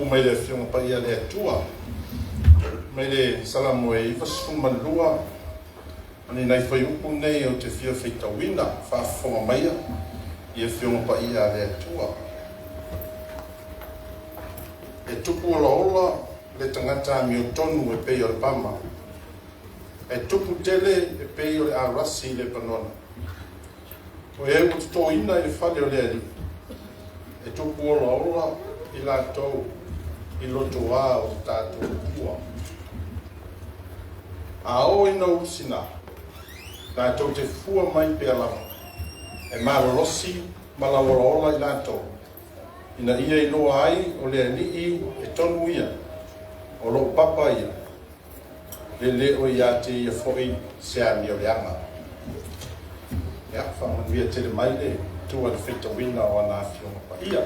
mai le Afioga Paia a le Atua, mai le Salamo e 92, o ni nai fuaiupu nei ou te fia faitauina, faafofoga maia i Afioga Paia a le Atua. E tupu olaola le tagata amiotonu e pei o le pama, e tupu tele e pei o le arasi i Lepanona. O e ua totoina i le fale o le Alii, e tupu olaola i latou i lotoa o le tatou Atua. A oo ina ulusina, latou te fua mai pea lava, e malolosi ma lauolaola i latou, ina ia iloa ai o le Alii e tonu ia, o lou papa ia, e le o ia te ia foi se amioleaga. Ia, faamanuia tele mai le Atua i le faitauina o ana Afioga Paia.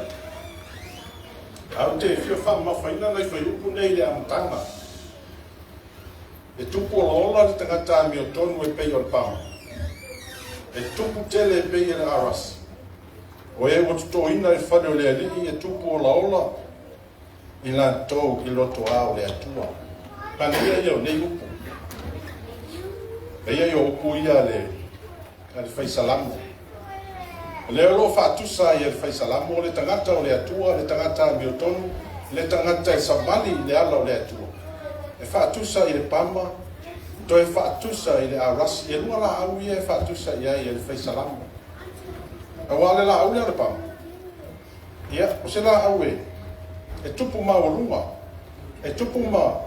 Ae ou te fia faamamafaina nai fuaiupu nei i le amataga. E tupu olaola le tagata amiotonu e pei o le pama, e tupu tele e pei o le arasi. O e ua totoina i le fale o le Alii e tupu olaola i latou i lotoa o le Atua. Manaia ia o nei upu. Eia ia o upu ia a le Fai Salamo. O lea o lo o faatusa ai e le Fai Salamo le tagata o le Atua, le tagata amiotonu, le tagata e savali i le ala o le Atua. E faatusa i le pama, toe faatusa i le arasi. E lua laau ia e faatusa i ai e le Fai Salamo. Aua o le laau lea o le pama, ia, o se laau e tupu maualuga, e tupu ma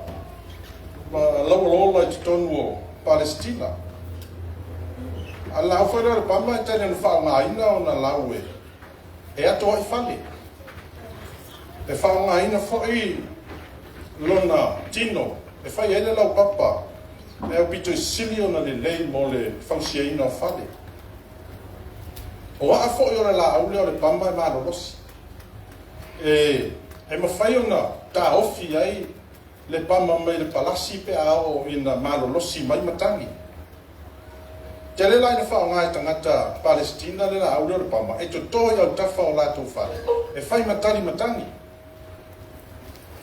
lauolaola i totonu o Palesitina. A o le laau foi lea o le pama e tele ina faaaogaina ona lau e ato ai fale. E faaaogaina foi lona tino e fai ai le laupapa e aupito i sili ona lelei mo le fausiaina o fale. O aa foi o le laau lea o le pama e malolosi. E mafai ona taofi ai le pama mai le palasi pe a oo ina malolosi mai matagi. Tele la ina faaaoga e tagata Palesitina le laau lea o le pama e toto i autafa o latou fale e fai ma tali matagi.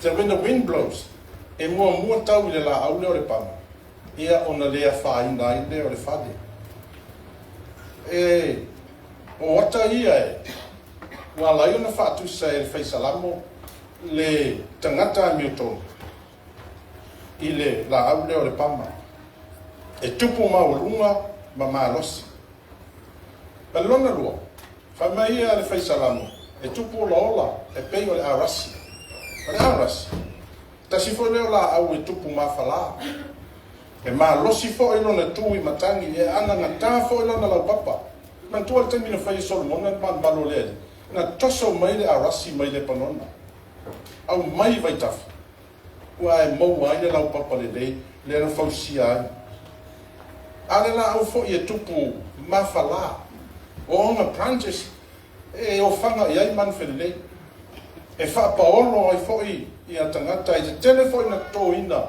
So when the wind blows, e muamua tau i le laau lea o le pama, ia ona le afaina ai lea o le fale. E o ata ia e ua ala ai ona faatusa e le Fai Salamo le tagata amiotonu i le laau lea o le pama, e tupu maualuga ma malosi. Ma le lona lua, fai mai ia le Fai Salamo, e tupu olaola e pei o le arasi. O le arasi, tasi foi lea o laau e tupu mafala. E malosi foi lona tu i matagi, e anagata foi lona laupapa. Manatua le taimi na fai e Solomona le malumalu o le Alii, na toso mai le arasi mai Lepanona, aumai i vaitafe, ua e maua ai le laupapa lelei lea na fausia ai. A le laau foi e tupu mafala, o ona branches e ofaga i ai manufelelei, e faapaolo ai foi ia tagata e tetele foi na totoina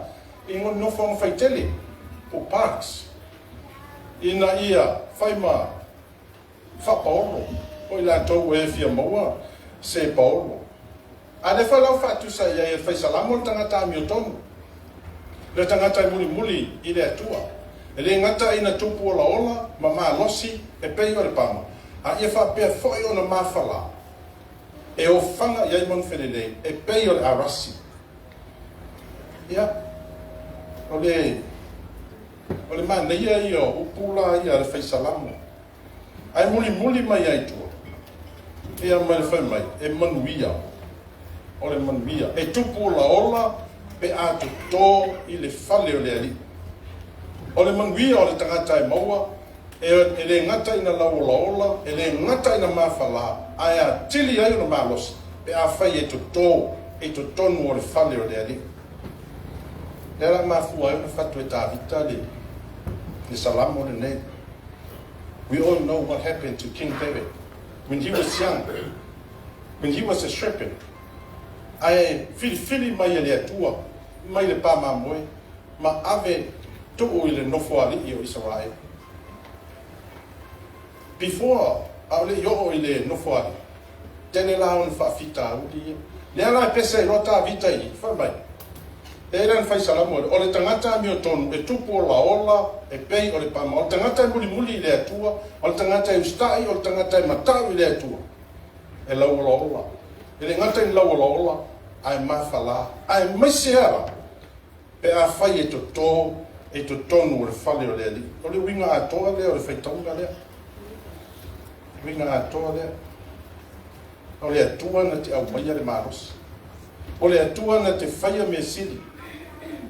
i nofoaga faitele po parks, ina ia fai ma faapaolo o i latou e fia maua se paolo. A lea foi la ua faatusa i ai e le Fai Salamo le tagata amiotonu, le tagata e mulimuli i le Atua. E le gata ina tupu olaola ma malosi e pei o le pama, a ia faapea foi ona mafala e ofaga i ai manufelelei e pei o le arasi. Ia, o le manaia ia o upu la ia a le Fai Salamo. Ae mulimuli mai ai tua, ia ma le fai mai, e manuia, o le manuia. E tupu olaola pe a toto i le fale o le Alii. O le manuia o le tagata e maua, e le gata ina lauolaola, e le gata ina mafala, ae atili ai ona malosi pe a fai e toto i totonu o le fale o le Alii. Lea la mafua ai ona fatu e Tavita le Salamo lenei. We all know what happened to King David when he was young, when he was a shepherd. Ae filifili mai e le Atua mai le pamamoe ma ave tuu i le nofo alii o Israel. Before a o le i oo i le nofo alii, tele la ona faafitauli ia. Lea la e pese ai loa Tavita i i, fai mai, e lana fai salamo, o le tagata amiotonu e tupu olaola e pei o le pama. O le tagata e mulimuli i le Atua, o le tagata e usitai, o le tagata e matau i le Atua, e lauolaola. E le gata i lauolaola, ae mafala. Aemaise ala, pe afai e totō e totonu o le fale o le Alii. O le uiga atoa lea o le faitauga lea. Uiga atoa lea. O le Atua na te aumaia le malosi. O le Atua na te faia mea sili.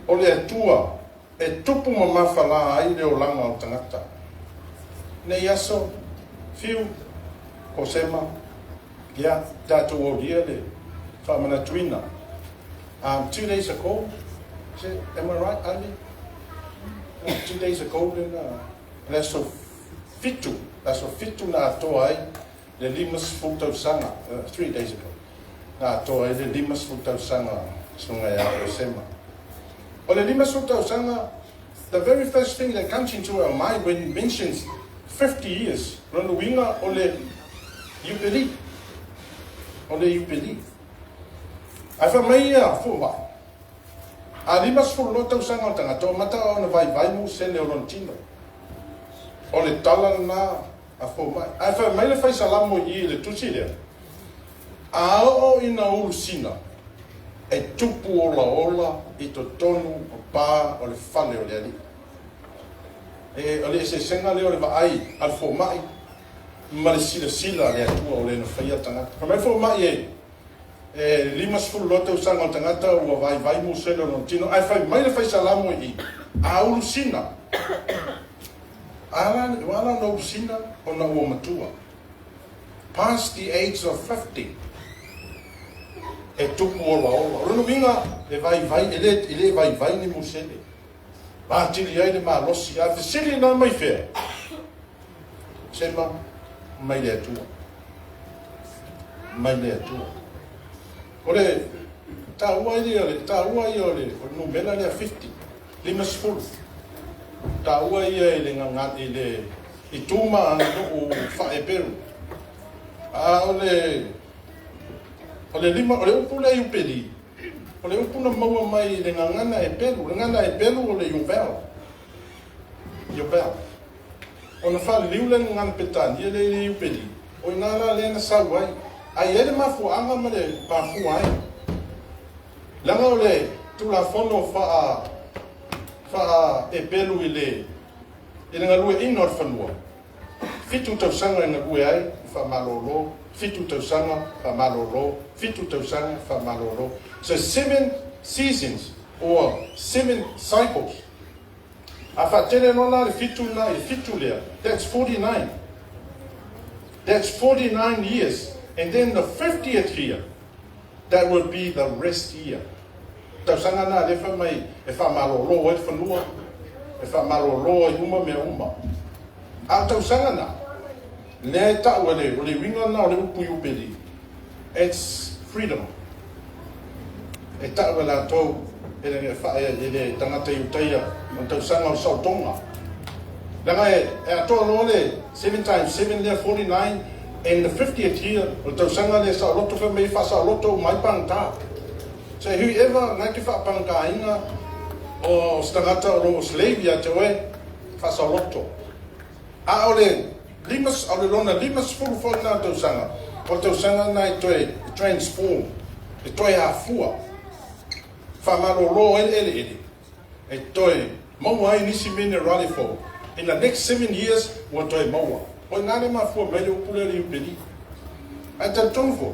O le Atua e tupu ma mafala ai le olaga o tagata. Nei aso, Fiu, Kosema, ia, tatou aulia le faamanatuina. 2 days ago, is it, am I right, Ali? 2 days ago, lena, le aso 7, aso 7 na atoa ai le 50 tausaga, 3 days ago, na atoa ai le 50 tausaga susuga ia Kosema. O le 50 tausaga, the very first thing that comes into our mind when it mentions 50 years, lona uiga o le Iupeli. O le Iupeli. Ae fai mai ia fomai, a 52 tausaga o tagata, o mata ona vaivai musele o lona tino. O le tala lena a fomai. Ae fai mai le fai salamo i i le tusi lea, a oo ina ulusina, e tupu olaola i totonu o pa o le fale o le Alii. E, o le eseesega lea o le vaai a le fomai ma le silasila a le Atua o le na faia tagata. Fai mai fomai e 52 tausaga o tagata ua vaivai musele o lona tino, ae fai mai le fai salamo i i, a ulusina. Ala, ua ala ona ulusina ona ua matua. Past the age of 50, e tupu olaola. O lona uiga, e vaivai, e le vaivai ni musele. Atili ai le malosi. A fesili na mai fea? Sema, mai le Atua. Mai le Atua. O le taua ia, le taua ia o le numera lea 50, 50. Taua ia i le gaga, i le i tuma aganuu faa-Eperu. A o le lima, o le upu lea Iupeli, o le upu na maua mai i le gagana Eperu. Le gagana Eperu o le Yovel. Yovel. Ona faaliliu le gagana Petania le i le Iupeli, o ina la lea na sau ai. Ai ai le mafuaaga ma le mafua ai. Leaga o le Tulafono faa Eperu i le galueaiina o le fanua. 7 tausaga e galue ai, faamalolo, 7 tausaga, faamalolo, 7 tausaga, faamalolo. So seven seasons or seven cycles. A faatele loa la le 7 na i le 7 lea, that's 49. That's 49 years. And then the 50th year, that would be the rest year. Tausaga na le fai mai e faamalolo ai le fanua, e faamalolo ai uma mea uma. A o tausaga na, lea e tau e le, o le uiga na o le upu Iupeli, it's freedom. E tau e latou, e le tagata Iutaia, o tausaga o le saotoga. Leaga e atoa loa le 7 times 7 lea 49 and the 50th year, o le tausaga lea saoloto fai mai faasaoloto uma ai pagata. So whoever na te faapagataina o se tagata o loo slave ia te oe, faasaoloto. A o le lima, o le lona 50 foi na tausaga, o le tausaga na e toe transform, e toe afua, faamalolo ai le eleele, e toe maua ai nisi minerale fou. In the next 7 years, ua toe maua. O ina le mafua mai le upu lea le Iupeli. Ae talitonu foi,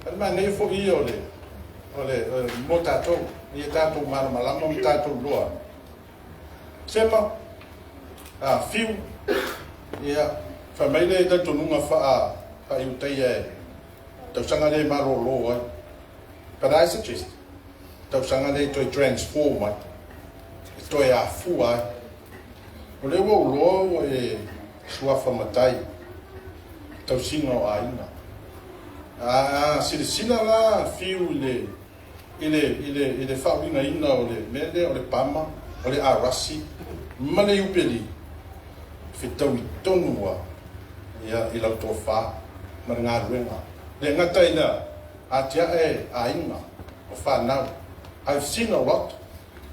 o le manaia foi ia o le mo tatou, ia tatou malamalama ma tatou loa. Sema, a Fiu, ia, fai mai le talitonuga faa Iutaia e tausaga le malolo ai. But I suggest, tausaga le toe transform ai, e toe afua ai. O le ua uloa ua e suafa matai, tausiga o aiga. A silasila la Fiu i le faauigaina o le mea lea o le pama, o le arasi, ma le Iupeli, fetaui tonu a ia, i lau tofa ma le galuega. Le gata i la Atiae aiga o fanau. I've seen a lot.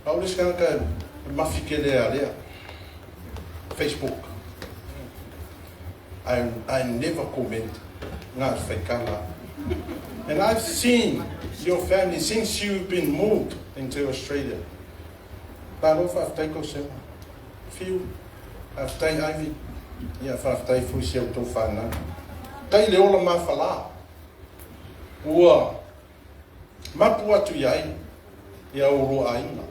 O au le isi tagata e mafi tele ia lea Facebook. I never comment na o le faitala. And I've seen your family since you've been moved into Australia. Malo faafetai Kosema. Fiu. Faafetai Ivy. Ia faafetai foi si a outou fanau. Tai le ola mafala. Ua mapu atu i ai ia oulua aiga.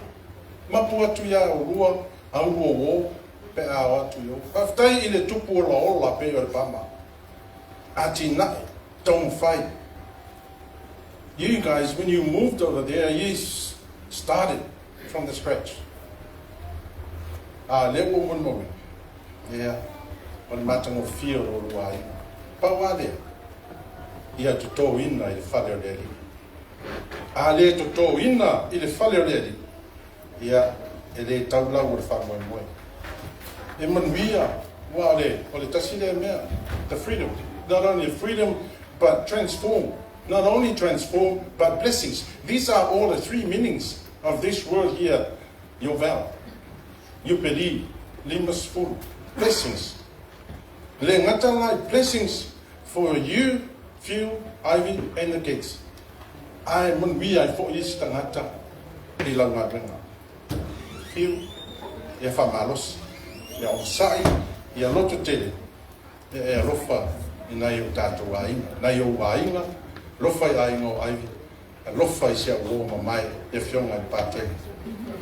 Mapu atu ia oulua a ulua uo pe a o atu i o. Faafetai i le tupu olaola pei o le pama. Atinae, taumafai. You guys, when you moved over there, you started from the scratch. A lea ua ou molimauina, ia, o le matagofie o lo oulua aiga. Pau lava lea, ia totoina i le fale o le Alii. A le totoina i le fale o le Alii, ia, e le tau lau o le faamoemoe. E manuia, aua o le, o le tasi lea mea, the freedom, not only freedom, but transform, not only transform, but blessings. These are all the three meanings of this word here, Yovel, Iupeli, 50, blessings. Le gata la i blessings for you, Fiu, Ivy and the kids. Ae manuia ai foi isi tagata i lau galuega. Fiu, ia faamalosi, ia onosai, ia loto tele, ia e alofa i nai o tatou aiga, nai ou aiga, alofa i aiga o Ivy, alofa i si au uo mamae, le Afioga i le Patele.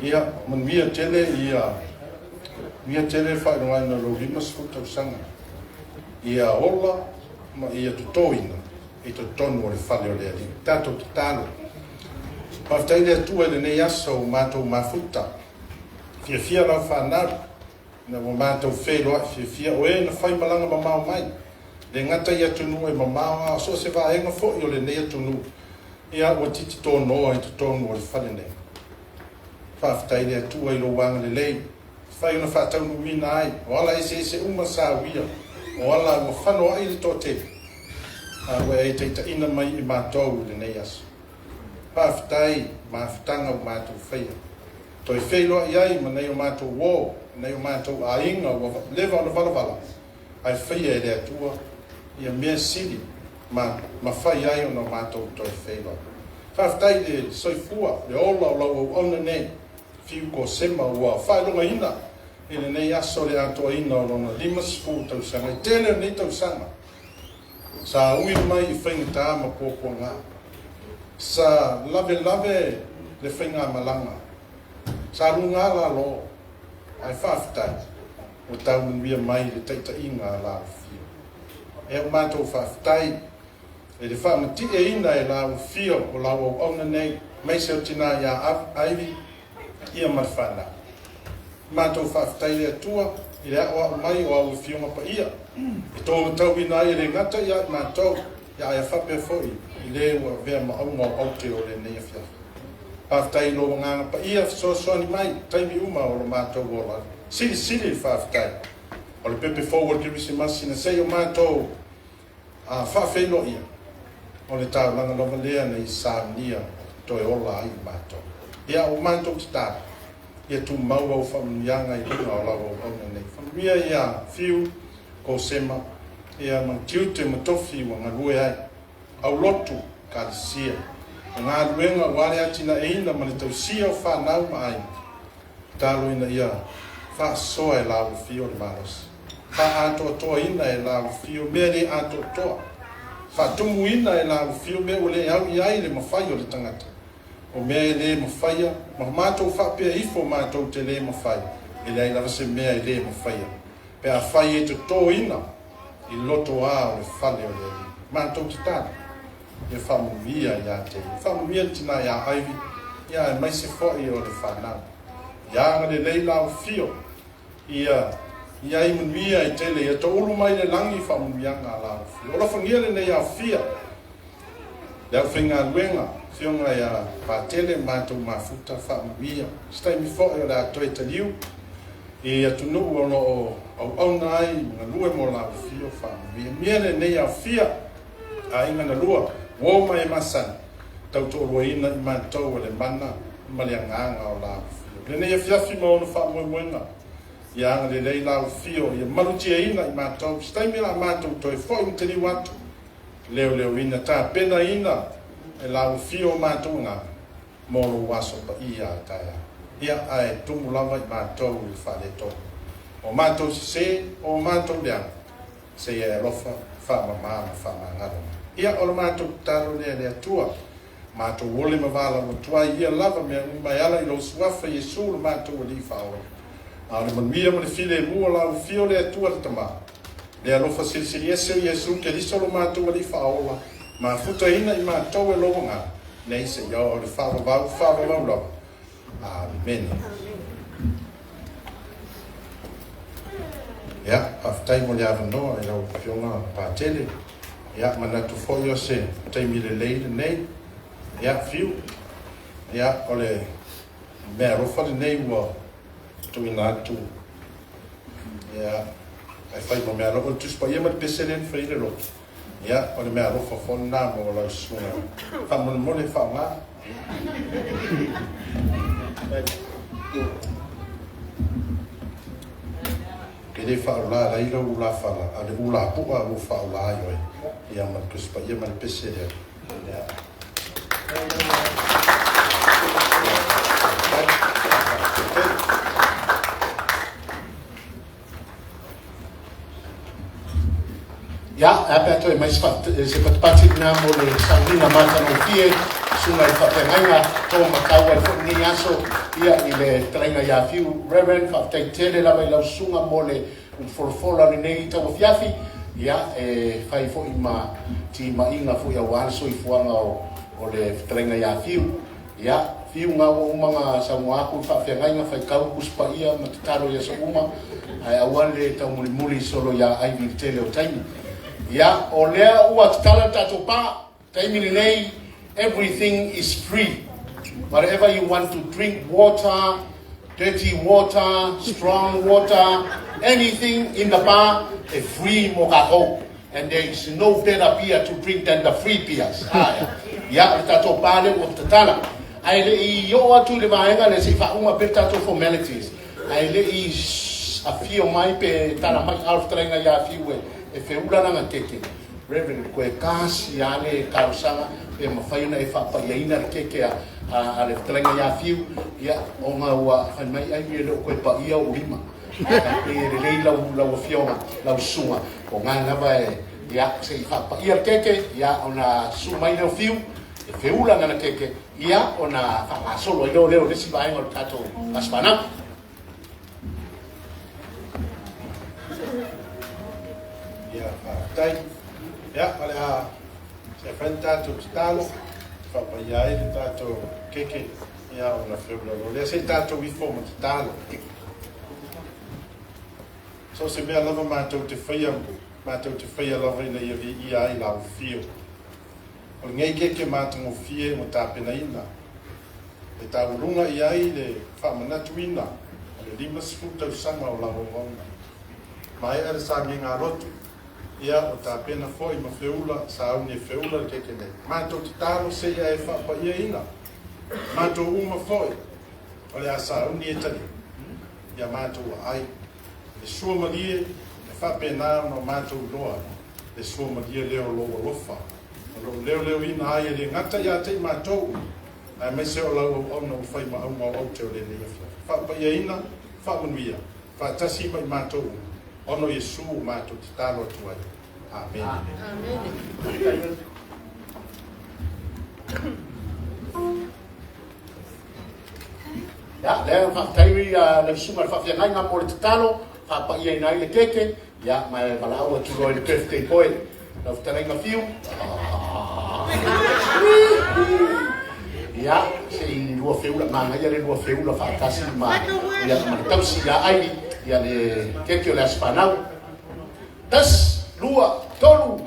Ia manuia tele, ia manuia tele le faailogaina o lou 50 tausaga. Ia ola ma ia totoina i totonu o le fale o le Alii. Tatou tatalo. Faafetai i le Atua i lenei aso ua matou mafuta. Fiafia lau fanau ina ua matou feiloai fiafia o e na fai malaga mamao mai, le gata i atunuu e mamao a o so o se vaega foi o lenei atunuu, ia ua titi tonoa i totonu o le fale nei. Faafetai i le Atua i lou agalelei, fai ona faataunuuina ai o ala eseese uma sa uia, o ala ua fanoai le toatele, a ua e taitaiina mai i matou i lenei aso. Faafetai i mafutaga ua matou faia. Toe feiloai ai ma nai o matou uo, nai o matou aiga ua leva ona valavala, ae faia e le Atua ia mea sili ma mafai ai ona matou toe feiloai. Faafetai i le soifua, le ola o lau auauna nei, Fiu Kosema, ua faailogaina i lenei aso le atoaina o lona 50 tausaga. I tele o nei tausaga, sa ui mai i faigata ma puapuaga. Sa lavelave le faigamalaga. Sa luga lalo, ae faafetai ua tau manuia mai le taitaiga a la Afio. E au matou faafetai e le faamatieina e la Afio o lau auauna nei, aemaise o tina ia Ivy ia ma le fanau. Matou faafetai i le Atua i le aoao mai o au afioga paia e taumatauina ai e le gata ia i matou, ia ae faapea foi i le ua avea ma auga o aute o lenei afiafi. Faafetai i lou agaga paia fesoasoani mai i taimi uma o lo matou ola. Silisili le faafetai o le pepe fou o le Kerisimasi na se i o matou faafeiloia, o le taulaga lava lea na i saunia toe ola ai i matou. Ia ua matou tatalo, ia tumau au faamanuiaga i luga o lau auauna nei. Faamanuia ia Fiu, Kosema, ia ma tiute ma tofi ua galue ai, au lotu, Ekalesia, o galuega ua le atinaeina ma le tausia o fanau ma aiga. Tatalo ina ia faasoa e la afio le malosi, faaatoatoaina e la afio mea le atoatoa, faatumuina e la afio mea ua le au i ai le mafai o le tagata, o mea e le mafaia, ma matou faapea ifo matou te le mafai, e leai lava se mea e le mafaia, pe afai e totoina i loto a o le fale o le Alii. Matou tatalo, ia faamanuia ia te ia. Faamanuia le tina ia Ivy, ia aemaise foi o le fanau. Ia agalelei la afio, ia i ai manuia i tele, ia toulu mai le lagi faamanuiaga a la afio. O alofagia lenei afia, le aufaigaluega, afioga ia Patele, matou mafuta faamanuia. Se taimi foi o le a toe taliu i atunuu o lo o auauna ai ma galue mo la afio faamanuia. Mia lenei afia, aiga na lua. Uo ma e masani, tautoaluaina i matou e le mana ma le agaga o lau Afio. Lenei afiafi ma ona faamoemoega, ia agalelei lau Afio, ia malutiaina i matou, se taimi o le a matou toe foi ma taliu atu, leoleoina, tapenaina e lau Afio o matou agaga, mo lou aso paia a taeao. Ia, ae tumu lava i matou i le faaletonu. O matou sesē, o matou leaga, se i e alofa, faamama ma faamagalo mai. Ia, o le matou tatalo lea i le Atua, matou ole ma valaau atu ai ia lava mea uma e ala i lou suafa Iesu lo matou Alii Faaola. A o le manuia ma le filemu o lau Afio le Atua le Tama, le alofa silisili ese o Iesu Keriso lo matou Alii Faaola, mafutaina i matou e lou agaga, nei seia oo i le faavavau, faavavau lava. Amene. Ia, faafetai mo le avanoa i lau Afioga Patele. Ia, manatu foi o se taimi lelei lenei. Ia, Fiu. Ia, o le meaalofa lenei ua tuuina atu. Ia, ae fai ma meaalofa. O le Tusi Paia ma le pese lea na fai ai le lotu. Ia, o le meaalofa foi lena mo lau susuga. Faamolemole faaaoga. E le faaulā ai lau ulafala, a o le ulapu'a ua faaulā ai oe. Ia ma le Tusi Paia ma le pese lea. Ia. Ia, e a pe a toe mai se patipati lena mo le sauniga matagofie, susuga i le faafeagaiga, to matau ai foi lenei aso ia i le fetalaiga ia Fiu. Reverend, faafetai tele lava i lau susuga mo le folafola o lenei tauafiafi, ia e fai foi ma timaiga foi aua le soifuaga o le fetalaiga ia Fiu. Ia, Fiu ga ua uma ona saunoa atu le faafeagaiga, faitau le Tusi Paia ma tatalo i aso uma, ae aua le taumulimuli solo ia Ivy i le tele o taimi. Ia, o lea ua tatala le tatou pa, taimi lenei, everything is free. Whatever you want to drink, water, dirty water, strong water, anything in the bar, e free mo kākou. And there is no better beer to drink than the free beers. Ah, ia, o le tatou pa lea ua tatala. Ae le i oo atu i le vaega lea se i faauma pea le tatou formalities. Ae le i afio mai pe tala mai ao le fetalaiga ia Fiu e feula lana keke. Reverend, koe kasi a le talosaga pe mafai ona e faapaiaina le keke a le fetalaiga ia Fiu, ia, ona ua fai mai ai e le o koe paia o lima. E pei e lelei lau afioga, lau susuga, o ngā lava e, ia, se i faapaia le keke, ia, ona susu mai lea o Fiu, e feula lana keke, ia, ona faagasolo ai lea o le isi vaega o le tatou aso fanau. Ia, faafetai. Ia, o le a se fai le tatou tatalo, faapaia ai le tatou keke, ia, ona feula loa lea. Se i tatou ifo ma tatalo. So se mea lava matou te faia, matou te faia lava ina ia viia ai lau Afio. O lenei keke matagofie ua tapenaina, e taualuga i ai le faamanatuina o le 50 tausaga o lau auauna. Maea le sagiga lotu, ia o tapena foi ma feula, sauni e feula le keke nei. Matou tatalo se ia e faapaiaina, matou uma foi, o le a sauni e tali, ia matou aai. Le sua malie, e faapena ona matou iloa, le sua malie lea o lou alofa. O lou leoleoina ai e le gata ia te i matou, aemaise o lau auauna ua fai ma auga o aute o lenei afiafi. Faapaiaina, faamanuia, faatasi ma i matou uma, ona o Iesu ua matou tatalo atu ai. Amene. Amene. Ia, lea faafetai lau susuga i le faafeagaiga mo le tatalo, faapaiaina ai le keke, ia, ma e valaau atu loa i le birthday boy, lau fetalaiga Fiu. Ia, se i lua feula, manaia le lua feula faatasi ma, ia, ma le tausi ia Ivy, ia le keke o le aso fanau. 1, 2, 3.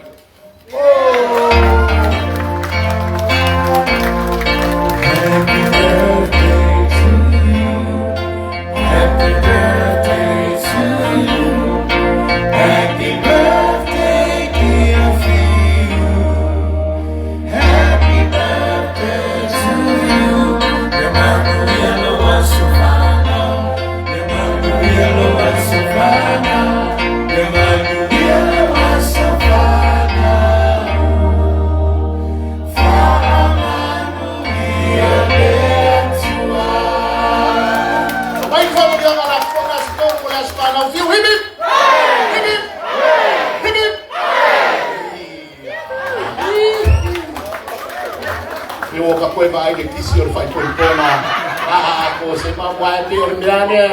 Oh! Happy birthday to you. Happy birthday to you. Happy birthday, dear Fiu. vaai le kisi o le faaipoipoga a a Kosema, aua e pei o le mea lea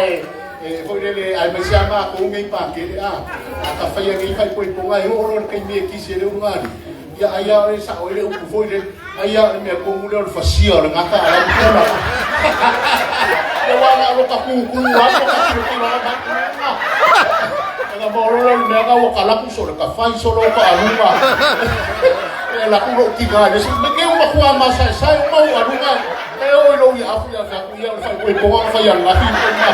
e foi lele aemaise lava matou nei Pakele, a ka faia nei faaipoipoga e oo loa i le taimi e kisi ai le ulugalii, ia ai lava e sao ai le upu foi lele, ai lava o le mea tonu lea o le fasia o le gata a lau tula. Ia aua na o lota tutu lava ma ka tilotilo lava mai Ega ma olo le mea ka ua kalapu so le ka fai solo ka aluga. E la ku lo tina le si me ke uma kua ma sa sa uma u aluga. E o i lo ia afu ia fa ku ia le fai ko ko fa ia la fi ko ma.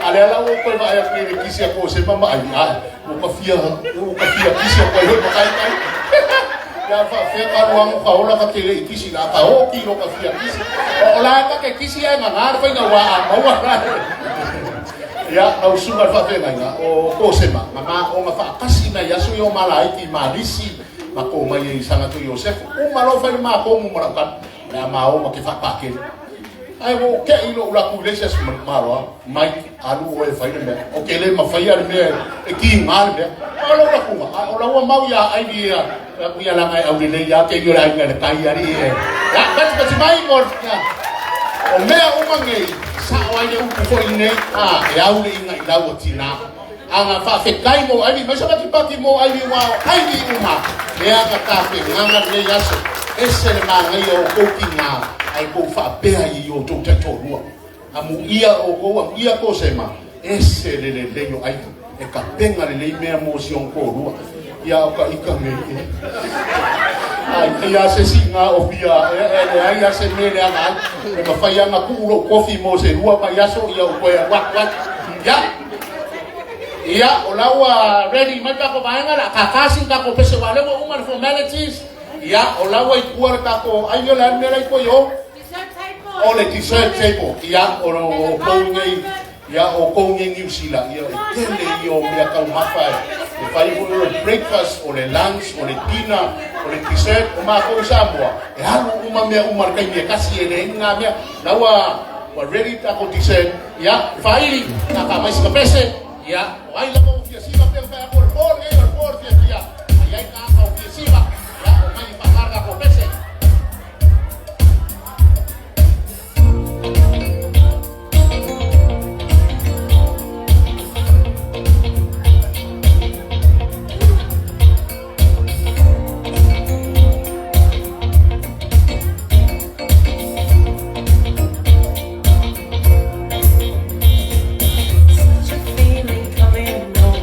Ale ala o ko va ya le kisi ko se ma ma ai a. Ua ka fia ua ka fia kisi ko ai ma kai kai. Ia fa fe ka ruang ka ola ka tele i kisi la ka o ki lo ka fia kisi. O la ka ke kisi ai ma ngā whai ngā wā a maua rā. Ia, lau susuga i le faafeagaiga o Kosema, ma ma o nga faatasi nai aso ia o Malaiti ma Lisi ma ko mai ai Sagato Iosefo. Uma loa fai le makomu ma lau tala, o le a ma o ma ke faapakele. Ae ua ou te'i lo'u latou i le isi aso, malo a, Mike, alu oe e fai le mea. O ke le mafaia le mea e kiga le mea. Ma lou lakuga, a o laua mau ia Ivy ia, ia laga e aulelei ia ke i o le aiga i le tai alii e. Ia, patipati mai mo, ia. O mea uma nei, sa'o ai le upu foi lenei, a, e au le iga i lau o tinā. Aga faafetai mo Ivy, mai se patipati mo Ivy ua o Ivy uma, lea na tapenaga lenei aso. Ese le manaia o kou tinā, ae kou faapea i o tou taitoalua. Amuia oukou, amuia Kosema, ese le lelei o Ivy, e tapena lelei mea mo si ona toalua. Ia o ka ika nei e. Ai, ai a se siʻiga o fia, e, e leai a se mea e leaga ai. E mafai lava ona tuu lou kofi mo se lua vaiaso, ia ou toe alu atu ai. Ia, ia, o la ua ready mai le tatou vaega, o le a kākā sina tatou pese aua o lea ua uma le formalities. Ia, o la ua i tua le tatou, ai o le a le mea la i tua i o? O le dessert table. Ia, o outou nei, ia, outou nei Niu Sila, ia, e tele ia o mea taumafa e fai foi o le breakfast, o le lunch, o le dinner, o le dessert. O matou i Samoa, e alu uma mea uma i le taimi e tasi, e leai ni ngā mea. La ua, ua ready tatou dessert. Ia, faili, kākā mai sina pese. Ia, o ai lava ua fia siva pea fai atu o le po lenei, o le po o le fiafia. Ai ai tagata o fia siva, ia, omai e faagā le tatou pese. Such a feeling coming over.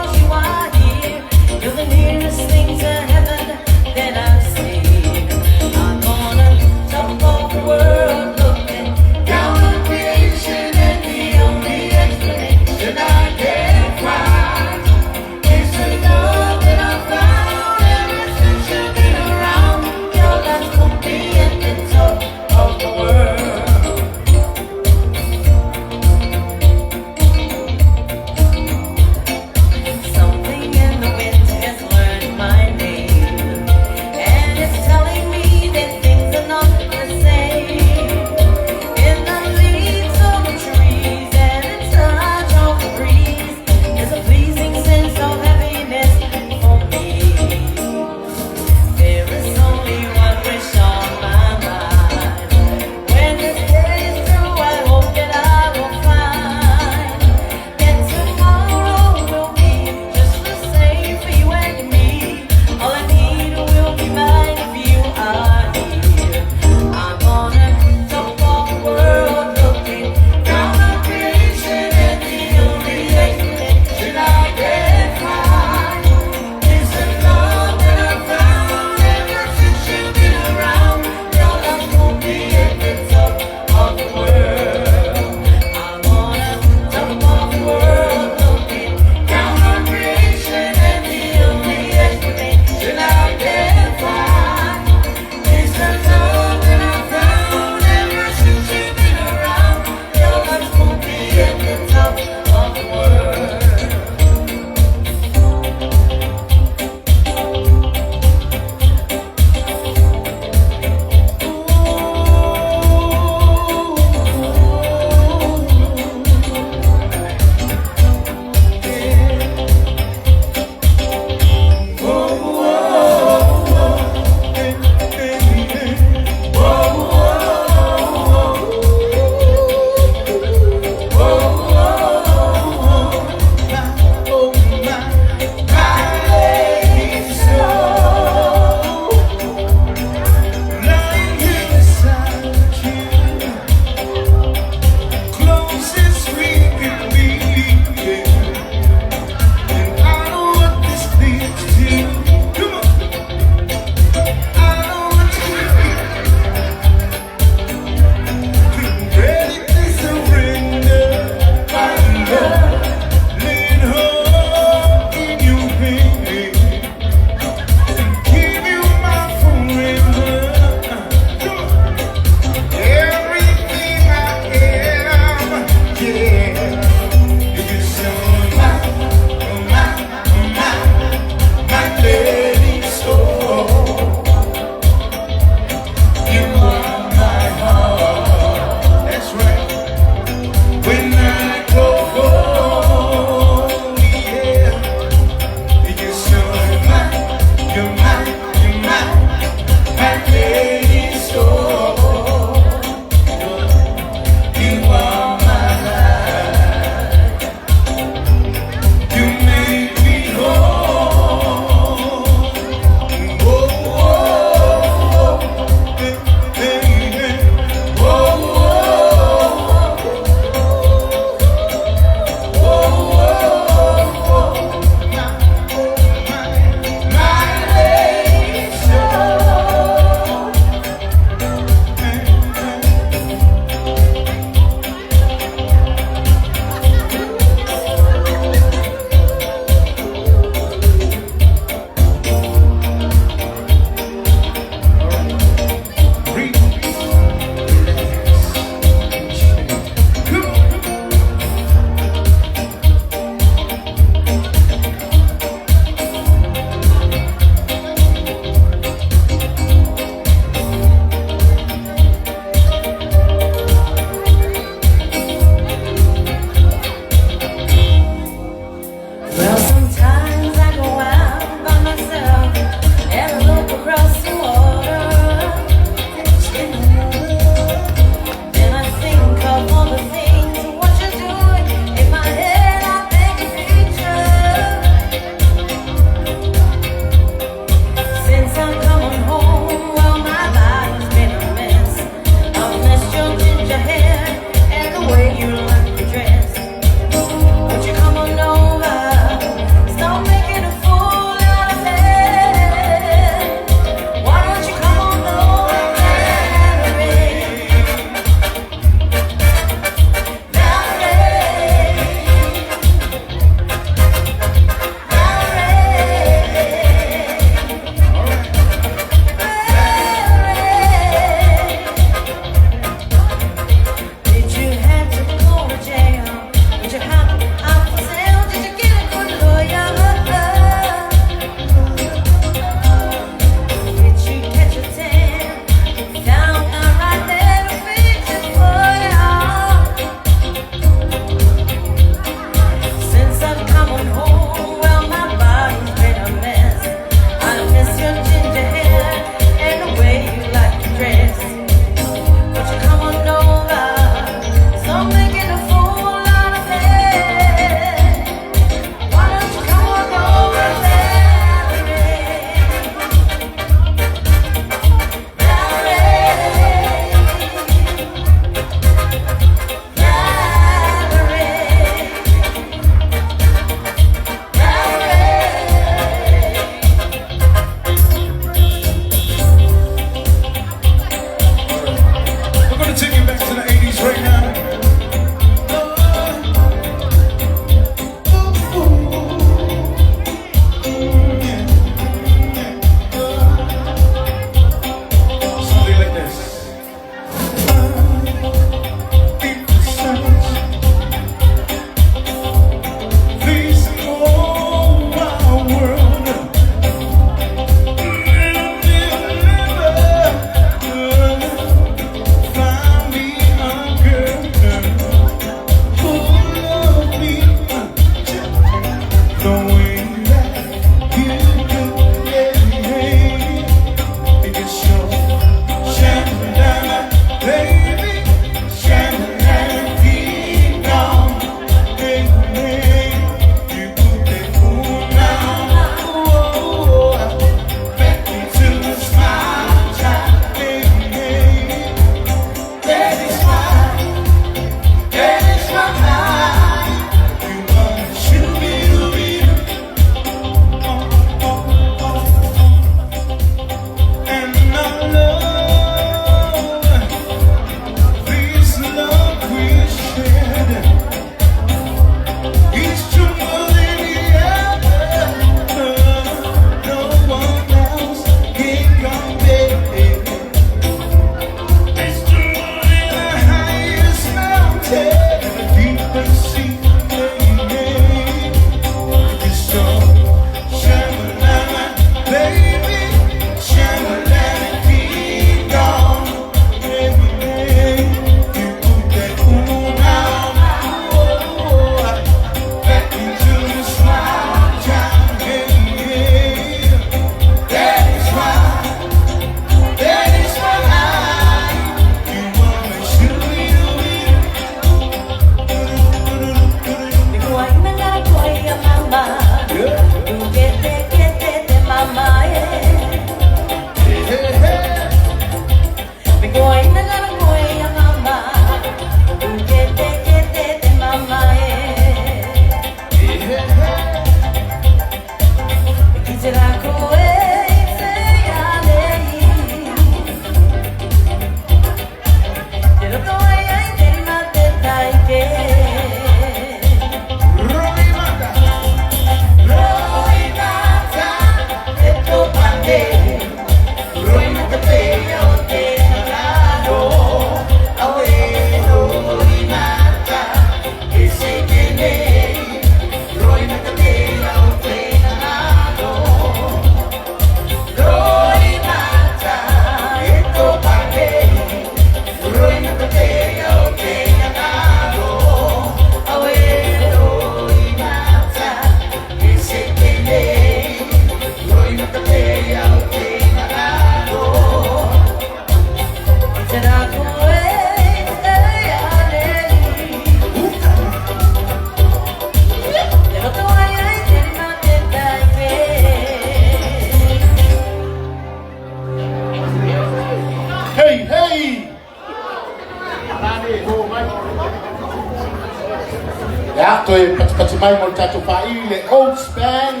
Ia, toe patipati mai mo le tatou faaili le Oats Band,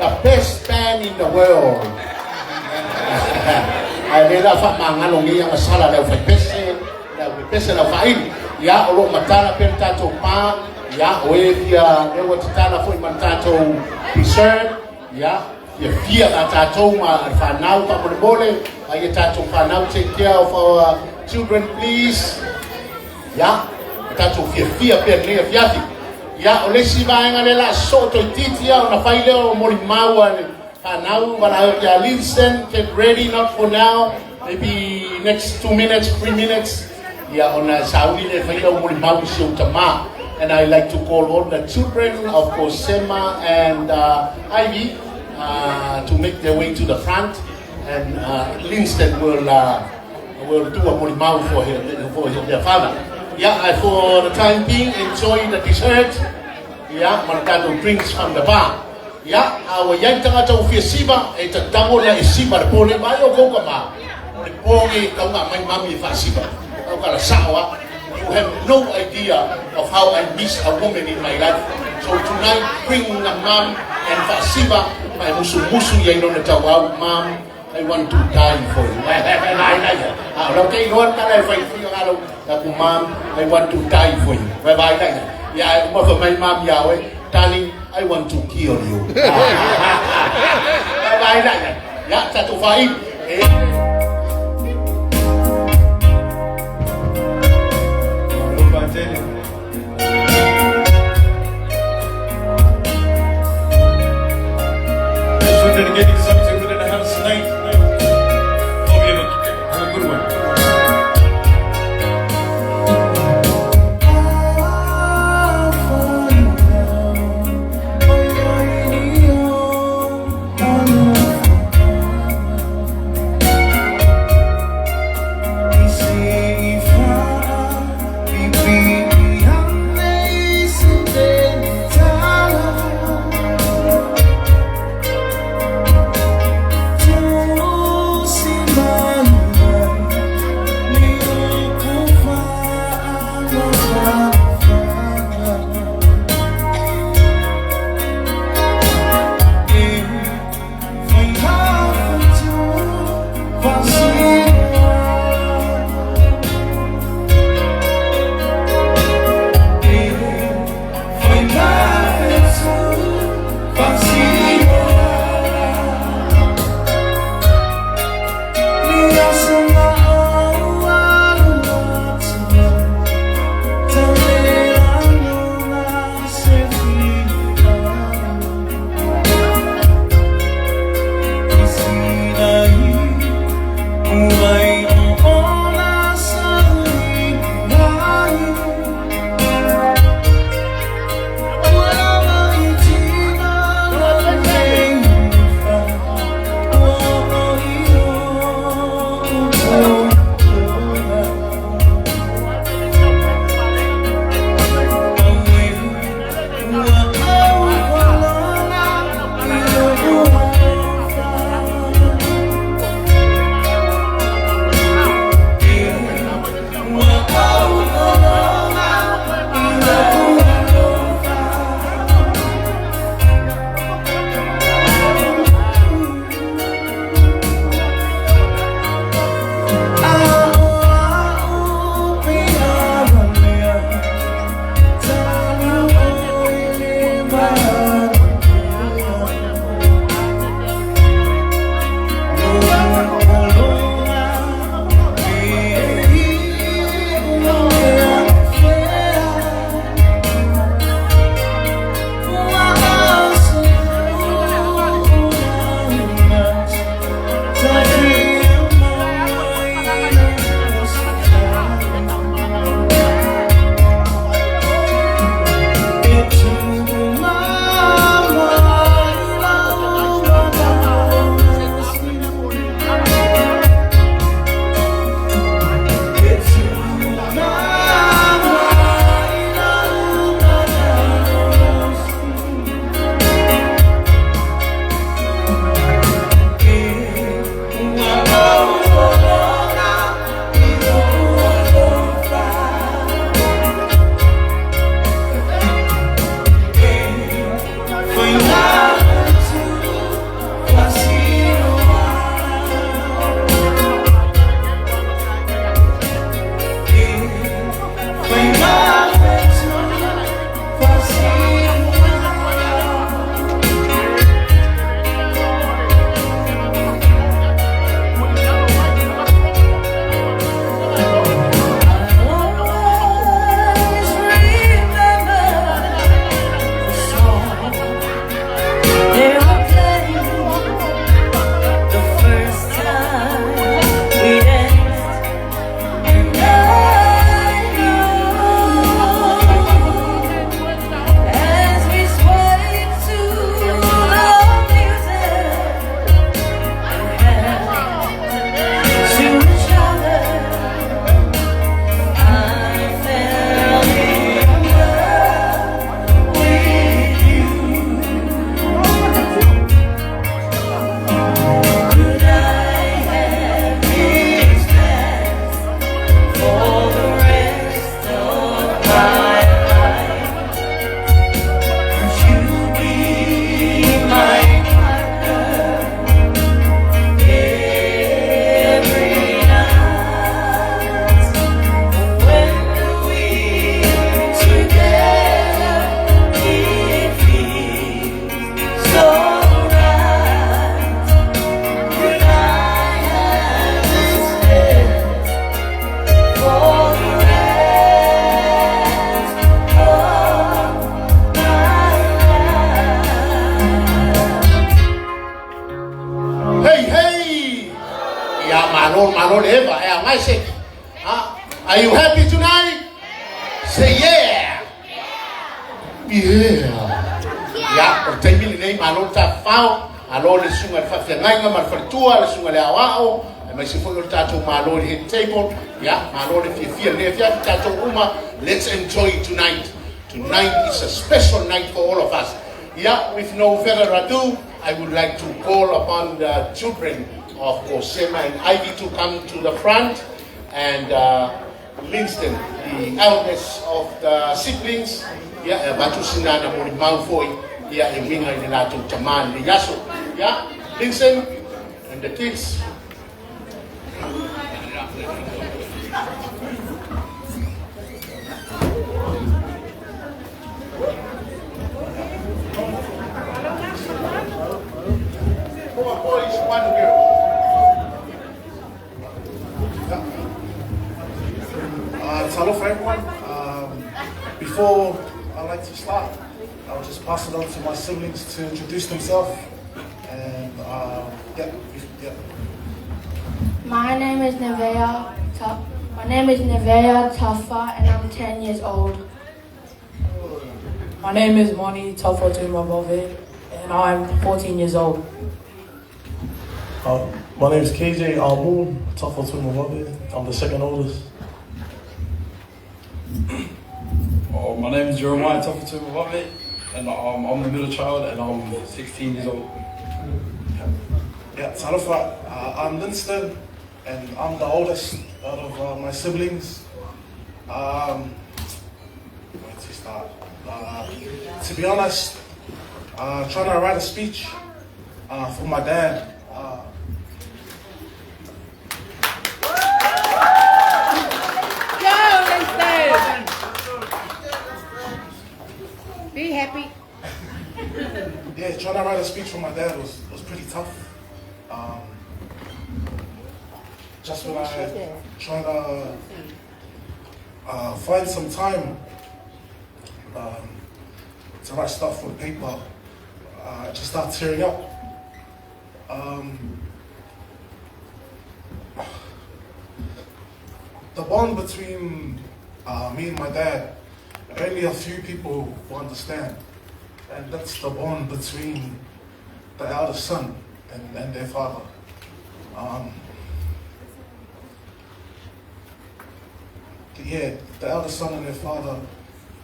the best band in the world. Ae le la faamagalo nei agasala le aufaipese, le aupepese le aufaili. Ia, o loo matala pea le tatou pa. Ia, o e fia lea ua tatala foi ma le tatou dessert. Ia, fiafia la tatou ma le fanau faamolemole. Ai e tatou fanau, take care of our children, please. Ia, tatou fiafia pea lenei afiafi. Ia, o le isi vaega le la soo toeitiiti ia ona fai lea o molimau a le fanau valaau ia Linson, get ready, not for now, maybe next 2 minutes, 3 minutes. Ia, ona sauni le fai au molimau i si ou tamā. And I like to call all the children, of course, Sema and Ivy, to make their way to the front. And Linston will do a molimau for their father. Yeah, for the time being, enjoy the dessert. Yeah, ma le tatou drinks from the bar. Yeah, a ua iai tagata ua fia siva, e tatau ona e siva le po nei mai o kou ka ma. O le po nei tauga mai mami e faasiva. Au kala sao a. You have no idea of how I miss a woman in my life. So tonight, bring the mom and faasiva, mai musu musu ia ino na tau au, "Mom, I want to die for you." Lai lai. Ah, lau kei loa tala e fai fai ngalo. Aku, "Mom, I want to die for you." Bye bye lai. Ya, uma fa mai mom ya we, "Darling, I want to kill you." Bye bye lai. Ya, satu fai. Eh. Alofa tele. Just we're dedicating something within the house tonight. Hope you have a good one. Agaese. Are you happy tonight? Say yeah! Yeah! Ia, o le taimi lenei, malo le tafafao, malo le susuga i le faafeagaiga ma le faletua, le susuga i le aoao, aemaise foi o le tatou malo i le head table. Ia, malo le fiafia i lenei afiafi, tatou uma, let's enjoy tonight. Tonight is a special night for all of us. Ia, with no further ado, I would like to call upon the children of Kosema and Ivy to come to the front, and Linston, the eldest of the siblings, ia, e avatu sina ana molimau foi, ia, e uiga i le latou tama i lenei aso. Ia, Linston and the kids. Four boys, one girl. Talofa everyone. Before I like to start, I'll just pass it on to my siblings to introduce themselves. And yeah, yeah. My name is Nevaeh. My name is Nevaeh Tafa, and I'm 10 years old. My name is Moni Tafa Tuimavave, and I'm 14 years old. My name is KJ Amu Tafa Tuimavave. I'm the second oldest. Oh, my name is Jeremiah Tafa Tuimavave, and I'm the middle child, and I'm 16 years old. Yeah, talofa. I'm Linston, and I'm the oldest out of my siblings. Where to start? To be honest, trying to write a speech for my dad. Go, Linston! Be happy. Yeah, trying to write a speech for my dad was pretty tough. Just when I try to find some time to write stuff for the paper, I just start tearing up. The bond between me and my dad, only a few people will understand. And that's the bond between the eldest son and their father. Yeah, the eldest son and their father,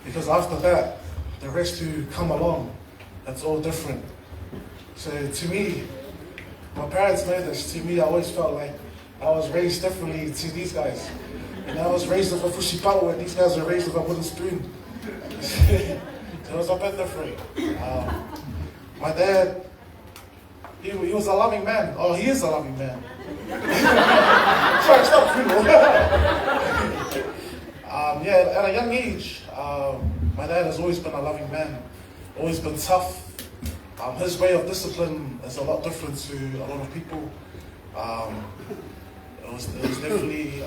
because after that, the rest who come along, that's all different. So to me, my parents know this, to me I always felt like I was raised differently to these guys. And I was raised with a fushipalo and these guys were raised with a wooden spoon. So it was a bit different. My dad, he was a loving man. Oh, he is a loving man. Sorry, stop. Yeah, at a young age, my dad has always been a loving man, always been tough. His way of discipline is a lot different to a lot of people. It was definitely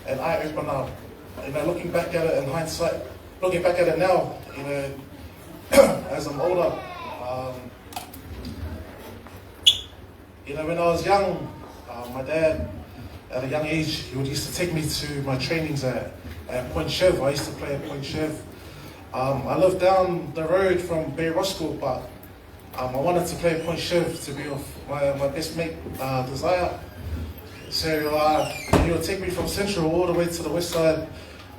an eye-opener. You know, looking back at it in hindsight, looking back at it now, you know, as I'm older, you know, when I was young, my dad, at a young age, he would used to take me to my trainings at Point Chev. I used to play at Point Chev. I lived down the road from Bay Roscoe, but I wanted to play Point Chev to be with my best mate, Desire. So he would take me from Central all the way to the west side,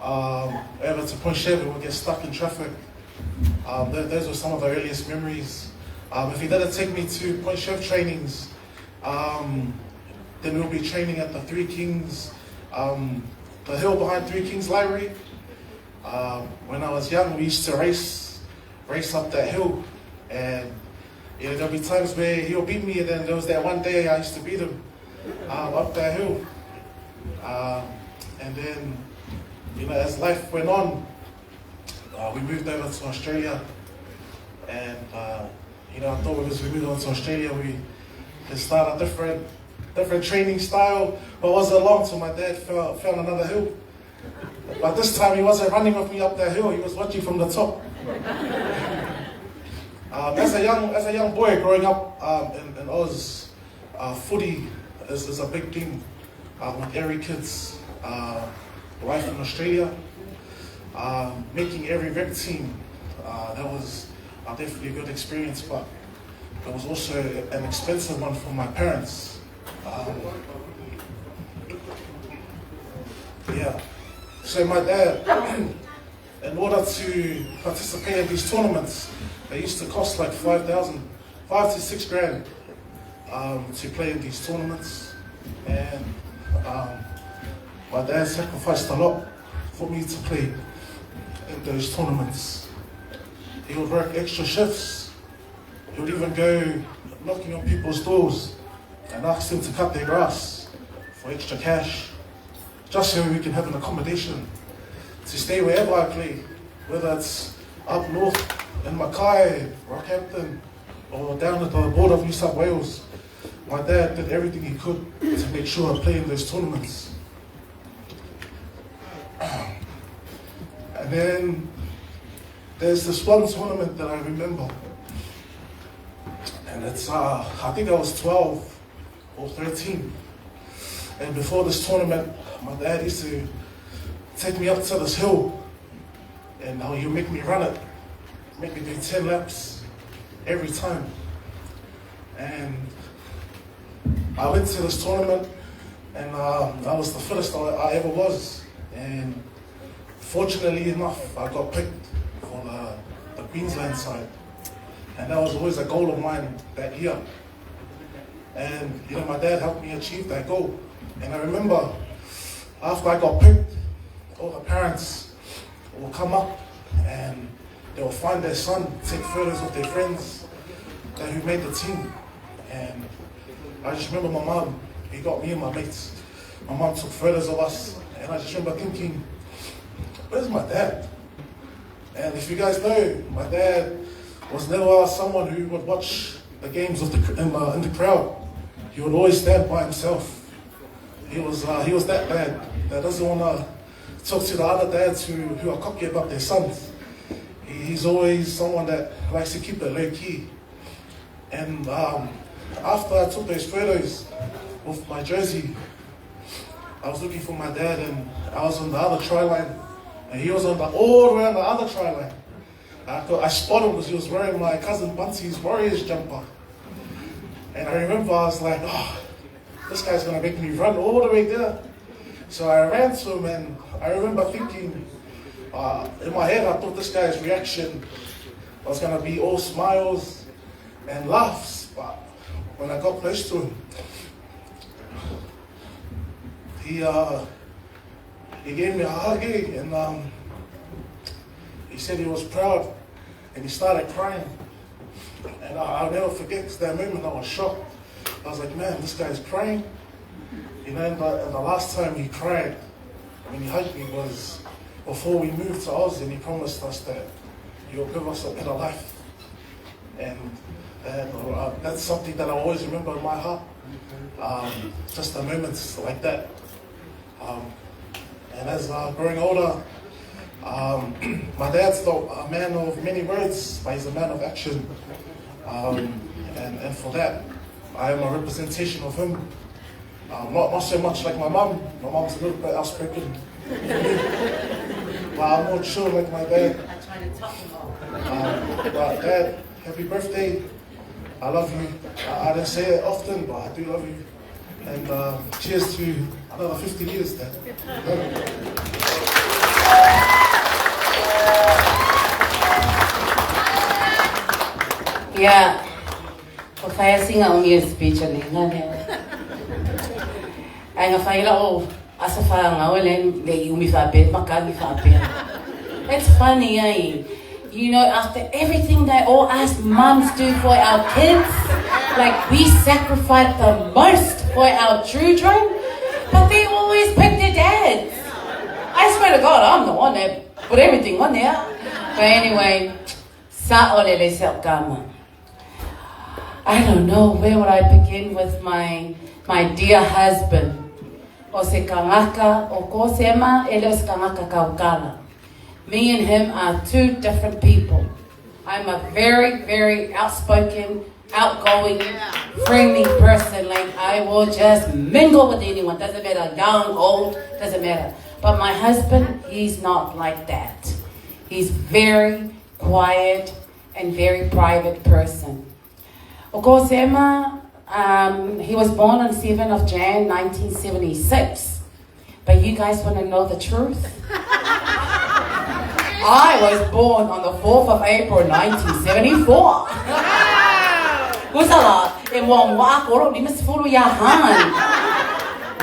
over to Point Chev, and we'd get stuck in traffic. Those were some of the earliest memories. If he didn't take me to Point Chev trainings, then we'll be training at the Three Kings, the hill behind Three Kings Library. When I was young, we used to race up that hill, and you know, there'll be times where he'll beat me, and then there was that one day I used to beat him up that hill. And then, you know, as life went on, we moved over to Australia, and you know, I thought as we moved on to Australia, we could start a different training style. But it wasn't long till my dad found another hill. But this time he wasn't running with me up that hill, he was watching from the top. As a young as a young boy growing up um, in, in Oz, uh, footy is, is a big thing uh, with every kid's uh, life in Australia. Um, making every rep team, uh, that was uh, definitely a good experience, but it was also an expensive one for my parents. Um, yeah. So my dad, in order to participate in these tournaments, they used to cost like 5,000, 5 to 6 grand um, to play in these tournaments. And um, my dad sacrificed a lot for me to play in those tournaments. He would work extra shifts. He would even go knocking on people's doors and ask them to cut their grass for extra cash, just so we can have an accommodation to stay wherever I play, whether it's up north in Mackay, Rockhampton, or down at the border of New South Wales. My dad did everything he could to make sure I play in those tournaments. And then there's this one tournament that I remember. And it's, uh, I think I was 12 or 13. And before this tournament, my dad used to take me up to this hill and he'll make me run it, make me do 10 laps every time. And I went to this tournament and um, I was the fittest I, I ever was. And fortunately enough, I got picked for the, the Queensland side. And that was always a goal of mine that year. And, you know, my dad helped me achieve that goal. And I remember after I got picked, all the parents will come up and they will find their son, take photos of their friends that who made the team. And I just remember my mom, he got me and my mates. My mom took photos of us, and I just remember thinking, where's my dad? And if you guys know, my dad was never someone who would watch the games of the, in, the, in the crowd. He would always stand by himself. He was, uh, he was that dad that doesn't want to talk to the other dads who, who are cocky about their sons. He, he's always someone that likes to keep it low key. And um, after I took those photos with my jersey, I was looking for my dad and I was on the other try line. And he was on the all the way on the other try line. I, got, I spotted him because he was wearing my cousin Bunty's Warriors jumper. And I remember I was like, oh, this guy's going to make me run all the way there. So I ran to him and I remember thinking, uh, in my head, I thought this guy's reaction was going to be all smiles and laughs. But when I got close to him, he, uh, he gave me a hug eh, and um, he said he was proud and he started crying. And I, will never forget that moment. I was shocked. I was like, man, this guy's crying. You know, and the, and the last time he cried, when he hugged me, was before we moved to Oz, and he promised us that he'll give us a better life. And that, uh, that's something that I always remember in my heart. Um, just the moments like that. Um, and as uh, growing older, um, my dad's not a man of many words, but he's a man of action. Um, and, and for that, I am a representation of him. Um, not, not so much like my mum. My mum's a little bit outspoken. but I'm more chill like my dad. I try to top him off. Um, but dad, happy birthday. I love you. I, I don't say it often, but I do love you. And uh, cheers to another 50 years, Dad. Yeah. O whaia singa o mia speech ane, ngā mea. Ai ngā whaila o asa wha ngā o le le i umi wha makangi wha It's funny, eh? You know, after everything that all us mums do for our kids, like we sacrifice the most for our children, but they always pick their dads. I swear to God, I'm the one that put everything on there. But anyway, sa olele se kama. I don't know where would I begin with my my dear husband. O se kangaka o ko sema ele o se kangaka kaukala. Me and him are two different people. I'm a very, very outspoken, outgoing, friendly person. Like, I will just mingle with anyone. Doesn't matter, young, old, doesn't matter. But my husband, he's not like that. He's very quiet and very private person. Of course, Emma, um, he was born on 7 of Jan 1976. But you guys want to know the truth? I was born on the 4th of April 1974. Kusala, e mua mua koro ni masifuru ya han.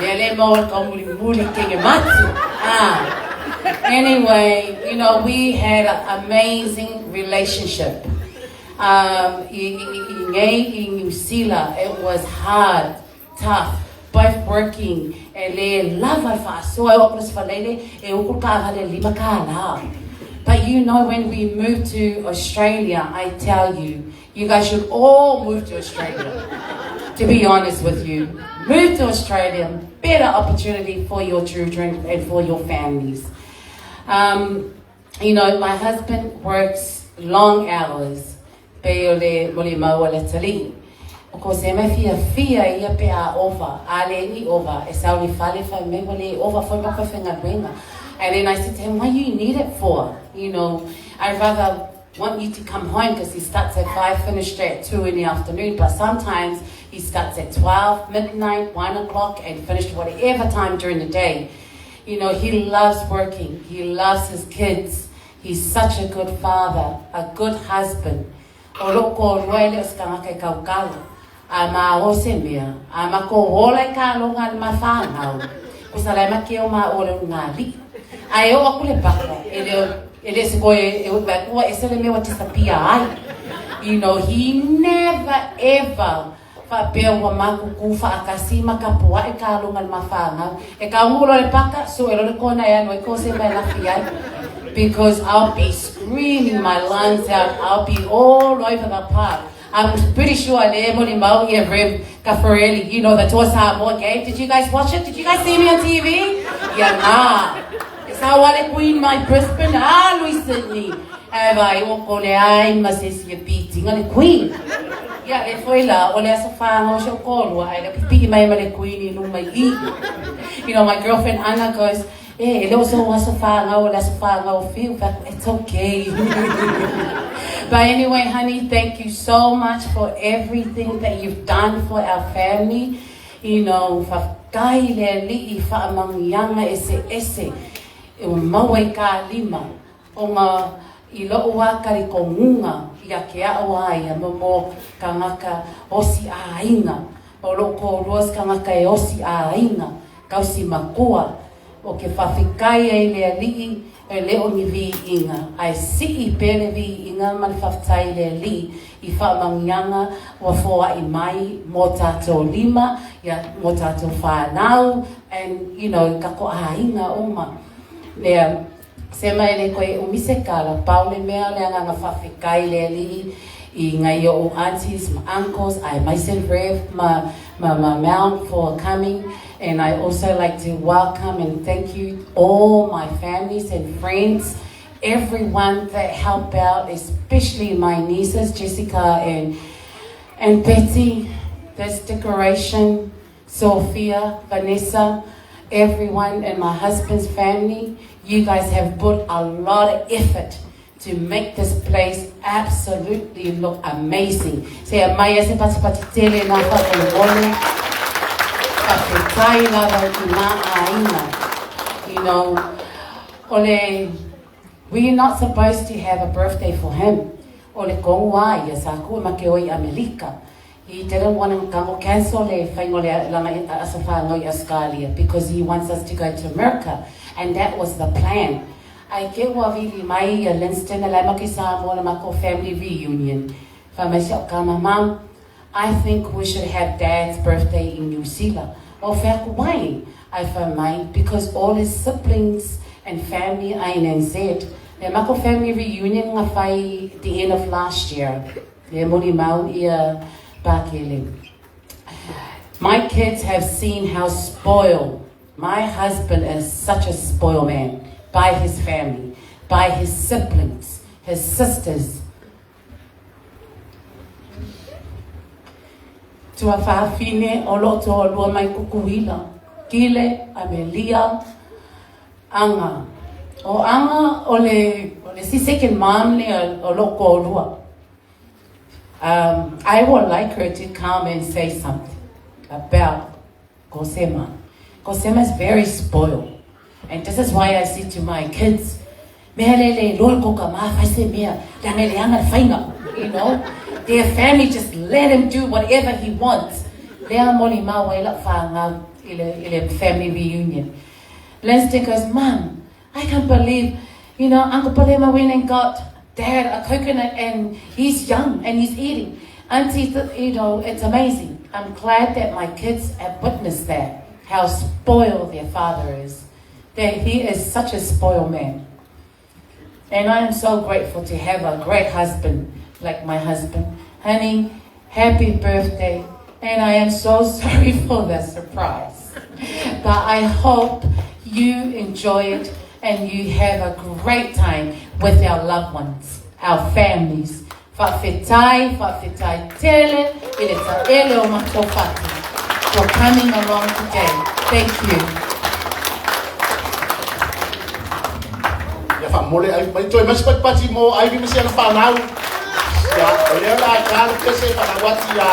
Mea le mo ka muli muli kenge matu. Ah. Anyway, you know, we had an amazing relationship. Um, i, i, i, i, i New Zealand, it was hard, tough, both working, e le lava le faasoa e oo atu le Faleele e uku le taavale lima kālā. But you know when we moved to Australia, I tell you, you guys should all move to Australia. To be honest with you, move to Australia, better opportunity for your children and for your families. Um, you know, my husband works long hours. Pei o le molimau a le atalii. O ko se mea fiafia ia pe a ova, a le i ova, e sau i fale fai mai ua le ova foi ma koe faigaluega. And then I said to him, what you need it for? You know, I'd rather want you to come home because he starts at 5, finished at 2 in the afternoon, but sometimes he starts at 12, midnight, 1 o'clock, and finished whatever time during the day. You know, he loves working. He loves his kids. He's such a good father, a good husband. O lou kōlua e le o se tagata e kaukala, a ma o se mea, a ma ko ola i ka aloga a le ma whanau, ko sa lai ma ke o ma o le ngā li'i. A e o aku le paka, e le e le se koe e o ua ese le mea ua disappear ai. You know, he never ever faapea ua makuku faatasi ma tapuaʻi ka aloga le mafāgau. E kaugu loa le paka, sue loa le kona e alu ai ko se mea e lafi ai. Because I'll be screaming my lungs out, I'll be all over the park. I'm pretty sure le molimau ia Rev Caffarelli, you know the Toa Samoa game. Did you guys watch it? Did you guys see me on TV? Ia ngā. E sao ale Queen mai Brisbane, alu i Sydney. E vai o ko le ai ma se sia pitinga le Queen. Ia le foi la, o le aso whānga o se o kōrua, ai le pipii mai ma le Queen i luma i. You know, my girlfriend Anna goes, eh, e le o so aso whānga o le aso whānga o Whiu, it's okay. But anyway, honey, thank you so much for everything that you've done for our family. You know, whawhai le ali'i whaamangianga ese ese, e o maua i ka lima. O nga i lou a kari ko ngunga ia ke aʻo a ia momo kangaka osi ʻāina. O lou kōlua se kangaka e osi ʻāina, kausi makua, o ke whawhikai ai le aliʻi e le o ni viiga, a e siʻi pea le viiga ma le faafetai i le aliʻi i faamanuiaga ua foaʻi mai mo tatou lima, ia mo tatou whanau, and you know, kako ʻāina uma. Lea, Se mai le koe umi se kala, pau le mea le agaga faafetai le alii i ngai o'u aunties ma uncles, I myself Rev ma ma ma Mount for coming and I also like to welcome and thank you all my families and friends, everyone that help out, especially my nieces Jessica and and Betty, this decoration, Sophia, Vanessa, everyone in my husband's family. You guys have put a lot of effort to make this place absolutely look amazing. Se a mai e se pati pati tele nā whakamole, whawhetai lava i ngā āina. You know, ole, we're not supposed to have a birthday for him. O le kongu a ia sa kua ma ke oi Amelika. He didn't want to kango cancel le whaingo le langa aso whānau i Australia because he wants us to go to America. And that was the plan. Ai ke ua vili mai ia Linston e lai ma ke Samoa le mako family reunion. Wha mai se o kama, Mum, I think we should have Dad's birthday in New Zealand. O whea ku wai? Ai wha mai, because all his siblings and family are in NZ. Le mako family reunion nga whai the end of last year. Le molimau ia Pakele. My kids have seen how spoiled my husband is such a spoiled man by his family, by his siblings, his sisters. Tuafafine o loo toalua mai Kukuila, Kile, Amelia, Aga. O Aga o le o le isi second mom lea o loo toalua. I would like her to come and say something about Kosema. Kosema is very spoiled. And this is why I say to my kids, mea le le loa ko ka ma se mea, leaga e leaga le faiga, you know. Their family just let him do whatever he wants. Lea molimau ai lau fanau i le, i le family reunion. Lanston goes, Mum, I can't believe, you know, Uncle Palema went and got Dad a coconut and he's young and he's eating. Auntie, you know, it's amazing. I'm glad that my kids have witnessed that, how spoiled their father is. That he is such a spoiled man. And I am so grateful to have a great husband like my husband. Honey, happy birthday. And I am so sorry for the surprise. But I hope you enjoy it and you have a great time with our loved ones, our families. Faafetai, faafetai tele, i le taele o matou fatu for coming along today. Thank you. Ia faamole ai mai toe mai se patipati mo Ivy ma si ana fanau. Ia, o lea o le a ta le pese fanau atu ia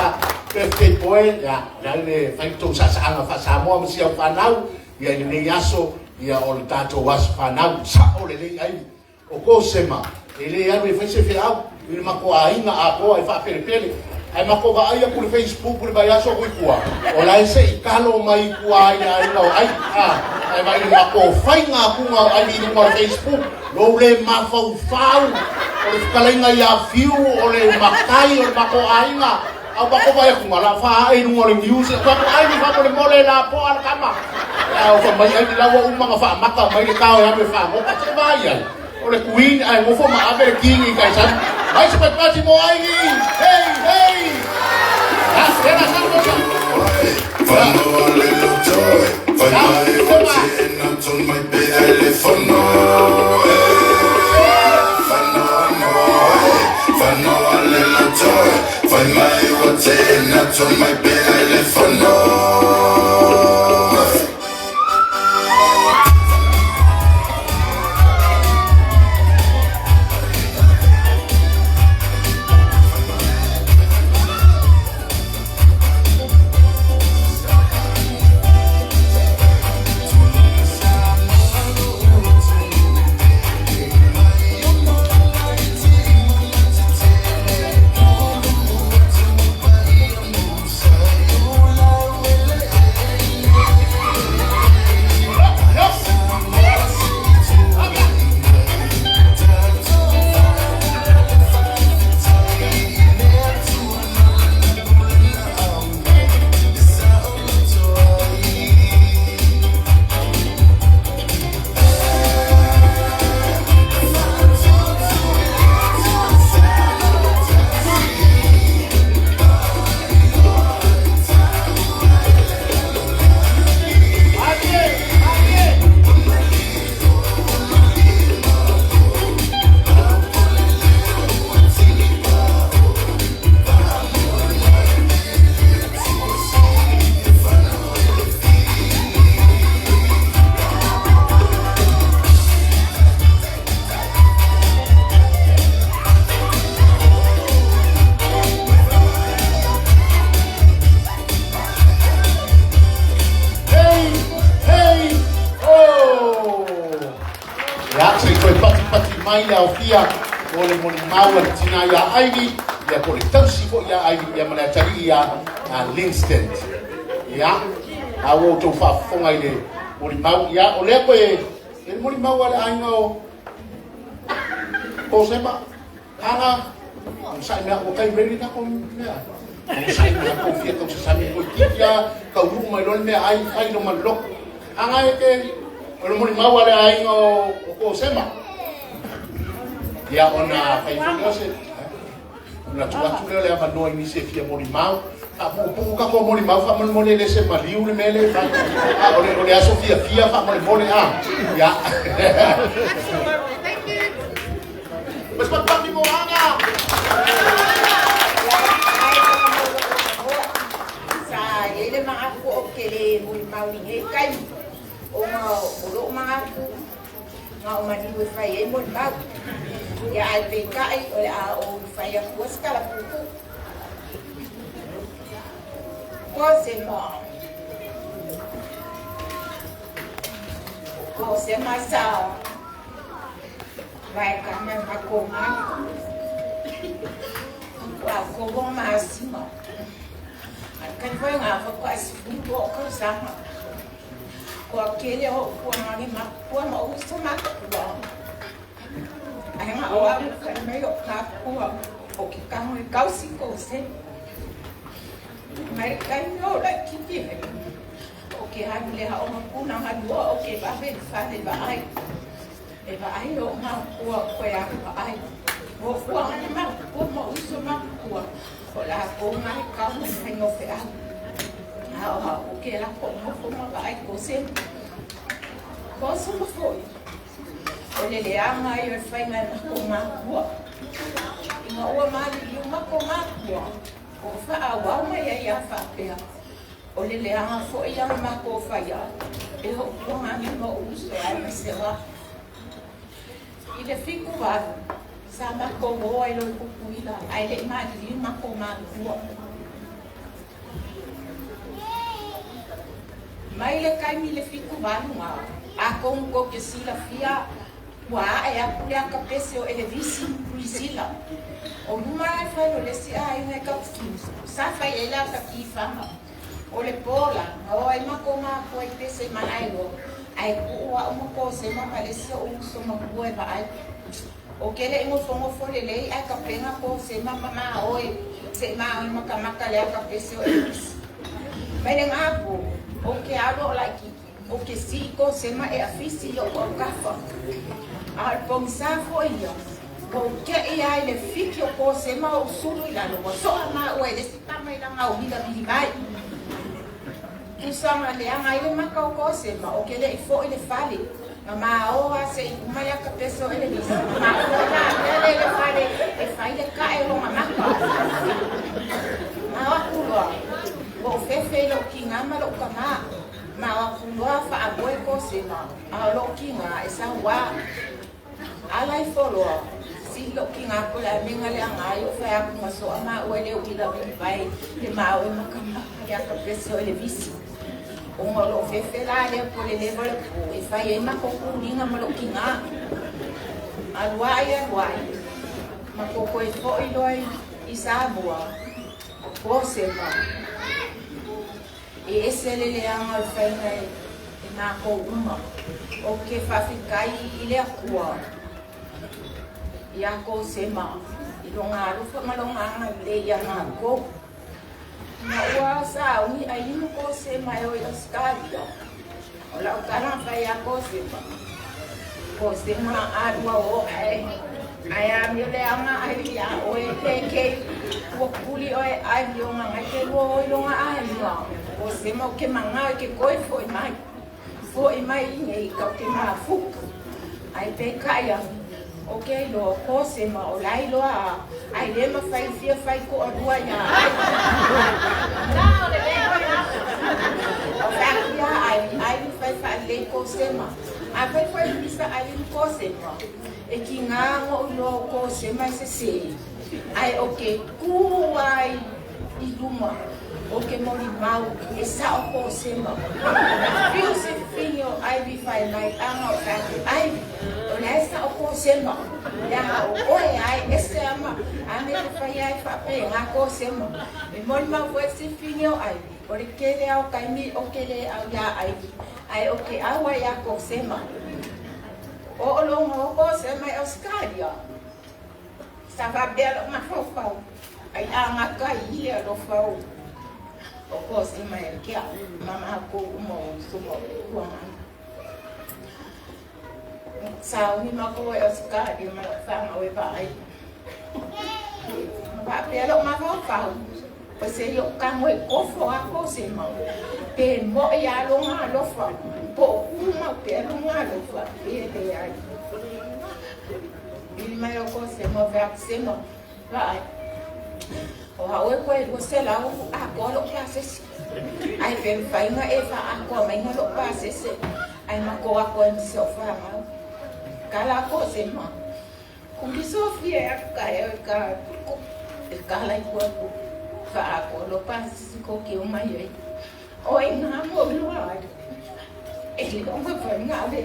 birthday boy, ia, o le a le fai tou saasaaga faa-Samoa ma si au fanau, ia i lenei aso, ia o le tatou aso fanau, sao lelei Ivy. O Kosema, e le alu e fai se feau i le matou aiga atoa e faapelepele. Ae matou vaai atu i le Facebook i le vaiaso atu i tua, o la e se i talo mai i tua i le aiga o Ivy. A, ae vaai i le matou faiga atuga o Ivy i luga o le Facebook, lou le mafaufau, o le fetalaiga ia Fiu, o le matai o le matou aiga. A ua matou vaai atu, la faaee i luga o le news, e fai atu, Ivy faamolemole lapoa le tama. A o fai mai Ivy la ua uma ona faamata mai le tao e alu e fagota, se vaai ai. O le queen ae nofo ma ave le king i tai sami. Mai se patipati mo Ivy! Hey, hey! Ha, lea la sa mosa. Hey, hey, oh! Ia, se i toe patipati mai le aofia o le molimau a le tina ia Ivy, ia po o le tausi foi ia Ivy, ia ma le atalii ia Linston. Ia, a ua outou faafofoga i le molimau, ia, o lea koe, e le molimau a le aiga o Kosema, Aga, onosai mea, ua tai ready tatou mea. Onosai mea, kou fia tau sasami koe tiki a, taunuu mai loa le meaai, fai lo ma le loto. Aga e te, o le molimau a le aiga o, o Kosema. Ia, ona fai foi lea o se, ona tuu atu lea o le avanoa i nisi e fia molimau. Faapuupuu tatou molimau faamolemole e le se maliu le mea lea e fai. A, o le, o le aso fiafia faamolemole, a. Ia. Thank you. le molimau i lenei taimi ona o lou manatu na o maliu e fai ai molimau. Ia ae peitai o le a ou fai atu ai se tala puupuu. Ko se ma. Ko se ma sa. Vai ka me ma ko ma. Wa ko bo ma sima. Ai ka foi nga fa kwa si fu o ka sa. Ko kele o ku ma ni ma ku ma u so ma ku. Ai nga o a ka me o ka ku o ki ka mo ka si ko se. Mai kai no la ki ti. O ke ha le ha o ma ku na ha lo o ke ba fe fa le ba ai. E ba ai o ma ku ko ya ba ai. O ku ha ni ma ku ma u so ma ku. O la ko mai ka mo mai no fe a. Ha o ha o ke la ko mo ko ma ba ai ko se. Ko so mo foi. O le leaga ai o le faiga e mako makua. Ina ua maliliu mako makua, o faaauau mai ai a faapea. O le leaga foi ia mako faia, e hoopuaga age ma ou uso ai ma se la. I le 78, sa mako o ai loi kukuila, ai le maliliu mako makua. Mai le kaimi le 78 ngā, a kongu ko ke sila fia, ua ae aku le akapese o elevisi Priscilla. O luma ai fai o le si a inga ka sa fai e la ka ki fama. O le pola, o ai mako ma ko ai pese ma ai lo. Ai ku ua o mako se ma ma le si o uso ma ku e ba ai. O kele ingo fongo fo le lei ai ka penga ko se ma ma ma oi se ma oi maka maka le akapese o elevisi. Mai le ngapo, o ke alo o la kiki. O ke si ko se ma e afisi o o kafa. A le pongsa fo ia. O ke ia i le fiki o ko se ma o sulu i lalo. O soa ma o e le si tama i langa o hila vili mai. Tusanga le anga i le maka o ko se ma o ke le i fo i le fale. Nga ma o a se i kuma ia ka peso e le nisi. Ma o la le le fale e fai le ka e longa maka. Ma o akuloa. O fefe lo ki ngā ma lo ka ma. Ma o akuloa fa a boe ko se ma. A lo ki ngā e sa wā. Ala i foloa. Si lo ki ngā ko le amenga le anga i o whai aku maso a ma ue le uila vili vai. Le ma o e maka maka le aka peso e le visi. O ngā lo fefe la le po le levo le po. E whai e mako kuringa ma lo ki ngā. Aluai aluai. Ma koko e fo i loa i Samoa. Ko se ma. E ese le leanga o le whainga e mako uma. O ke whawhikai i le akua. Ia ko se ma. I longa alufa ma longa anga le ia ngā ko. Na ua sa ungi ai lima ko se ma e oi Australia. O la o tala whai a ko se ma. Ko se ma a rua o ai. Ai a mio le anga ai ia oe ke ke. Ua kuli oe ai mio nga ngai ke rua oi longa ai mio. O se ma o ke manga ke koe foi mai. Foi mai i nei ka o ke mafuka. Ai pe kaya. O ke lo ko se ma o lai loa a. Ai le ma fai fia fai ko a rua ia. O fa ia ai ai fai fa le ko se ma. A fai fai misa ai le ko se ma. E ki ngā ngo lo ko se ma se se. Ai o ke ku ai i luma. O ke mori mau e sa o ko se ma. Fiu se fingo ai vi fai mai anga o ka ai. O le sa o ko se ma. Ya o oe ai e se ama. A me te fai ai fa pe ngā ko se ma. E mori mau fue se fingo ai. O le kele au kaimi o kele au ia ai. Ai o ke au ai a ko se ma. O o longa o ko se mai Australia. Sa va bela ma fofau. Ai a ngā kai i le alo fau. O ko se mai e kia. Mama ko uma o suma o kua ngā. Sa umi mako e Australia ma whanga o e vai. Va bela ma fofau. O se yo kango e kofo a ko se ma. Pe mo i a longa alofa. Po uma pe longa alofa. Pe le ai. Ili mai o ko se mo vea se mo. Vai. O au e koe 200 atoa lo'u pasese, ae pe mafai ona e fa'aatoa maiga lo'u pasese ae matou ato ai ma si o'u fanau. Kala kosema, kuli Sofia e atu taeao i ka e kala i tua atu fa'aatoa lo'u pasese tou te omai ai. O ai nā mo iloa ai e le o mafai ona ave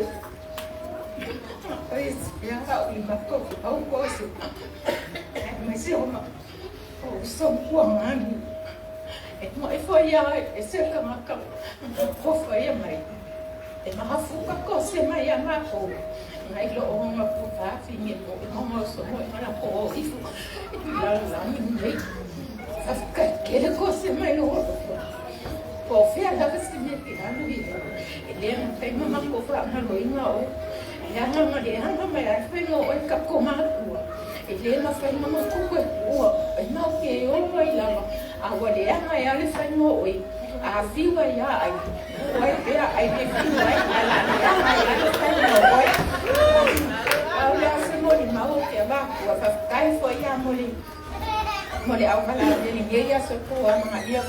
e ia au i matou au kosema aemaise o O uso puagani, e mai foi a e se tagata alofa ia mai, e mafuka kose mai ia matou, nai lo o matua fafine po o ma uso mo e la po ifu i lalolagi nei. Faafetai tele kose mai lou alofa. Po o fea lava se mea e te alu i ai, e le mafai ma matou faagaloina oe. E aga ma le aga mai a e faiga o oe tatou matua. E le mafai ma matou toe tuua, e mau te o ai lava, a ua leaga e a le faiga o oe. A fiu ai a ai, tuu ai pea ai te fiu ai, ae la leaga ai a le faiga o oe. Pau lea o se molimau ou te avatua, faafetai foi ia mo le mo le auvalavea i lenei aso e tou amanaia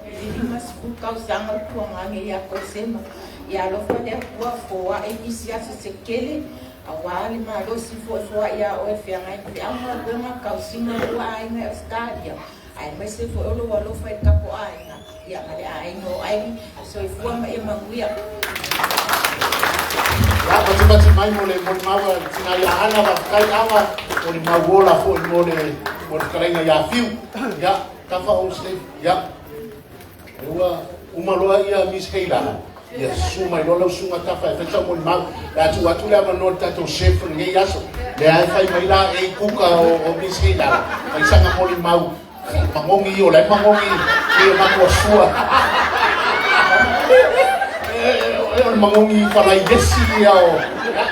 i le 50 tausaga o Tuagane ia Kosema. Ia alofa le Atua foai nisi aso se tele auā le malosi foi foai iā oe feagai ma feau ma galuega tausiga o lou aiga i Ausetalia aemaise foi o lou alofa i le tatou aiga ia ma le aiga o Aili. Soifua ma ia manuia. Ia, matimati mai mo le molimau a le tina ia Ana, faafetai Ana mo le mau ola foi mo le mo le fetalaiga ia Fiu. Ia, tafa o Slave. Ia, ua uma loa ia Miss Heila. Ia, susu mai loa lau susuga Tafa e fai sau molimau. Le a tuu atu le avanoa i le tatou chef o lenei aso. Lea e fai mai la e kuka o Miss Heila. Fai saga molimau. Magogi o la e magogi i o matua sua. O le magogi falai esi ia o.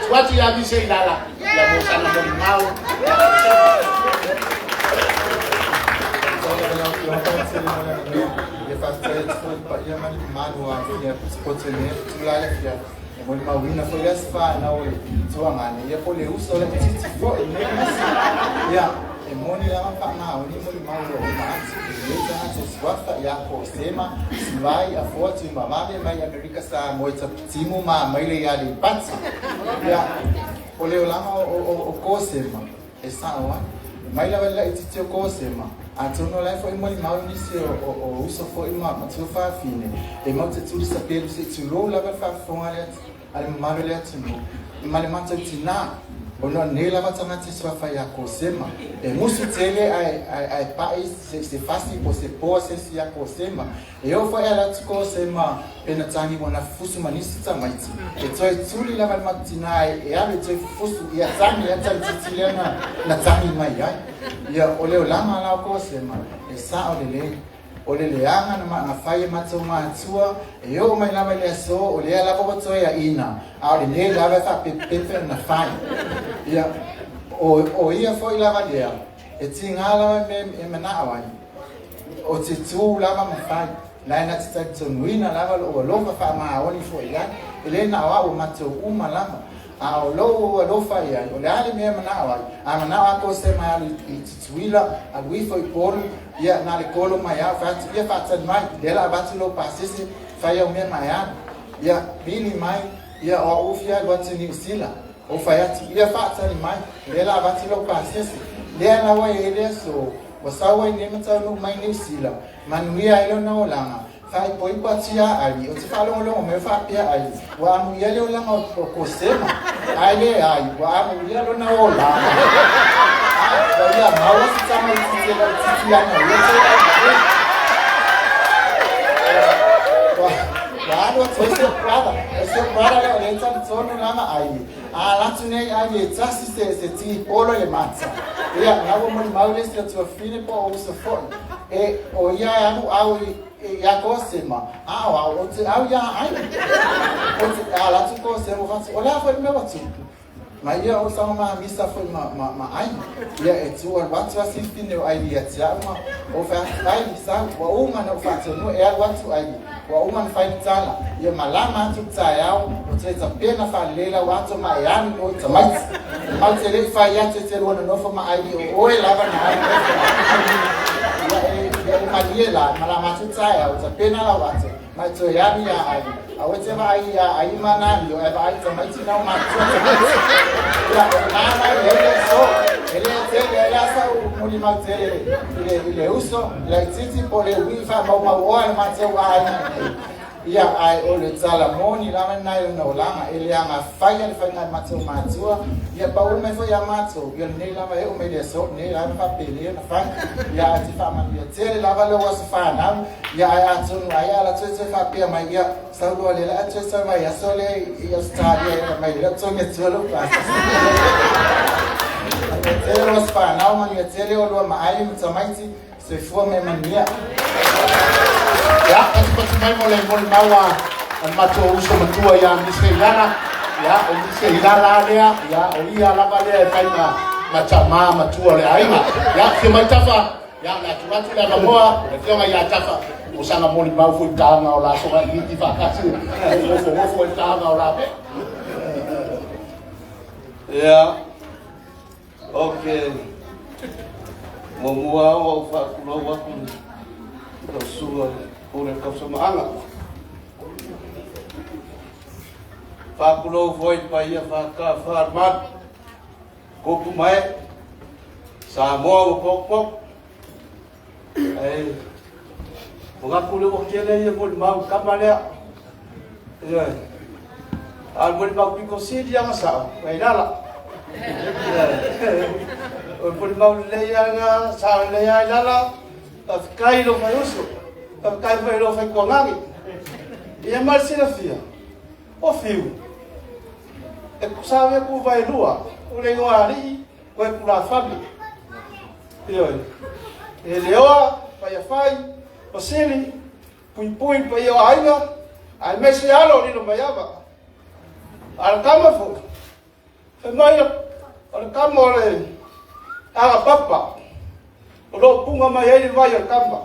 Tuu atu ia Miss Heila. Ia mo sana molimau. Ia faafetai atu foi i le paia ma le mamalu o afia potopoto i lenei itula i le afiafi. E molimauina foi le aso fanau o le tuagane, ia po o le uso laitiiti foi i lenei aso. Ia, e moni lava ma faamaoni molimau o lo o uma atu i lenei tagata o Suafa ia Kosema Sivai Afoa Tuimavave mai Amerika Samoa i Tapitimu ma Maile i Aleipata. Ia, o le olaga o Kosema, E sao ai. Mai lava i le laitiiti o Kosema, atonu o la e foi molimau nisi o uso foi ma tuafafine, e mau te tuli sapelu se i tulou lava le faafofoga a le mamalu o le atunuu, ma le matou tinā, ona o nei lava tagata e suafa ia Kosema. E musu tele ae paʻi se fasi po o se poa se isi ia Kosema. E oo foi ala atu Kosema pena tagi ua nafufusu ma nisi tamaiti, e toe tuli lava le matou tinā e alu e toe fufusu ia tagi ia tamaitiiti lea na tagi mai ai. Ia, o le olaga la o Kosema, e sao lelei. O le leaga na na fai e matou matua, e oo mai lava i le aso, o lea lava ua toe aina, a o lenei lava e faapepepe ona fai. Ia, o ia foi lava lea, e tiga lava mea e manao ai, o te tu lava ma fai, la e na te talitonuina lava lou alofa faamaoni foi i ai, e le na o au o matou uma lava. A o lou alofa i ai, o le a le mea e manao ai, a manao a Kosema e alu i Tutuila, alu ifo i Upolu, ia na le kolo mai au, fai atu, ia faatali mai, lea la avatu lou pasese, fai au mea ma e alu. Ia, pili mai, ia o au fia alu atu i Niu Sila. Ou fai atu, ia faatali mai, lea la avatu lou pasese. Lea la ua i ai le aso, ua sau ai nei ma taunuu mai Niu Sila, manuia ai lona olaga, faaipoipo atu iā Ali, ou te faalogologo mai o faapea Ali, ua amuia le olaga o Kosema, ae leai, ua amuia lona olaga. A, ua ia maua se tamaitiiti e laitiiti ana ia toe aumai. Ua alu atu ai si ou brother, o si ou brother lea o lea e talitonu lava ai, a alu atu nei ai e tasi se tipolo i le mata. Ia, na ua molimau le isi atuafine po o uso foi, e, o ia e alu au i, ia Kosema, a o au, ou te au iā ai. Ou te, a alu atu Kosema, ua fai atu, o le a foi le mea ua tupu? Ma ia o saga mahamisa foi ma, ma, ma ai. Ia e tu alu atu a sifine o Aili ia te au ma o fai atu, Aili, sau, ua uma na ou faatonua e alu atu Aili, ua uma na fai le tala, ia malama atu le taeao, o toe tapena faalelei lau ato ma e alu i o i tamaiti. E mau te le i fai atu e te lua nonofo ma Aili o oe lava na alu nofo ma Aili. Ia le malie la ma la matu tae au ta pena lau ate mai toe ani ia ai a oe te vaai ia ai ma nā lio e vaai tamaiti na o matua tamaiti. Ia o nā mai le le so e le tele e le asa u muli mau tele i le uso laitiiti po le ui faamaumauoa le matou aiga nei. Ia, ae o le tala moni lava lena i lona olaga, e leaga faia le faiga a le matou matua, ia pau mai foi ia matou, ia lenei lava e oo mai le aso lenei la na faapelei ona fai. Ia ae te faamanuia tele lava lou aso fanau, ia ae atonu ai a la toe toe faapea mai, ia sau loa lea la a toe sau mai aso lea i Australia e mai lea togi atua lou pasese. Manuia tele lou aso fanau, manuia tele oulua ma Ai ma tamaiti. Soifua ma ia manuia. Ia, patupatu mai mo le molimau a le matou uso matua ia Mise Ilala. Ia, o Mise Ilala lea, ia, o ia lava lea e fai ma, ma tamā matua o le aiga. Ia, afio mai Tafa, ia, o le a tuu atu le avanoa i le afioga ia Tafa, mo sana molimau foi i taga o la soga iti faatasi, e nofonofo ai taga o la mea. Ia, Ok. Muamua lava ua ou faatulou atu i lau susuga i le Pule o le Tausamaaga. Faatulou foi i le paia faatafa o le malu, tupu ma ee, Samoa ua potopoto. Ae manatu lea ua tele ia molimau i tama lea. Ioe. A o le molimau pito sili lava ona sao, e i lala. Ioe. O le molimau lelei lava lena, sao lelei lava i lala. Faafetai i lou faiuso, faafetai foi i lou faituagani. Ia ma le silafia, o Fiu, e tusa lava ia tuva e lua, o le igoa alii Koe tulafale. Ioe. E leoa, faiafai, pasili, puipui le paia o aiga, aemaise alo o lilo mai ava. A o le tama foi, fai mai o le tama o le agapapa, o lo o puga mai ai le vai o le tama.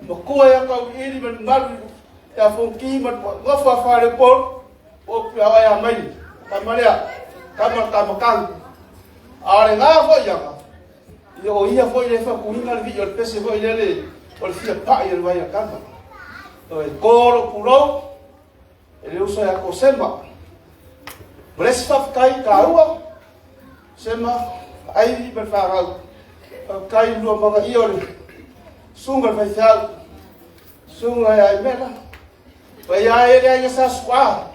Matua ia Tauiliili ma le mamalu ia Fonoti ma le nofo a Faleupolu, o upu ia oe a Maile, tama lea, tama le tamatagi. A o lena foi aga, ia o ia foi le fatuina le vii o le pese foi lele o le fia pa'i o le vai a tama. O e kō lou pulou, e le uso ia Kosema. Ma le isi faafetai taua, Sema, Aivi ma le fanau, faafetai i lua magaia o le susuga i le faifeau, susuga ia Aimela, Paia e le aiga sa su'a.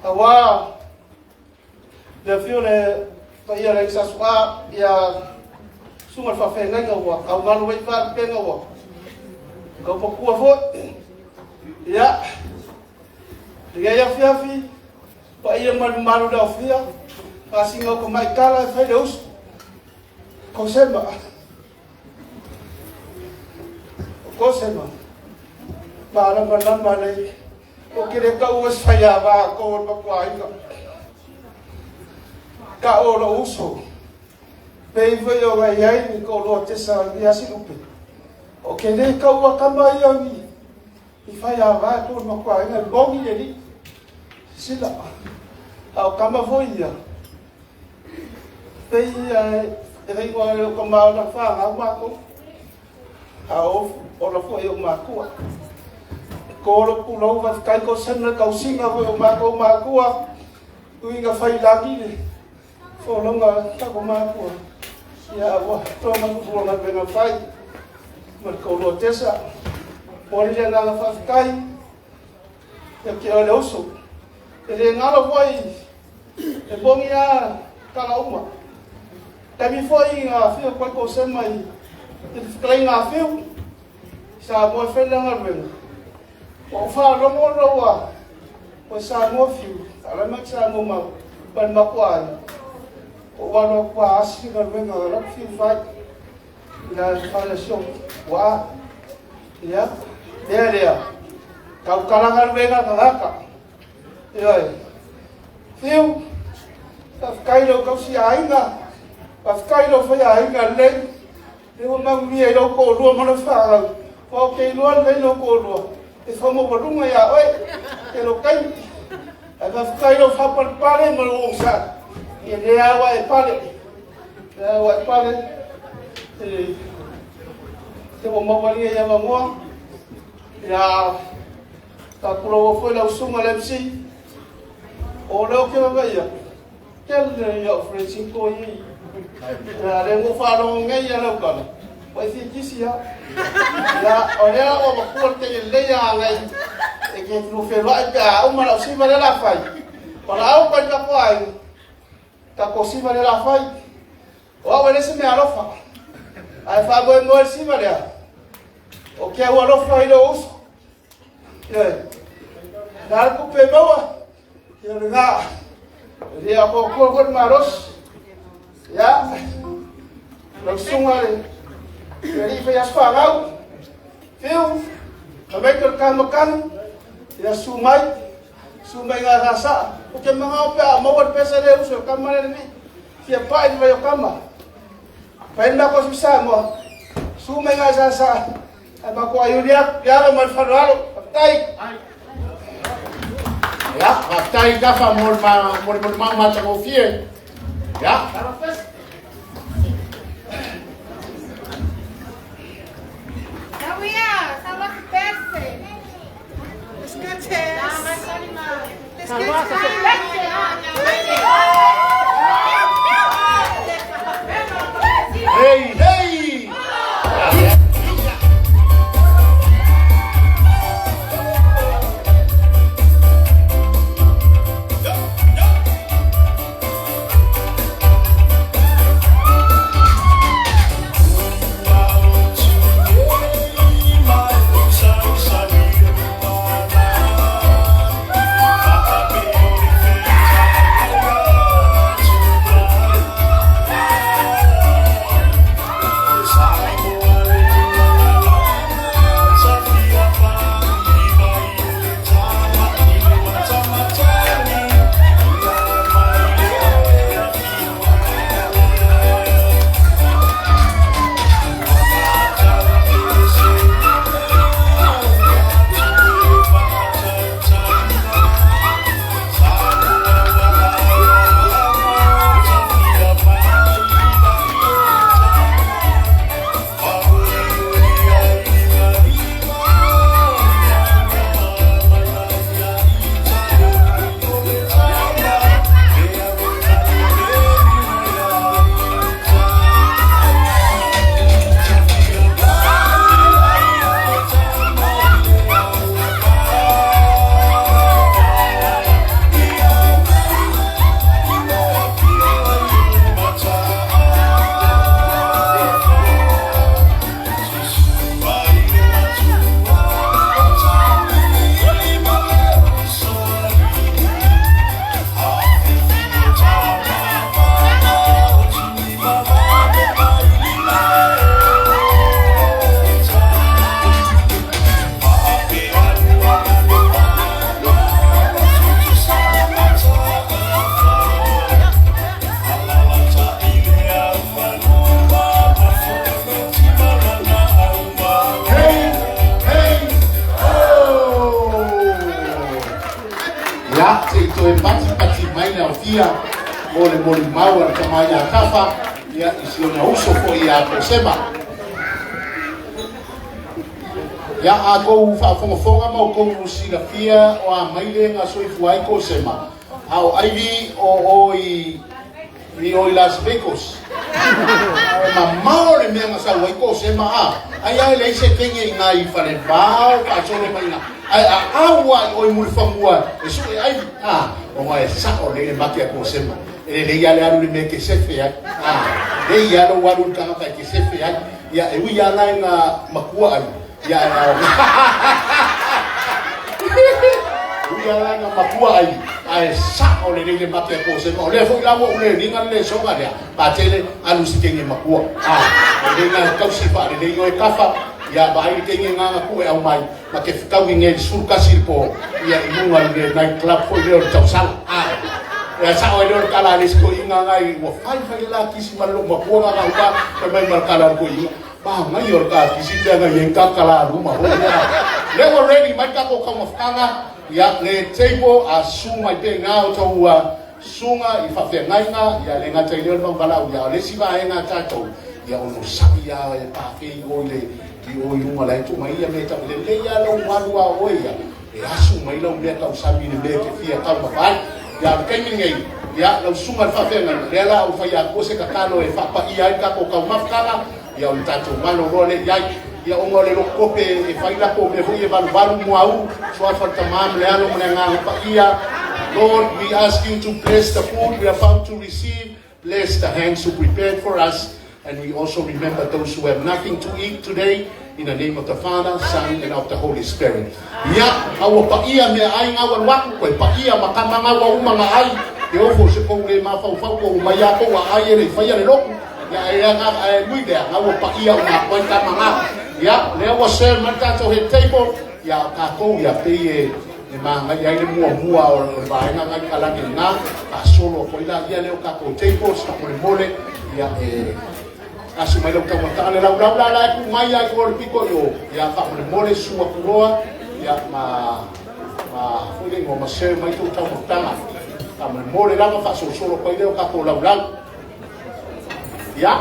Aua le afio le paia le aiga sa su'a ia susuga le faafeagaiga ua taugalu ai faalupega ua taupatua foi. Ia, lenei afiafi, paia ma le mamalu le aofia, pasiga o tamaitala e fai le uso, Kosema. O Kosema, malamalama lei, o ke le taua se faiava ko o le makuaiga. Ka o lou uso, pei foi ona i ai ni toalua tesa i Asilupe. O ke le taua kama ia ni i faiava ko o le makuaiga, moni le alii. Sila, a o kama foi ia, Pei e faigoa e o tama o na fanau matou, a o ola foi o matua. E kolo pulou faafetai ko sena le tausiga foi o matou matua, uiga fai lagi le folauga tako matua. Ia ua toa manu fua galuega fai ma le toalua tesa. Momoli le agaga faafetai ia te oe le uso. E le galo foi e moni lava tala uma. Taimi foi na afio atu ai Kosema i le fetalaiga a Fiu, i Samoa e fai lana galuega, ua ou faalogo ona ua ua Samoa Fiu, a o la e mai Samoa ma ma le matou aiga. Ua ou alo atu a asi le galuega a lau Fiu fai i la fale si ou tuaa. Ia, lea lea, tautala galuega tagata. Ioe. Fiu, faafetai i lou tausiaiga, faafetai i lou faiaiga lelei, lea ua manuia i lou toalua ma lau fanau. Aua ou te iloa lelei lou toalua, e faamaualuga ia oe i lou taimi. Ae faafetai i lou faapalepale ma lou onosai, ia lea ua e pale, lea ua e pale. E te ua maua lenei avanoa, ia faapulou foi lau susuga i le MC. O lea ou te vavaia, tele ia o Francisco i. Ia le mo faalogo nei ia lau tala, ua e fia kisi lava. Ia, o lea ua matua le tele lelei a ngai e te tulu feloai pe a uma lau siva lea la fai. Valaau pai tatou aiga, tatou siva lea la fai. O au e le se mea alofa, ae faamoemoe le siva lea, o ke au alofa i lou uso. Ioe, na le tupe e maua, ia o lena, e le atoatoa foi le malosi. Ia, lau susuga le le alii fai aso fanau, Fiu, fai mai ke kamakanu, ia su mai, su mai ngā sasa. O te mangao pe a maua le pesa le uso, kama le ni, fia pai ni vai o kama. Pai na ko si Samoa, su mai ngā sasa. Ai ma ko ai lia, lia ma whanalo, tai. Ia, faafetai Tafa mo le mo le molimau matagofie. Ia. Hey, hey! Hey, hey, oh! Ia, se i toe patipati mai le aofia mo le molimau a le tama ia Tafa, ia, i si ona uso foi ia Kosema. Ia, a kou faafogafoga ma o kou silafia o a mai le ga soifua ai Kosema, a o Ivy o o i i o i Las Vegas. O mamao le mea na sau ai Kosema a, ai a e leai se kenge i ngai Falevao faasolo mai ina, ae a au lava i o i Mulifanua e sue Ivy, a, ona e sao lelei le mate a Kosema. E lelei lava le alu i le mea e te sefe ai, a, lelei lava lou alu i le tagata e te sefe ai. Ia, e ui lava la i ngā makua ai, ia, e ao. E ui lava la i ngā makua ai, ae sao lelei le mate a Kosema. O lea foi la ua ou le liga le lesoga lea, patele alu i se kenge makua. A, e le ngā tausi faalelei oe Tafa, ia, vaai le kenge ngā ngā ku e aumai, ma te fetaui nei i le 11 i le po, ia, i luga i le night club foi lea o le tausala. A, ia sao ai lea o le tala a le isi toeaina ngai, ua fai fai le la kisi ma le lou matua nga nga uka, fai mai ma le tala a le toeaina, manaia o le ta kisi pea ngai ai ta tala luma foi lea. Lea ua ready mai le tatou taumafataga, ia, le table a susu mai pea i ina o tou susuga i faafeagaiga, ia le gata i lea o le mau valaau, ia, o le isi vaega a tatou, Ia onosai lava e pafei i o i le i o i luga la e tuu mai ia mea e tau lelei lava lou alu a oe ia e asu mai lau mea tausami i le mea e te fia taumafa ai. Ia a o le taimi lenei, ia lau susuga i le faafeagaiga, lea la ua fai atu se tatalo e faapaia ai le tatou taumafataga, ia o le tatou maloloa lea i ai. Ia ona o le lototope e fai latou mea foi ia e valuvalu muaulu, suafa le Tama ma le Alo ma le Agaga Paia. Lord, we ask you to bless the food we are about to receive. Bless the hands who prepared for us. And we also remember those who have nothing to eat today. In the name of the Father, Son, and of the Holy Spirit. Ia, a ua paia meaai ga ua alu atu, toe paia ma tama ga ua uma ona ai, te ofo se kou le mafaufau kou mai a kou a ai e le i faia le lotu. Ia, e aga, ae nui lea, ga ua paia uma atu ai tama ga. Ia, lea ua serve mai le tatou head table, ia, o tatou, ia, pei e, e magaia ai le muamua o le vaega ga i kalani lena, faasolo atu ai laia lea o tatou tables, faamolemole, ia, e asu mai lau taumataga le laulau la la e tuu mai ai o le pito i o, ia, faamolemole, susu atu loa, ia, ma, ma, foi le igoa, ma serve mai tou taumafataga. Faamolemole lava, faasolosolo atu ai lea o tatou laulau. Ia,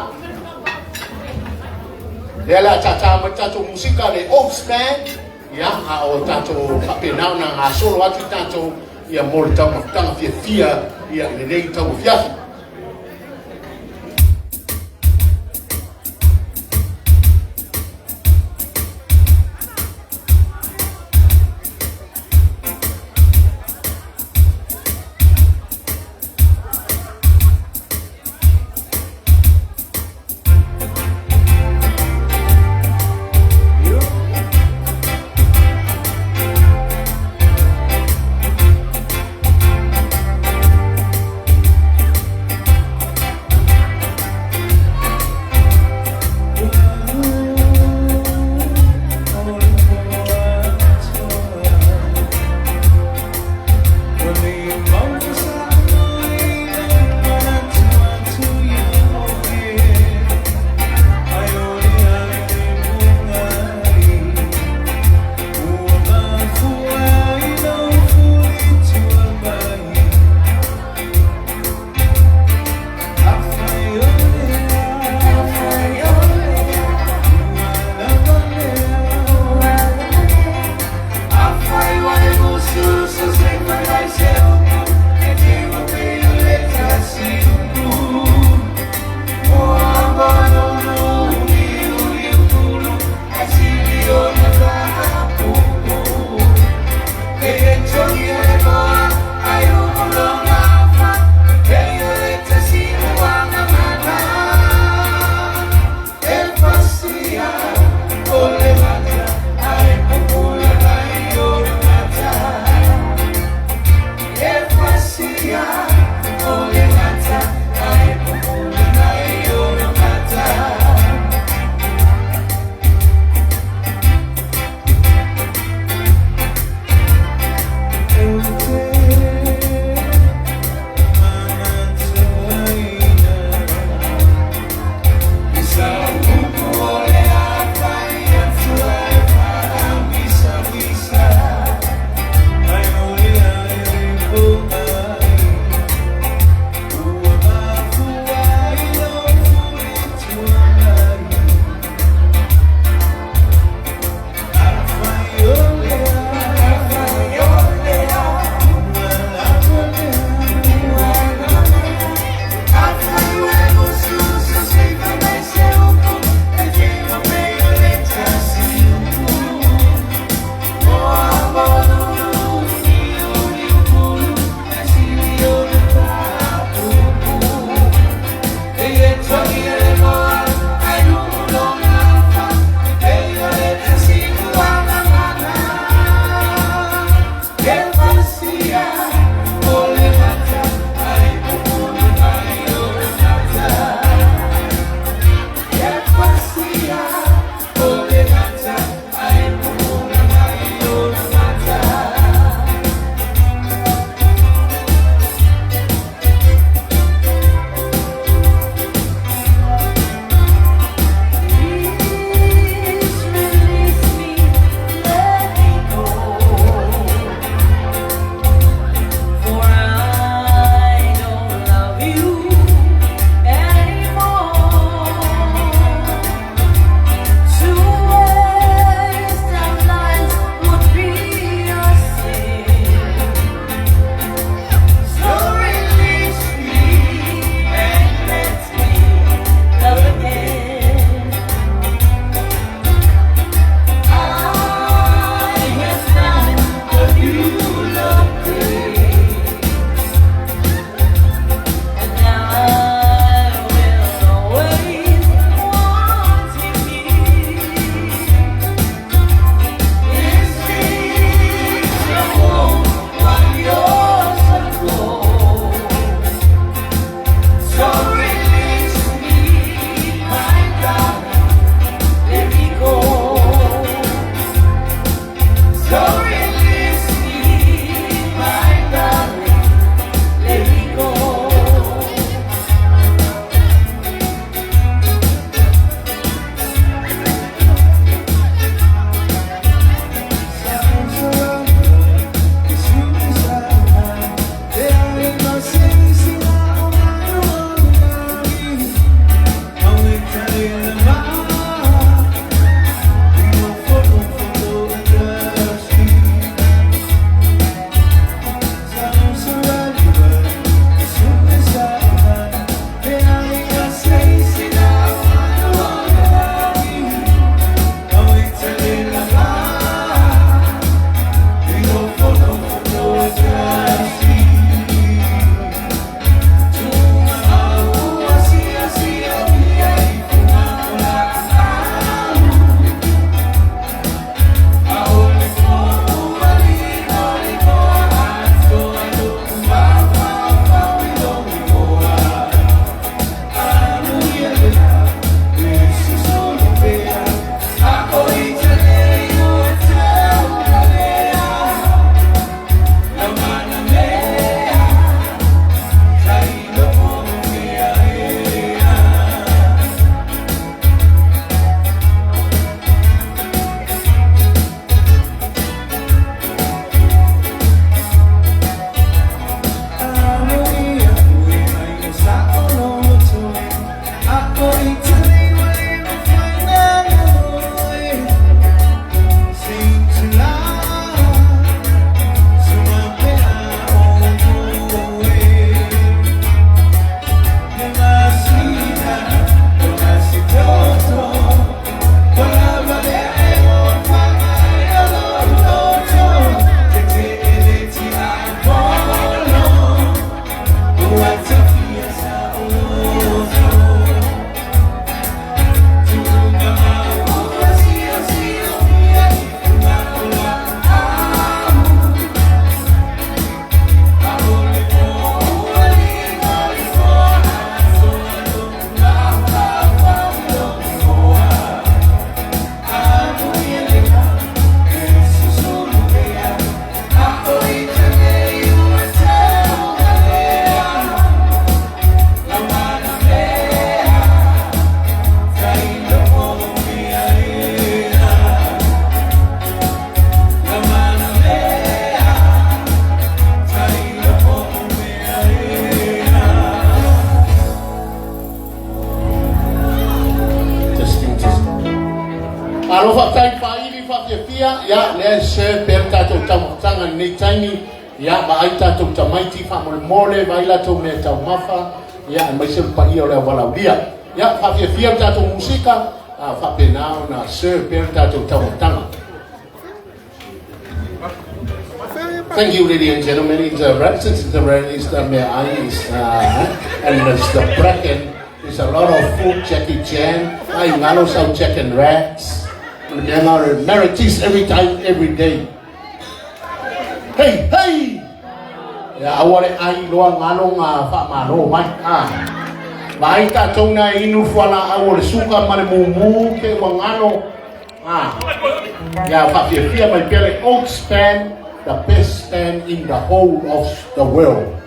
lea le a tātā mai tatou musika le Oaks Band, ia, a o tatou faapena ona gasolo atu tatou, ia, mo le taumafataga fiafia, ia, i lenei tauafiafi. Faafetai faaili faafiafia, ia lea e serve pea le tatou taumafataga i lenei taimi, ia vaai tatou tamaiti faamolemole, vaai latou mea taumafa, ia aemaise le paia o le auvalaulia. Ia faafiafia le tatou musika, a faapena ona serve pea le tatou taumafataga. Thank you, ladies and gentlemen. It's since the is the is and it's the bracken. There's a lot of food, Jackie Chan. I ngalo some chicken rats. Meritis every time, every day. Hey, hey! Ia aua le ai loa ngalo nga faamalo mai. Ah. Vaai tatou na inu fualaau o le suka ma le mumu ke ua ngalo. Ah. Ia faafiafia mai pea le Oak Span, the best stand in the whole of the world.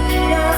Yeah.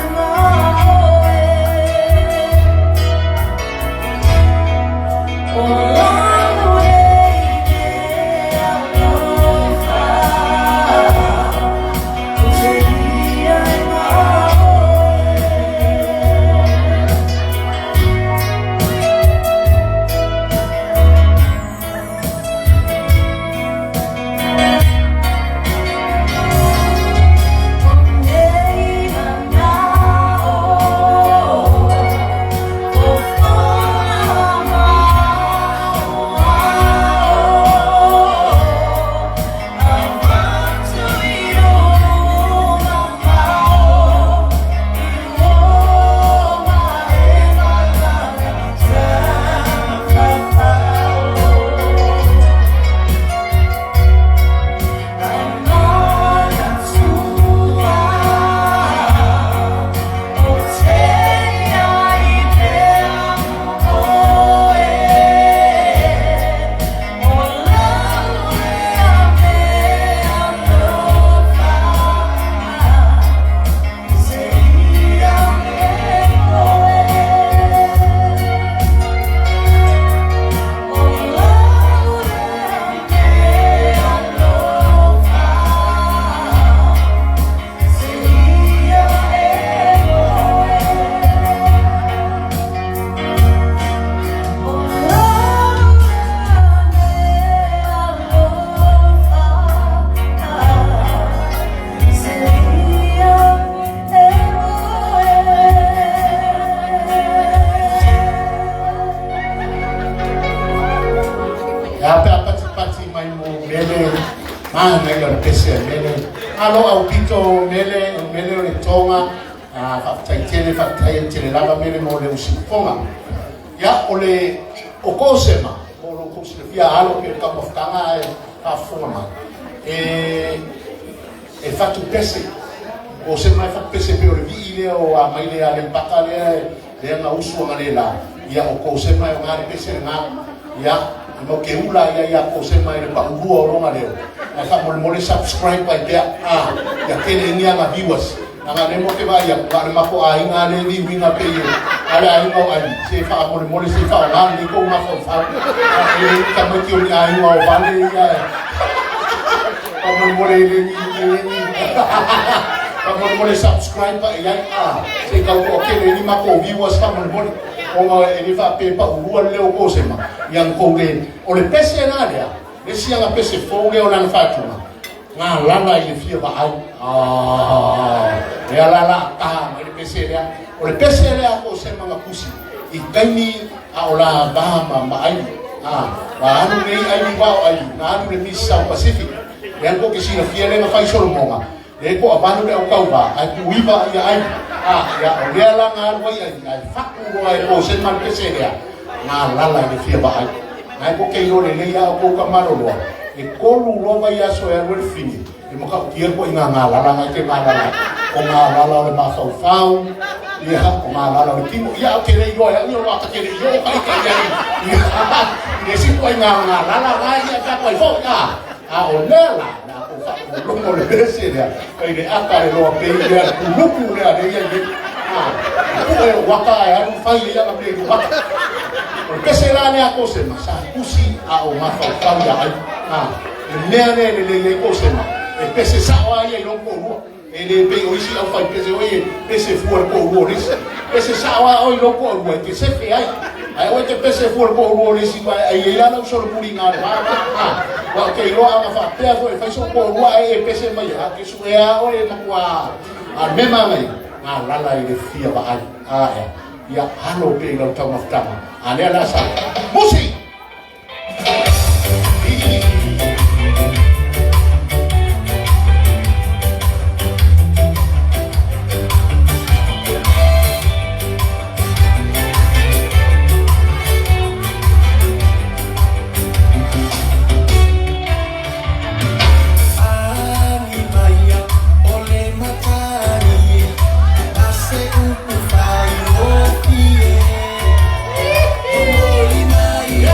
pese a Mele. Malo aupito Mele, o Mele o le Toga, faafetai tele, faafetai e tele lava Mele mo le usufoga. Ia, o le o Kosema, mo lo kou silafia alo pe taumafataga ae faafofoga mai. E e fatu pese, o se mai fatu pese pe o le vii lea o a mai le a le paka lea lea nga usu anga le la. Ia o Kosema e o ngā le pese le ngā. Ia, e mau ke ula ia ia Kosema e le pa ulua o longa leo. Ai fa mole mole subscribe ai pea. Ah, ia kele ingia nga viewers. Anga le mo ke va ia va le mako a inga le vi winga pe ia. Ale a inga o ai se fa mole mole se fa nga le ko nga fa fa. E le ka mo ki o ni a inga o vale ia. Fa mole mole le ni le ni. Fa mole mole subscribe pa ia a. Se ka ko ke le ni mako viewers fa mole mole. O nga e le fa pe pa ulua le o ko se ma. Ia ko le o le pese na lea. Le sia nga pese fou le o lana faatuga ngā lala i le fia vaai. Ah, lea la la ta mai le pese lea. O le pese lea ko se manga pusi. I taimi a o la va ma ma ai. Ah, wa alu nei ai ni wao ai. Na alu le Miss South Pacific. Lea ko ke sila fia le nga fai solomonga. Le ko avanu le au kau ai kuiva ia ai. Ah, ia o lea la ngā alu ai ai. Ai faku roa e ko se ma le pese lea. Ngā lala i le fia vaai. Ngai ko ke iro le lei a o ka maloloa. E kolu loa vai aso e alu e le fini. E maka o tia ko i ngā ngā lala ngai te ngā lala. O ngā lala o le mafaufau. Ia, o ngā lala o le timo. Ia, o te rei loa, ia, ia, o te rei loa, ka ika ia. Ia, le si ko i ngā ngā lala ngai ia ka koe fo. Ia, a o lea la, na ko fa o longo le pese lea. Kai le aka le loa pe ia, kuluku lea le ia le. Ah, ku e waka e alu fai ia ka pe waka. O le pese la lea ko se ma sa kusi a o mafaufau ia ai. Ah, le mea lea le le ko se ma. E pese sa o ai i longo rua. E le pe o isi au fai pese o e pese fua le ko rua lisi. Pese sa o ai i longo rua e te sefe ai. Ai o te pese fua le ko rua lisi pa ai e lana uso le puri ngā le Ah, wa ke iloa anga fa pea fo e fai so ko rua ai e pese mai a ke su e a o e makua. A mema ngai ngā lala i le fia vaai. Ah, ia. Ia alo pe i lau taumafataga. A lea la sa. Musi! Ani maia o le matani a se upu fai o fie. O moli mai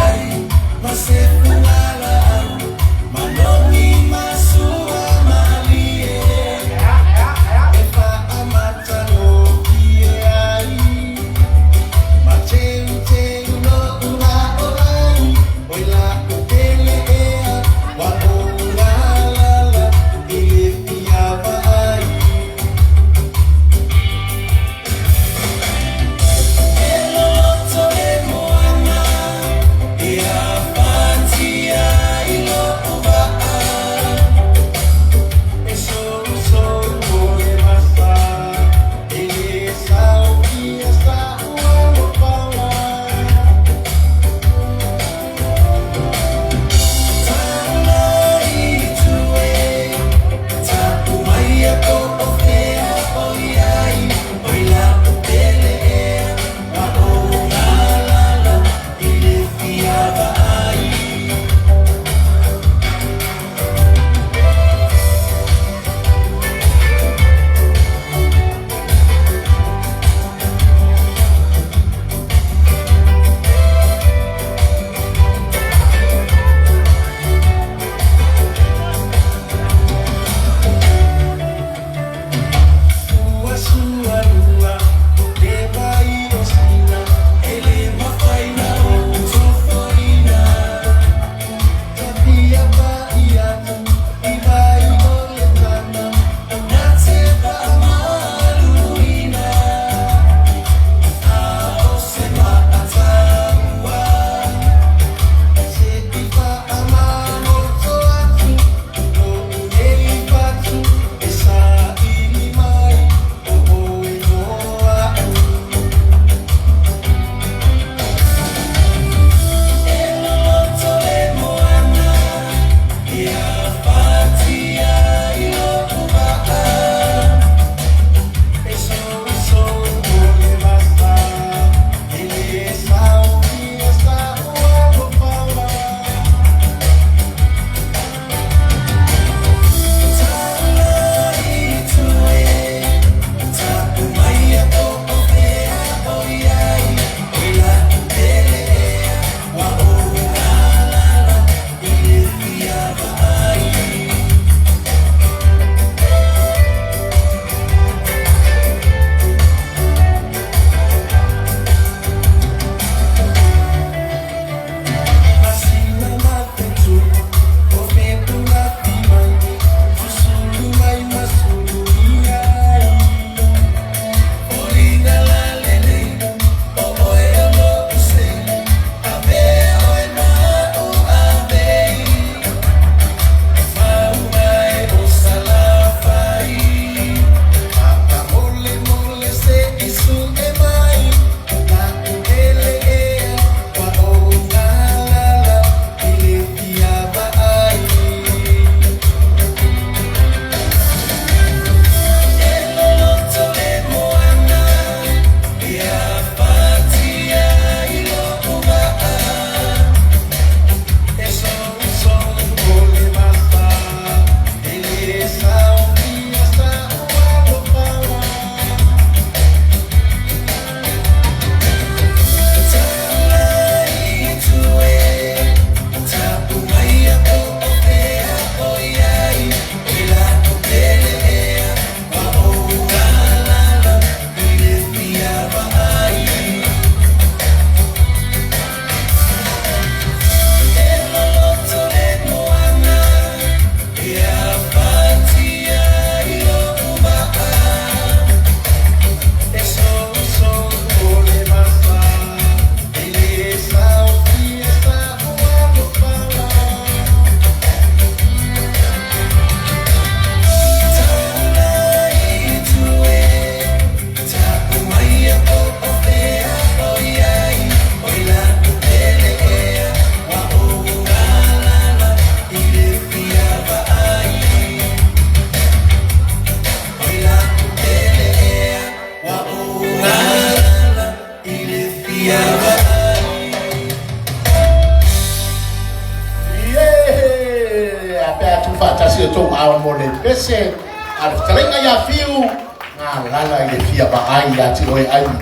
mo le pese a le fetalaiga ia Fiu, galala i le fia vaai ia te oe Ivy.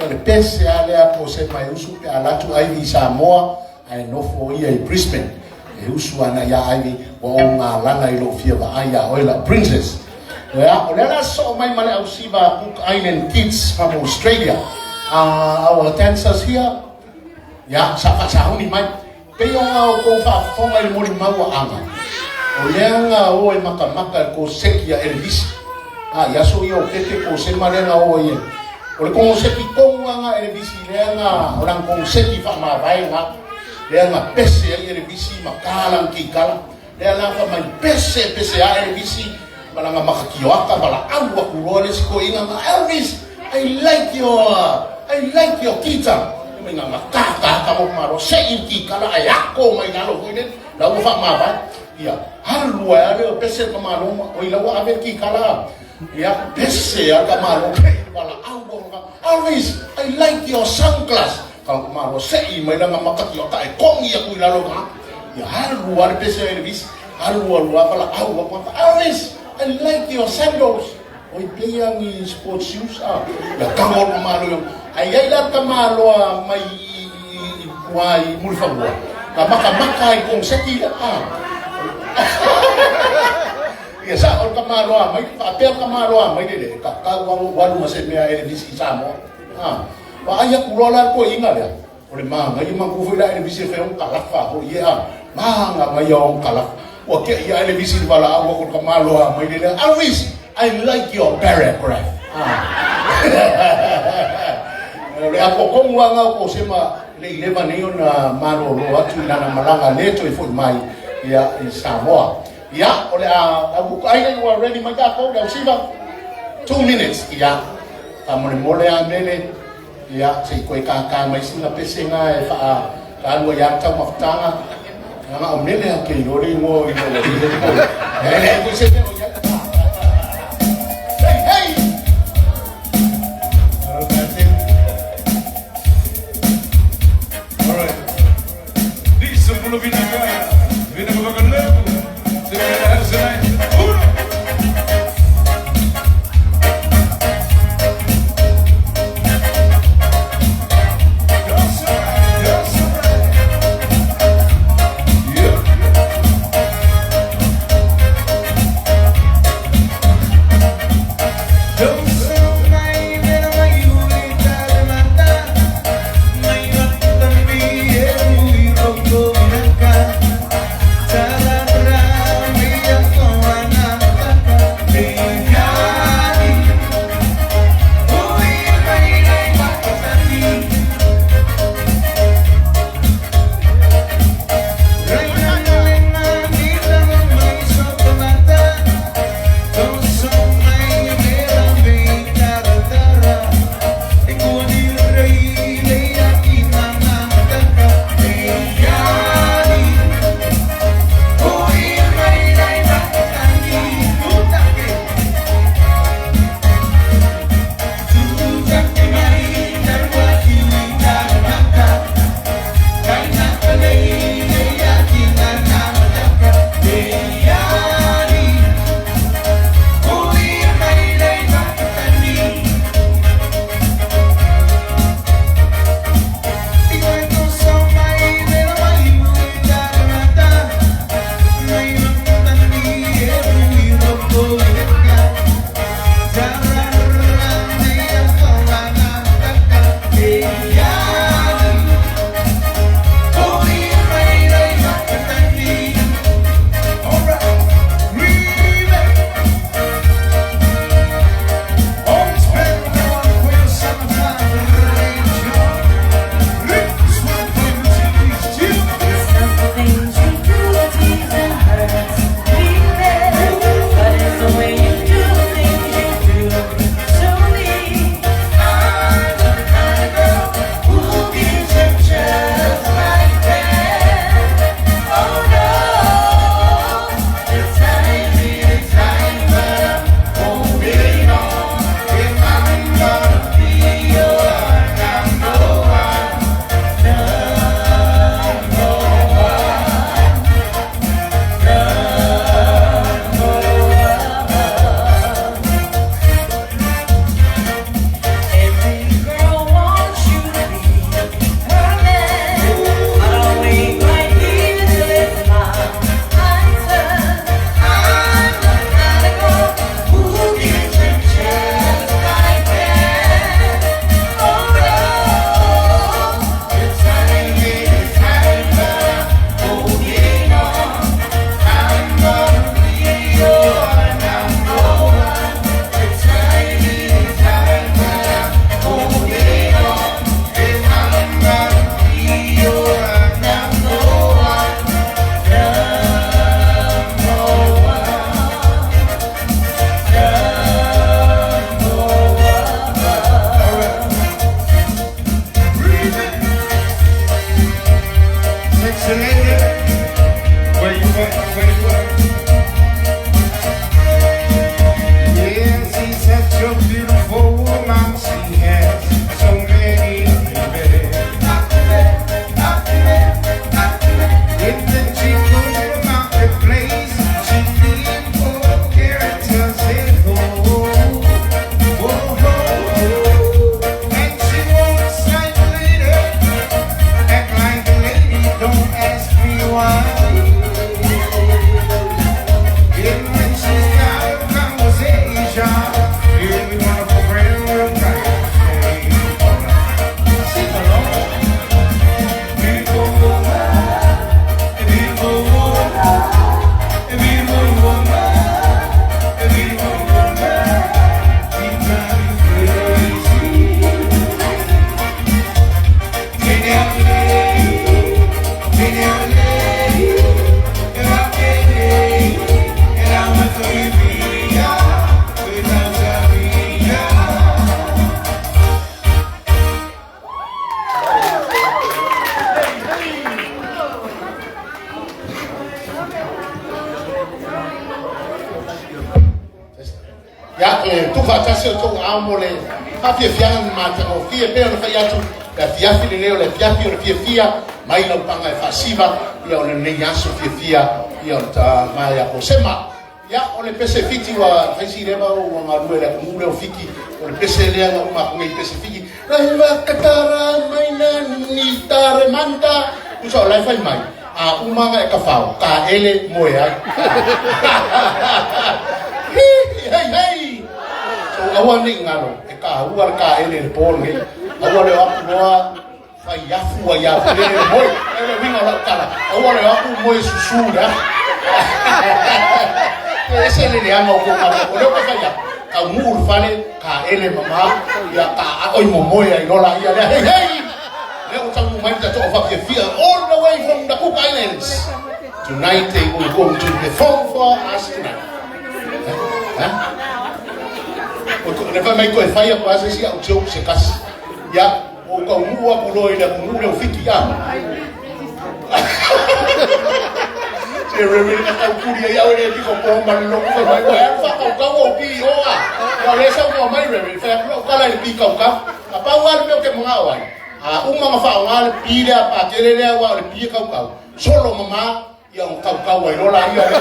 O le pese lava lea po o se mai usu pe a alu atu Ivy i Samoa ae nofo ia i Brisbane. E usu ana ia Ivy, ua ou galala i lou fia vaai ia oe lau princess. Ia, o lea la sosoo mai ma le ausiva Cook Island Kids from Australia. Our dancers here, ia, sa faasauni mai. Pei ona outou faafofoga i le molimau a Aga, o lea na o e matamata i le koseki a Elevisi. A, i aso ia o Pepe Kosema lea na o ai e. O le koseki tonu lava na a Elevisi lea na, o lana koseki faamavae na, lea na pese ai Elevisi ma ta lana kikala. Lea la fai mai pese pese a Elevisi ma lana makatioaka valaau atu loa le isi toeaina ma Elvis I like your I like your guitar. Fai mai na ta ta ta mo malo se i kikala ae ako mai lalo foi le la ua faamavae. Ia alu ai a lea pese ka malo ma oi la ua ave le kikala. Ia pese a ka malo pe valaau Elvis I like your sunglass. Ka malo se'i mai lana makatioaka e kogi aku i lalo ga. Ia alu a le pese a Elvis, alu alu a valaau aku a Elvis, I like your sandals. Oi pei a ni sports shoes a. Ia tago le malo i Ai ai la le tamaloa mai i tua i Mulifanua. Na makamaka i konseki a. Ia sa o le tamaloa mai, faapea le tamaloa mai le le, ka walu walu ma se mea Elvis i Samoa. A. Vaai atu loa la le toeaina lea, o le manaia manatua foi la Elevisi e fai ona kalafa foi e a, manaia ona kalafa. Ua tea ia Elevisi i le valaau atu i le tamaloa mai le lea, Elvis, I like your paragraph. O le atoatogu lava lena o Kosema e le i leva nei ona malolo atu i lana malaga le toe foi mai ia i Samoa. Ia, o le a ai ua ready mai tatou le ausiva. 2 minutes, ia. Faamolemole a mele, ia, se i toe kākā mai sina pese ngā e wha tālua ia tau mafutaga. Nga o mele a ke iloa le ingoa o ina ua i e. E le koe se mea o ia. Hey, hey! All right. Lisa Pulovina Vina Vagalevu. Sitting in the house tonight. Uno. That's right. That's right. Yeah. se outou aao mo le faafiafiaga ma matagofie pei ona fai atu le afiafi lenei o le afiafi o le fiafia mai lau paga e faasiva ia o lenei aso fiafia ia o le tama ia Kosema. Ia o le pese Fiti ua fai si leva ua galue i le atunuu lea o Fiti o le pese lea na uma atu nei pese Fiti Rai vakatara mai nani tare manta tusa o la e fai mai a uma na e tafao ka ele moe ai. Hei hei hei. So aua nei ngalo e ka ua le ka ele le po lenei. Aua le o atu loa fai afu ai a le le moe. E le uiga o lau tala. Aua le o atu moe susu le afu. E ese le leaga o kou malo. O lea ua fai atu. Taunuu le fale, ka ele mama, ia ka oi momoe ai lola ia lea. Hei hei! Lea ua taunuu mai le tatou au all the way from the Cook Islands. Tonight they will go to perform for us tonight. Ha? O le fai mai koe fai aku ase si au joke se kasi. Ia, o taunuu aku loa i le atunuu lea o Fiti a. Se re re ka tau kuri ai au e le piko po ma le loku fai mai ua e whakaukau o pi o a. Ia o le sau mua mai re re, fai aku lau kala i le pi kaukau. A pau a le mea o ke mangao ai. A uma ma whaonga le pi lea pa tele lea ua o le pi e kaukau. Solo mama, ia o kaukau ai lola ia le.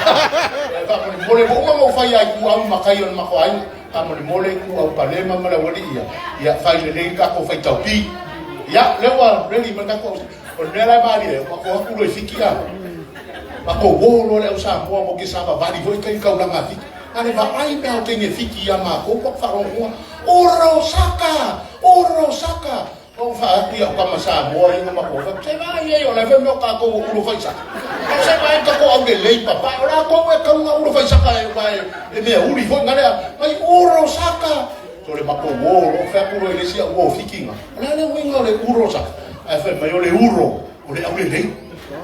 E wha mole mole, mo uma mo whai ai ku au makai o le mako ai. Ka mole mole ku au palema ma le wali ia. Ia whai le lei kako whai tau pi. Ia, lea ua ready ma kako. O le mea la e malie, ma ko haku lo i fiki a. Ma ko wo lo le au Samoa mo ke sa vavali foi kai kaulanga fiki. A le vaai mea o teine fiki ia mākou pa wharongoa. Oro saka! Oro saka! O wha aku ia o kama Samoa inga ma ko wha. Se vai e o le wha meo kākou o uro whai saka. O se vai ka ko au le lei papa. O la kou e kaunga uro whai saka e vai e mea uri foi ngarea. Mai oro saka! So le mako wo lo wha aku lo e lesi au o fikinga. O le ale uinga o le uro saka. Ai wha mai o le uro o le au le lei.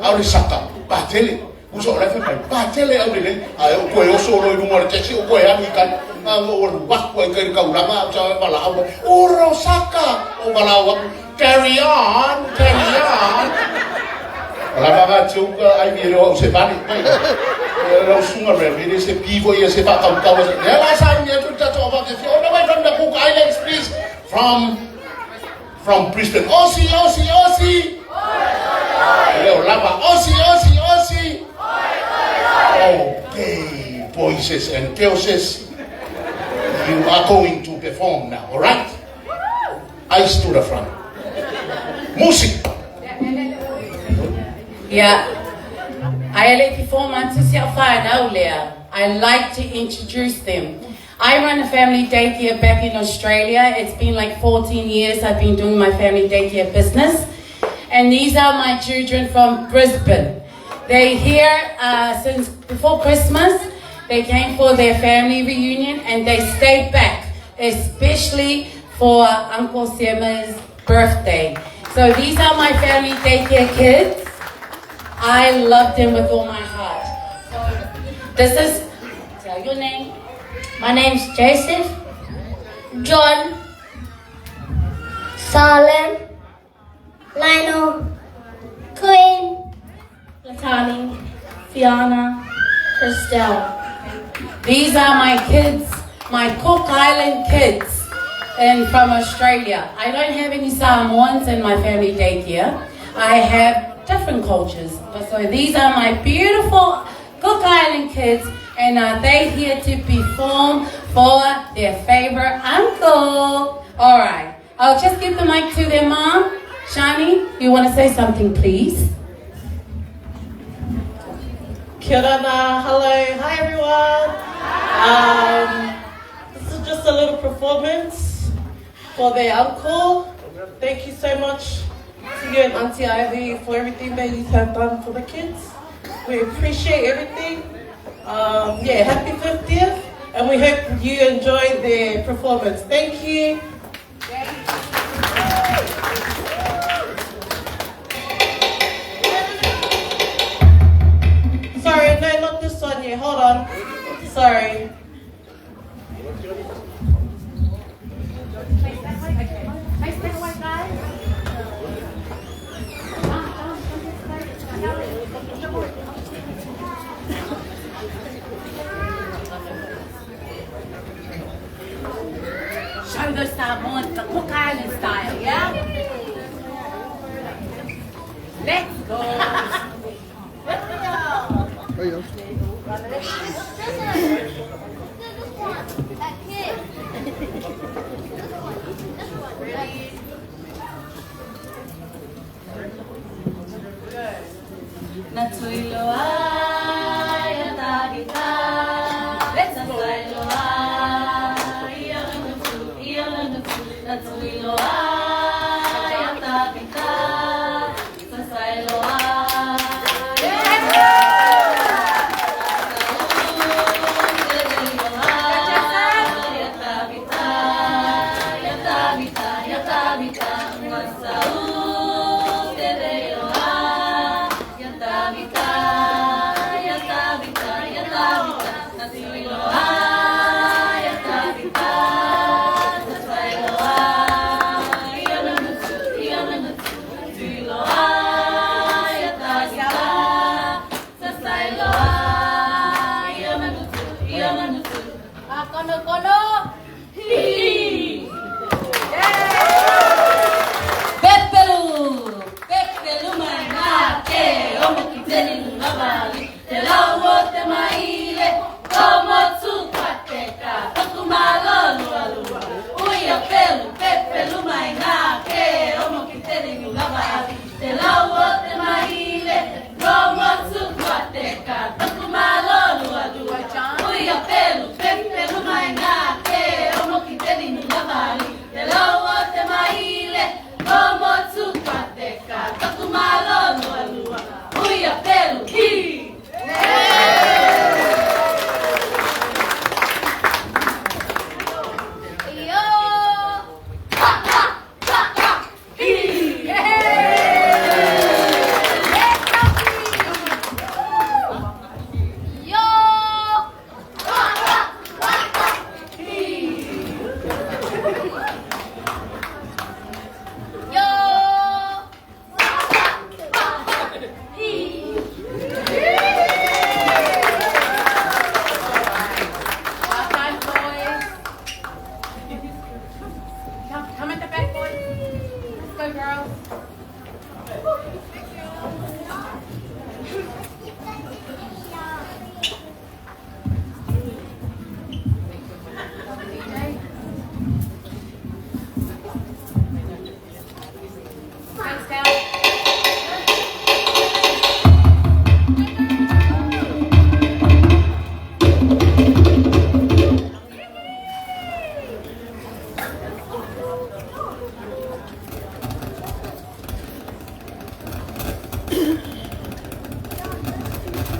Au le saka. Patele. Uso o le wha mai. Patele au le lei. Ai o koe oso lo i runga o le taxi o koe alu i kai. O le waku ai kai le kaulanga o sa wala au. Uro saka! O wala au aku. Carry on! Carry on! O la vava tiuka ai vi le o se vale. Mai. E lau sunga re re se pivo ia se whakaukau. Le la sa ni atu tato o whake. All the way from the Cook Islands, please. From Brisbane. Aussie, Aussie, Aussie! Leo lava. Aussie, Aussie, Aussie! Okay, boys and girls, you are going to perform now, all right? Eyes to the front. Music. Yeah. I like performance I like to introduce them. I run a family daycare back in Australia. It's been like 14 years I've been doing my family daycare business. And these are my children from Brisbane. They're here since before Christmas. They came for their family reunion and they stayed back, especially for Uncle Sema's birthday. So these are my family daycare kids. I love them with all my heart. So this is, tell your name. My name's Joseph, John, Salem, Lionel, Queen, Latani, Fiona, Christelle. These are my kids, my Cook Island kids, and from Australia. I don't have any Samoans in my family daycare. I have different cultures. So these are my beautiful Cook Island kids, and are they here to perform for their favorite uncle? All right, I'll just give the mic to their mom. Shani, you want to say something, please? Kia ora, hello, hi everyone. This is just a little performance for their uncle. Thank you so much to you and Auntie Ivy for everything that you have done for the kids. We appreciate everything. Yeah, happy 50th, and we hope you enjoy the performance. Thank you. Sorry, no, not this one yet. Hold on. Sorry. Samoan, the Cook Island style, yeah? Let's go.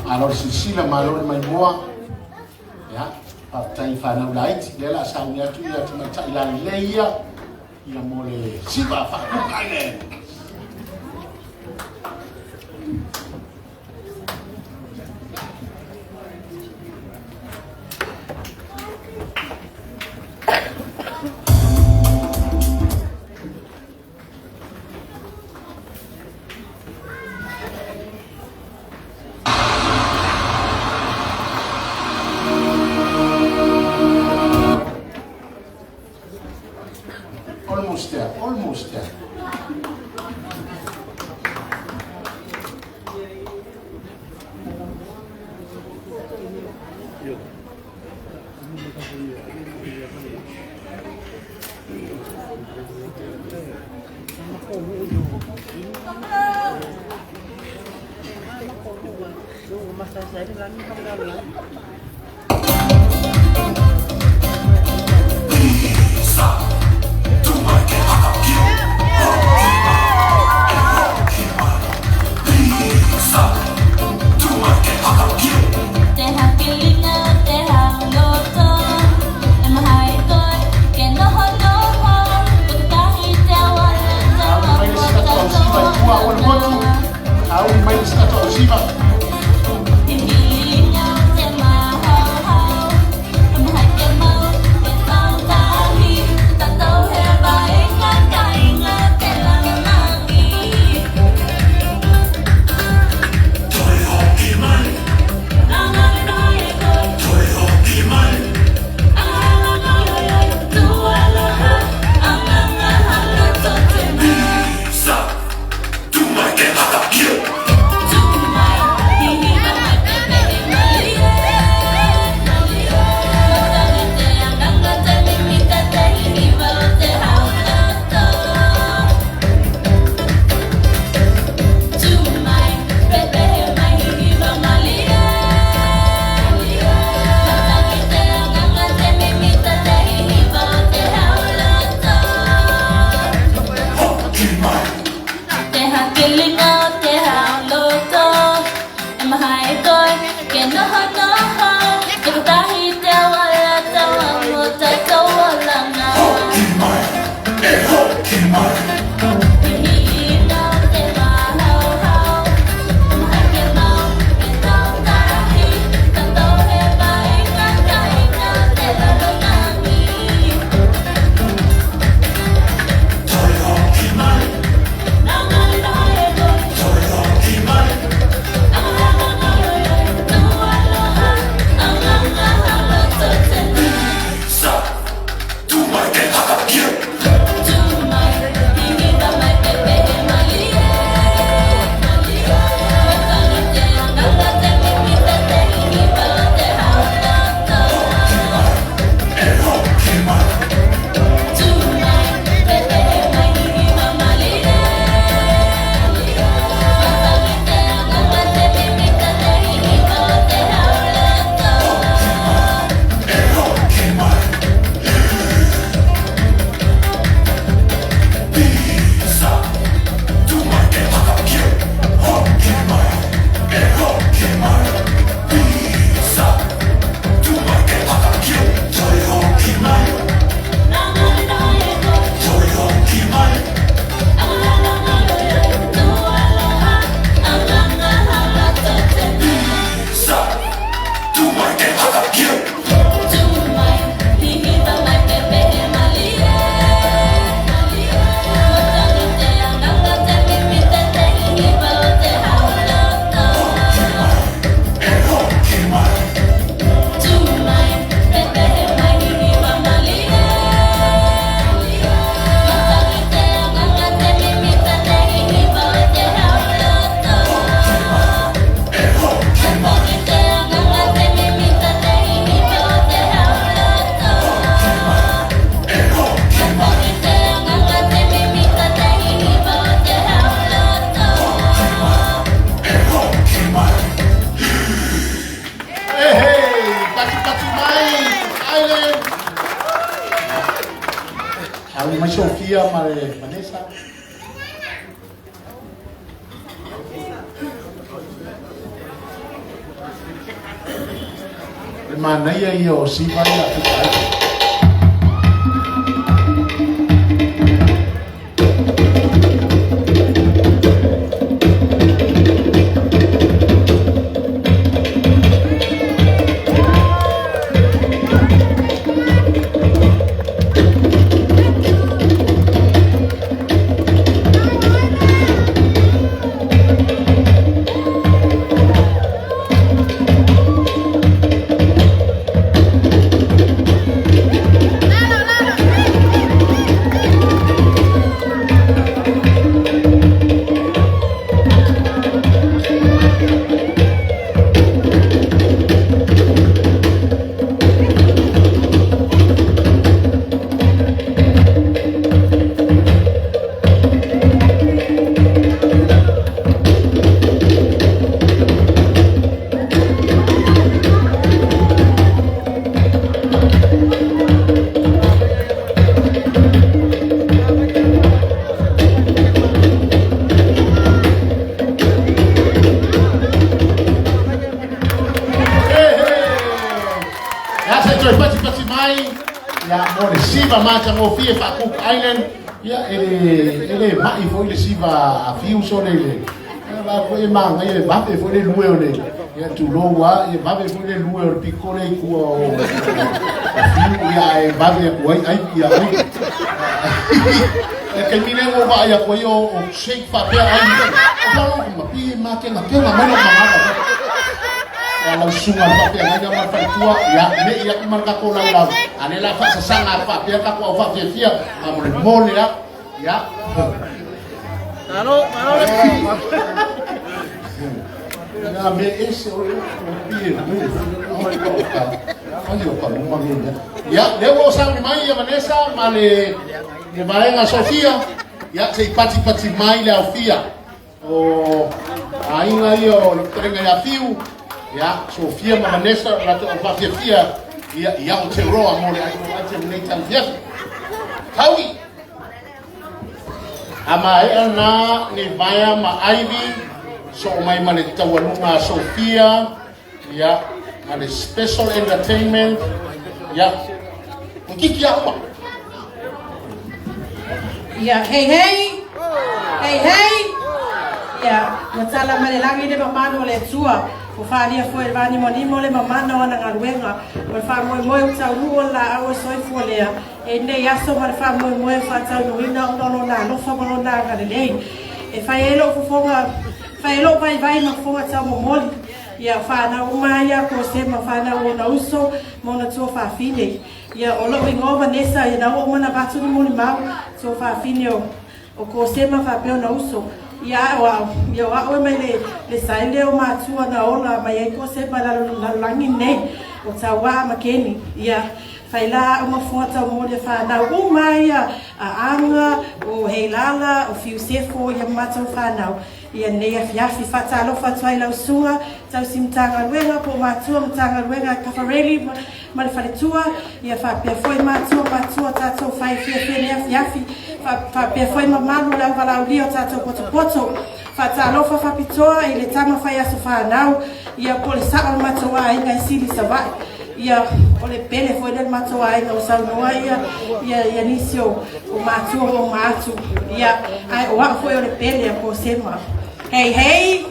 Malo le silasila, malo le maimoa. Ia, faafetai i fanau laiti, lea o le a sauni atu ia tamaitai lalelei ia, ia mo le siva faa-Cook Island. Almost there, almost there. Auli mai le sika toausiva i tua o le motu. Auli mai le sika toausiva. Sauni mai Sofia ma le Vanessa. Le manaia ia o Siva ia Cook Island. Ia se toe patipati mai ia mo le siva matagofie faa-Cook Island. Ia e le e le ma'i foi le siva a fiu sole i le va foi e magaia e vave foi le lue o le ia tulou a e vave foi le lue o le piko le i tua o fiu ia e vave atu ai ai ia ai e taimi lea ua ou vaai atu ai o shake faapea ai o faalogo ma pi ma kegatega mai lou magaga ia lau susuga i le faafeagaiga ma le faletua ia me'i atu ma le tatou laulau a o lea la faasasaga atu faapea tatou au faafiafia a mo le mole a ia Malo, malo le Ia me ese o le pi e ai o ka luma me mea. Ia, lea ua sauni mai ia Vanessa ma le le vaega Sofia. Ia, se i patipati mai le aofia o aiga ia o le fetalaiga ia Fiu. Ia, Sofia ma Vanessa o latou au faafiafia ia i Aotearoa mo le aiga o Aite lenei taufiafi. Taui! A maea na Nevaea ma Ivy, soo mai ma le taualuga a Sofia, ia, ma le special entertainment, ia, toeitiiti lava uma. Ia, hei hei! Hei hei! Ia, ua tala mai le lagi le mamalu o le Atua, ua faaalia foi e le vaanimonimo le mamana o ana galuega, o le faamoemoe ua taunuu o le laau e soifua lea, e lenei aso ma le faamoemoe e faataunuuina ona o Lona alofa ma Lona agalelei. E fai ai lou fofoga, fai ai lou vaivai ma fofoga taumomoli, ia, o fanau uma lava ia a Kosema, o fanau a ona uso ma ona tuafafine. Ia, o lou igoa o Vanessa, ia na ua uma ona avatu le molimau, tuafafine o, o Kosema faapea ona uso. Ia, a o au, ia o au e mai le, le saele o matua na ola mai ai Kosema i lalo, lalolagi nei, o Tauaa ma Keni. Ia, fai la au ma fofoga taumoli a fanau uma ia a Aga, o Heilala, o Fiusefo, ia ma matou fanau. Ia lenei afiafi, faatalofa atu ai i lau susuga tausi Matagaluega po o matua Matagaluega Kafareli ma le faletua, ia faapea foi matua matua tatou fai fiafia i lenei afiafi, faapea foi mamalu o le auvalaaulia o tatou potopoto. Faatalofa faapitoa i le tama fai aso fanau, ia po o le sao o le matou aiga e sili i Savaii. Ia, o le pele foi lea i le matou aiga ua saunoa ia, ia, ia nisi o, o matua ua uma atu. Ia, ae o au foi o le pele a Kosema. Hei, hei!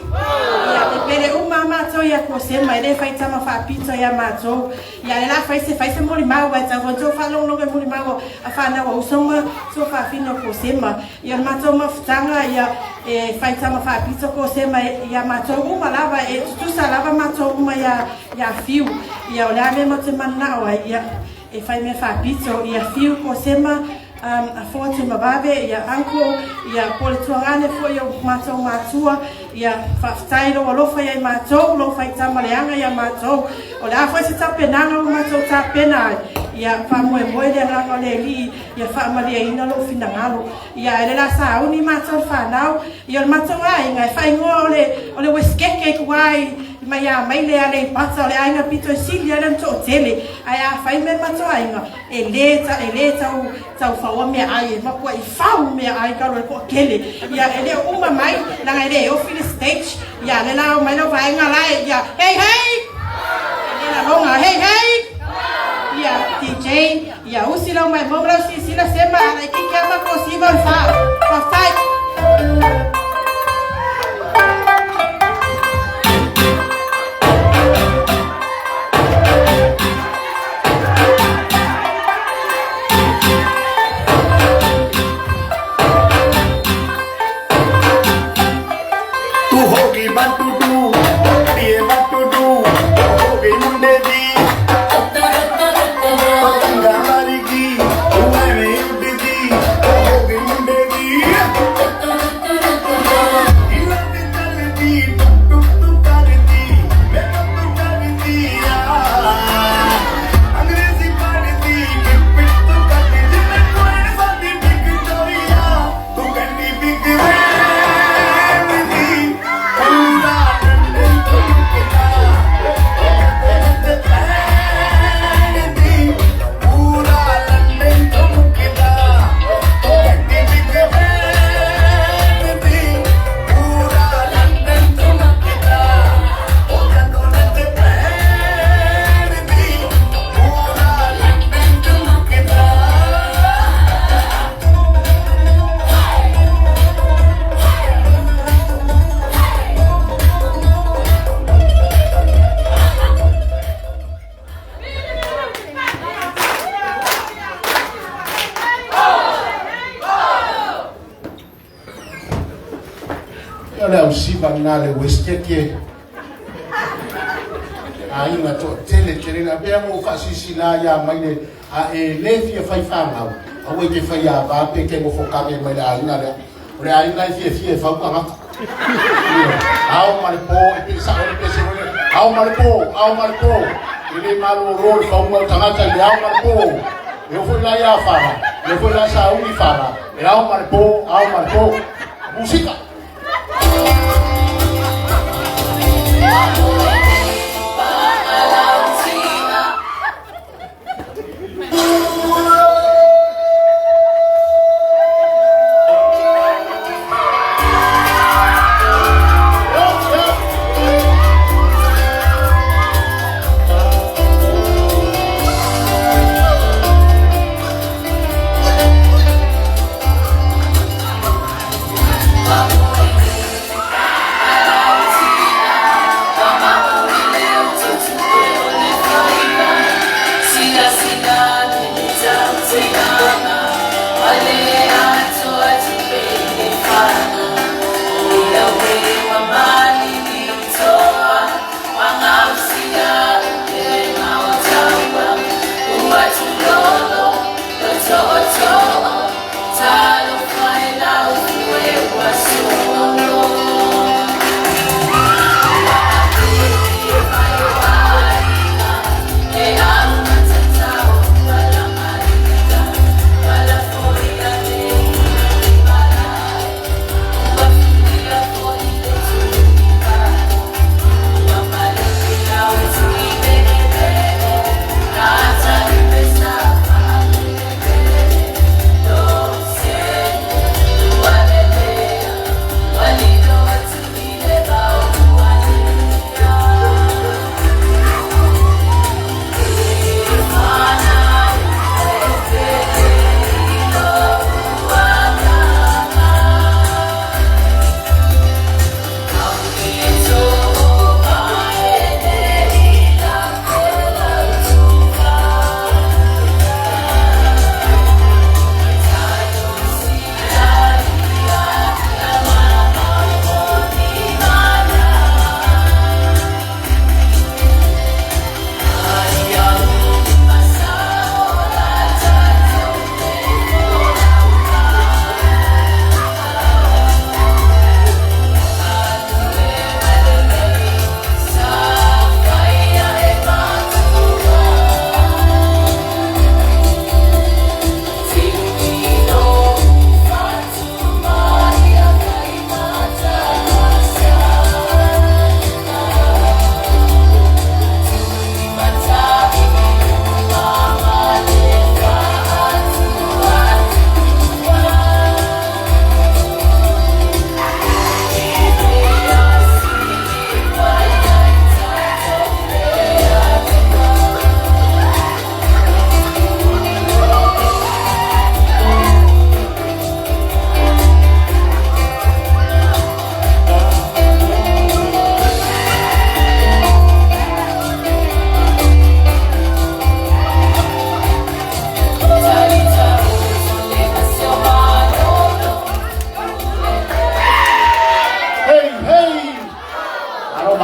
Ia, e pele uma a matou ia Kosema, e le fai tama faapito ia matou. Ia, e la fai se, fai se molimau, ae tau foi tou faalogologo i molimau a fanau a uso ma tuafafine o Kosema. Ia, o le matou mafutaga, ia, e fai tama faapito Kosema ia matou uma lava, e tutusa lava matou uma ia, ia Fiu. Ia, o le a mea matou te mananao ai, ia, e fai mea faapito, ia Fiu Kosema, a Foa Tuimavave, ia Uncle, ia po o le tuagane foi o matou matua, ia faafetai lou alofa ia i matou, lou faitama leaga ia matou. O le a foi se tapenaga ua matou tapena ai, ia faamoemoe le agaga o le Alii ia faamalieina lou finagalo. Ia ae le la sauni matou le fanau, ia o le matou aiga e faaigoa o le o le Uesetete i tua i mai ia Maile Aleipata, o le aiga pito e sili ai lona toatele. Ae a fai mea le matou aiga, E le ta, e le tau, tau faoa meaai, e matuai fau meaai talu ai le toatele. Ia, e le o uma mai, leaga e le ofi le stage. Ia, lea la omai lau vaega la e, ia, hei, hei! E le laloga, hei, hei! Ia, DJ, ia usi lau maimoa ma lau silasila sema, a laitiiti lava matou siva o le fa. Faafetai. ਤੂੰ ਹੋ ਗਈ 1 2 2, ਕੁੜੀਏ 1 2 2, ਹੋ ਗਈ ਮੁੰਡੇ ਦੀ ਪਤੰਗਾਂ ਵਰਗੀ, ਤੂੰ ਐਵੇਂ ਉੱਡਦੀ, ਹੋ ਗਈ ਮੁੰਡੇ ਦੀ। ਹੀਲਾਂ ਤੇ ਚੱਲਦੀ, ਟੁਕ ਟੁਕ ਕਰਦੀ, ਮੈਨੂੰ ਤੂੰ ਕਰਦੀ ਆ। ਅੰਗਰੇਜ਼ੀ ਪੜ੍ਹਦੀ, ਪਿੱਟ ਪਿੱਟ ਤੂੰ ਕਰਦੀ, ਜਿਵੇਂ ਕੋਈ ਸਾਡੀ ਵਿਕਟੋਰੀਆ। ਤੂੰ ਕਹਿੰਦੀ ਬਿਗ ਵੈਨ ਦੀ, ਪੂਰਾ ਲੰਡਨ ਤੋਂ ਮੁੱਕਦਾ, ਭੈਣ ਦੀ, ਪੂਰਾ ਲੰਡਨ ਤੋਂ ਮੁੱਕਦਾ। ਤੂੰ ਕਹਿੰਦੀ ਬਿਗ ਵੈਨ ਦੀ, ਪੂਰਾ ਲੰਡਨ ਤੋਂ ਮੁੱਕਦਾ, ਉਹ ਜਦੋਂ ਨੱਚ ਭੈਣ ਦੀ, ਪੂਰਾ ਲੰਡਨ ਤੋਂ ਮੁੱਕਦਾ। Ia, o le ausiva lena a le Uesetete, aiga toatele tele na pea mo faasilasila ia mai le a e le fia fai fanau, aua e te fai ava pe te nofo kave mai le aiga lea. O le aiga e fiafia e fau tagata. Ioe, ao ma le po, e pei sao le pese foi lea, ao ma le po, ao ma le po. E le malolo le fauga o le tagata i le ao ma le po. E oo foi la ia Fara, e oo foi la sauni Fara, e ao ma le po, ao ma le po. Musika!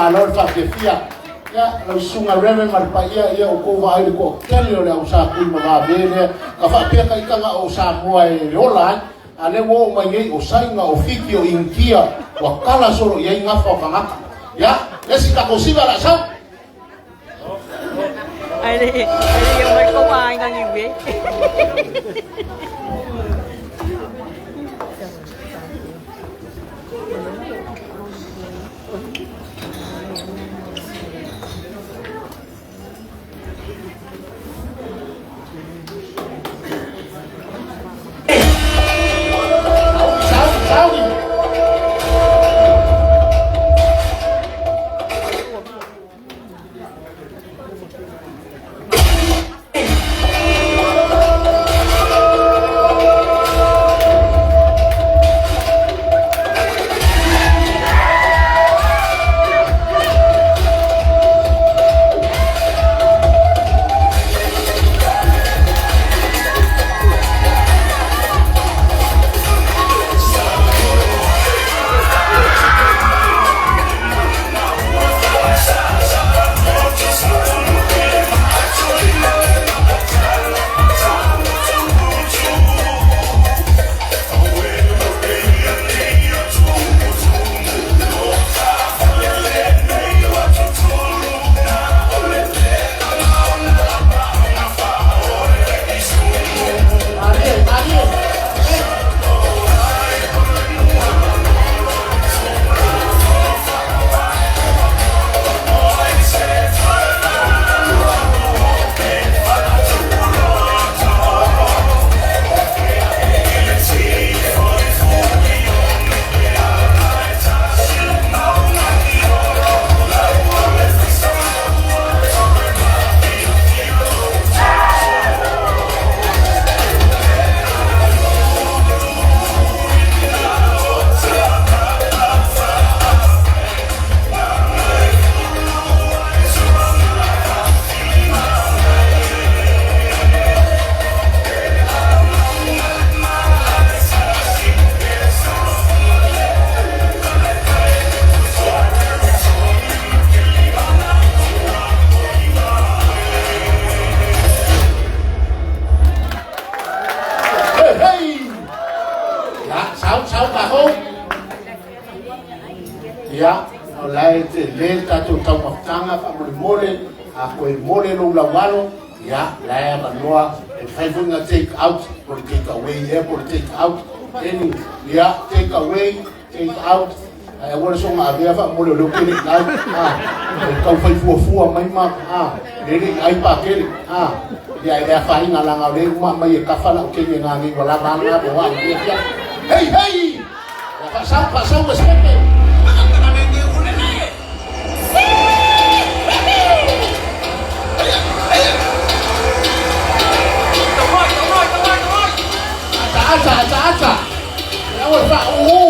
Malo le faafiafia. Ia, lau susuga Reverend ma le paia, ia outou vaai i le toatele o le au Sa Tuimavave lea, ka faapea ka ita na o Samoa e ola ai, a lea ua oo mai nei o Saina, o Fiti, o Initia, ua tala solo i ai gafa o tagata. Ia, le isi tatou siva o le a sau. Ai le ai le ia mai ko ai na ni we. Sau, sauni. Malie, malie. Hey, hey. Ia, sau, sau tatou. Ia, o la e tele le tatou taumafataga faamolemole, a toe mole lou laualo, ia, la e avanoa e mafai foi ona take out, po le take away ea po le take out. Any, ia, take away, take out. Ae aua le soga avea faamole o lea ou te le i ai. A, e tau fai fuafua mai ma, a, le le i ai pakele. A, ia e le afaina laga o lea uma mai e kafa lau kenge ngā nei ua lava ana mo au ia fia. Hei, hei! Ia faasau, faasau ma sepe. Ata, ata, ata, ata. Ia aua le faaūū.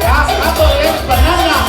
Ia, apple and banana.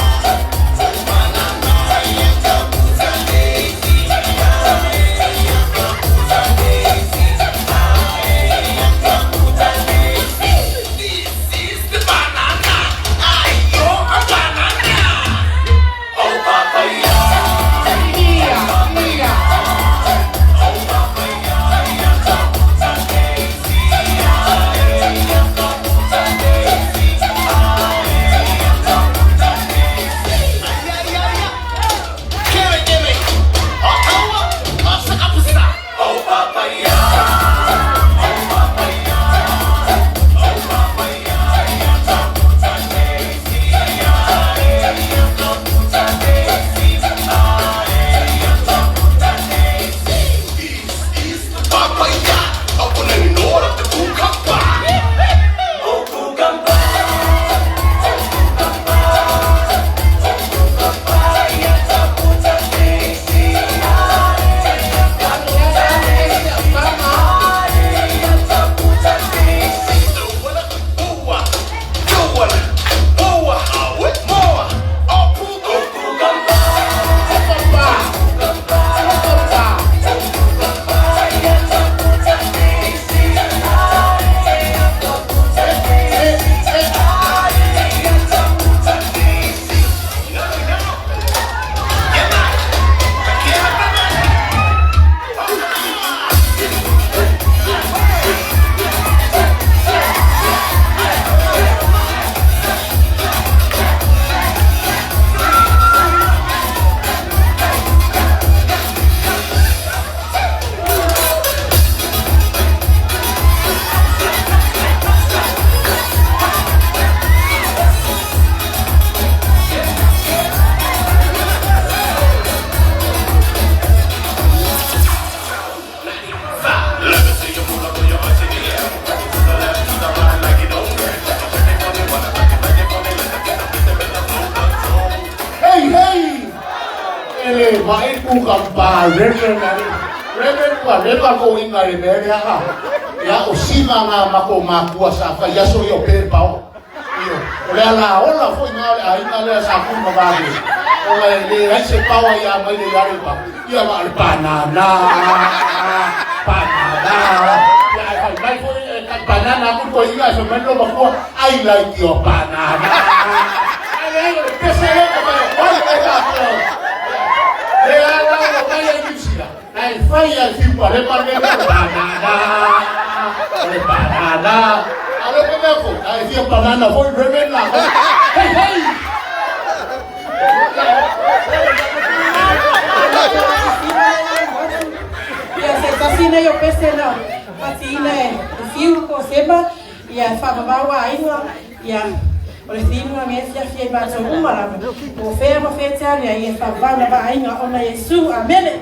E le mai ku ka pa reverend ali. Reverend ua leva kou iga i le mea lea a. Ia o sima nga makou makua sa fai aso ia o pe pao. Ioe. O le alaola foi na o le aiga lea sa kui ma vave. Ona e leai se paoa ia mai le iale pa. Ia ma o le banana. Banana. Ia ae fai mai foi e kai banana aku le toeaina ae fai mai le loomatua, I like your banana. Ae leai o le pese lea na fai atu ai e tatou. Lea la ua mai ai Niu Sila, na e fai lava e fiu palema le mea lea o le banana. O le banana. A o le mea foi, a e fia banana foi Reverend la. Hei hei! Ia se tasi nei o pese na fatiina e fiu ko sema ia e faavavau aiga ia o le fiuga me fiafia i matou uma lava po o fea ma fea te alu ia e faavavau lava aiga ona Iesu. Amene.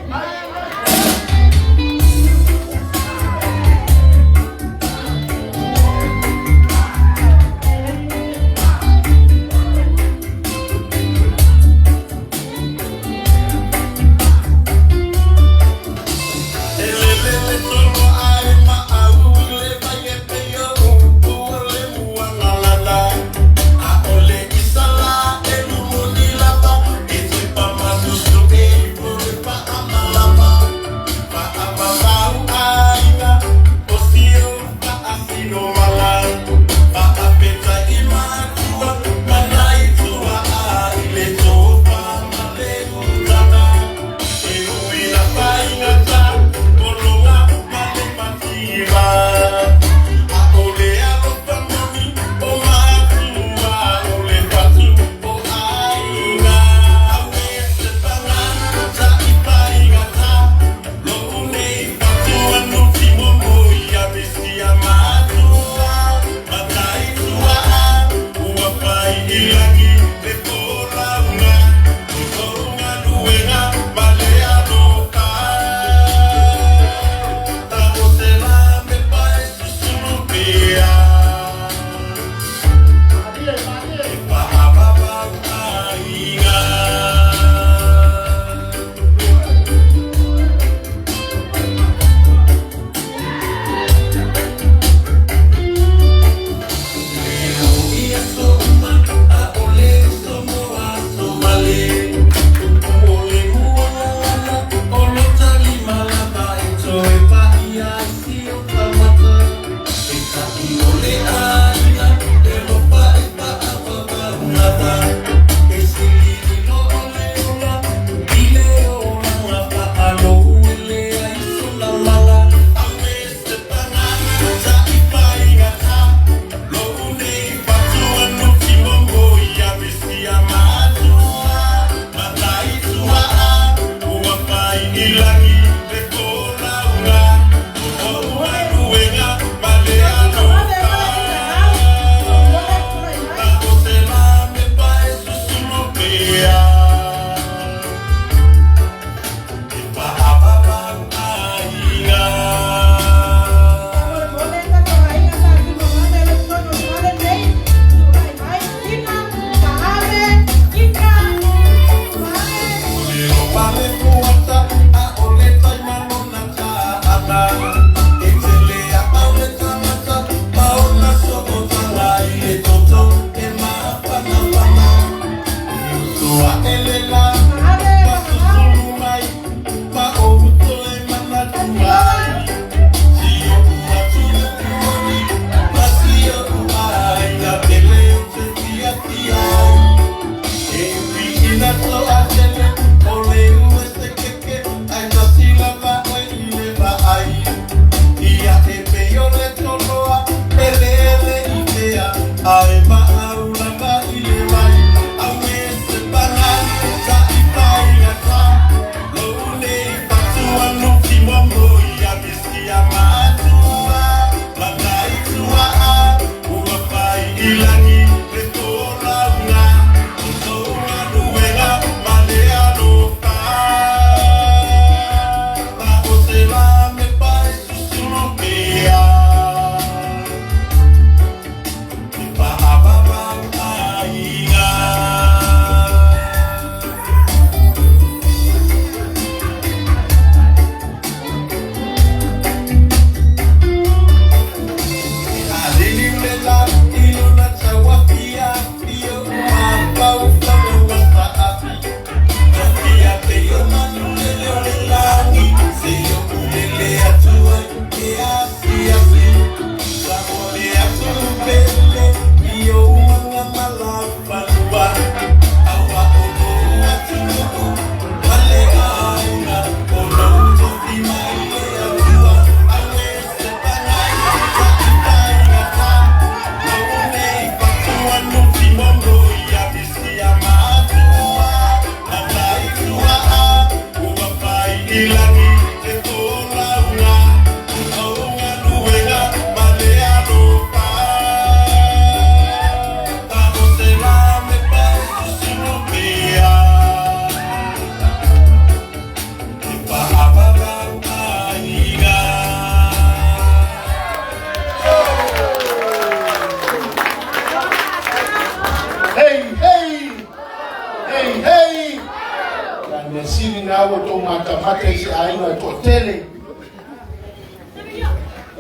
mea sili lena ua outou matamata i se aiga e toatele.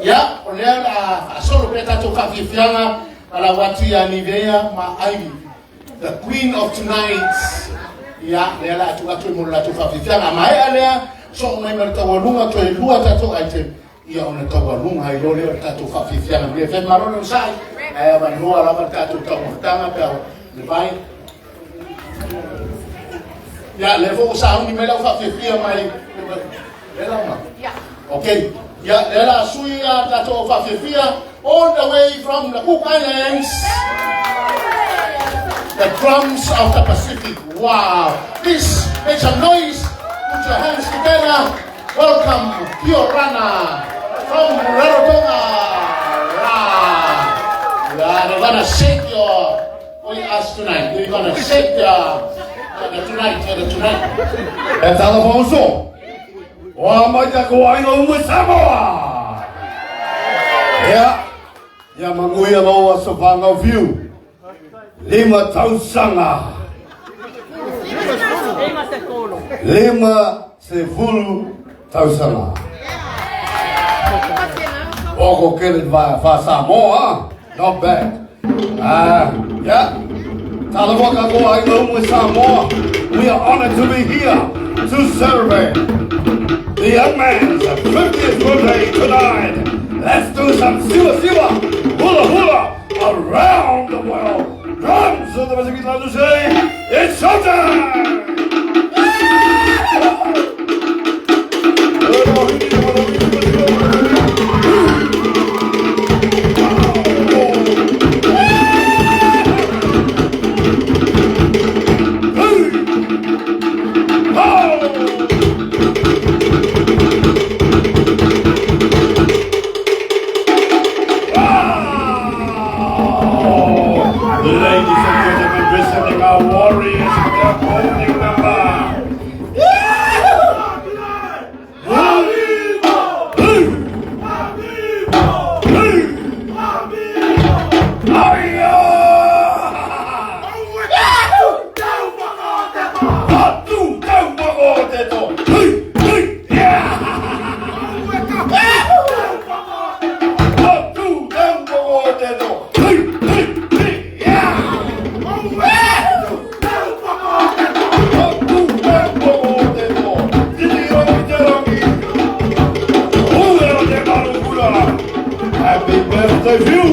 Ia, o lea o le a faasolo pea tatou faafiafiaga ma lau atu ia Nivea ma Ivy, the queen of tonight. Ia, lea o le a tuu atu mo le latou faafiafiaga. A maea lea, soo mai ma le taualuga, toe lua tatou item, ia ona taualuga ai loa lea o le tatou faafiafiaga. Manuia fai, malo le onosai, ae avanoa lava le tatou taumafataga pe a le vai. Ia, lea foi ua sauni mai lau faafiafia mai. Le lau ma? Okay. Ia, lea la sui a tatou faafiafia all the way from the Cook Islands. The drums of the Pacific. Wow. Please make some noise. Put your hands together. Welcome, Piorana from Rarotonga. Ra. Yeah, they're gonna shake your with us tonight. We're gonna shake the tonight, the tonight. E tala whauso. O a mai ta ko ainga umu Samoa. Ia, ia manguia loa sa whangau whiu. 5 tausanga. 50 tausanga. O ko kele va fa Samoa. Not bad. Yeah. Tala waka ko ainga umu Samoa. We are honored to be here to celebrate the young man's 50th birthday tonight. Let's do some siwa siwa, hula hula around the world. Drums of the Pacific to say, it's showtime! Ladies and gentlemen, presenting our warriors with their holding number. Happy birthday, Phil!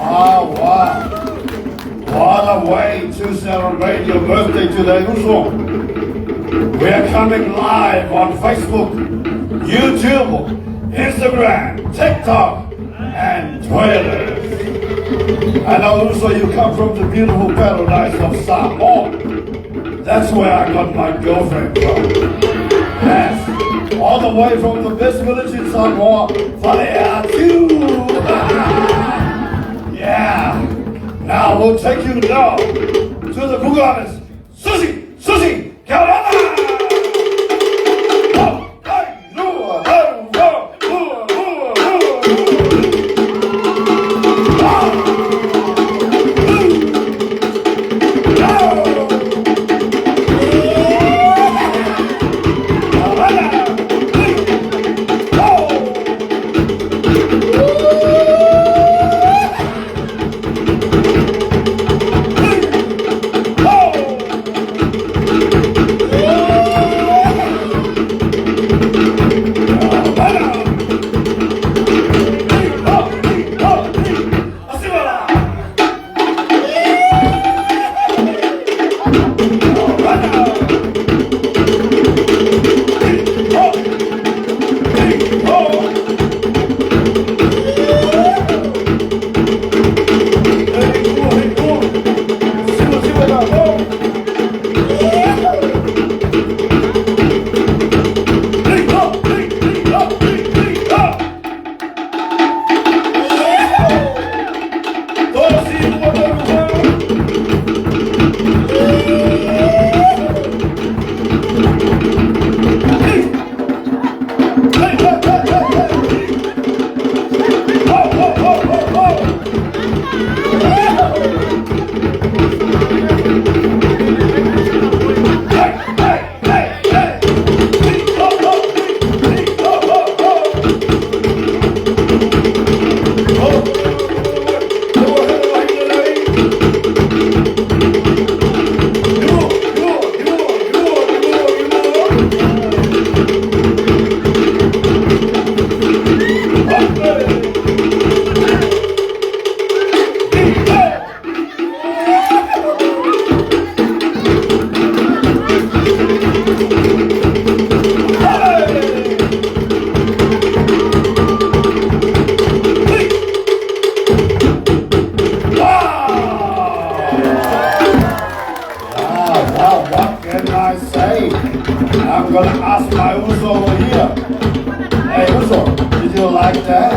Wow, wow. What a way to celebrate your birthday today, Uso. We are coming live on Facebook, YouTube, Instagram, TikTok, and Twitter. And also you come from the beautiful paradise of Samoa. That's where I got my girlfriend from. Yes, all the way from the best village in Samoa, Faleatu. Yeah. Now we'll take you down to the Cook Islands. Susie, Susie, Kaulana!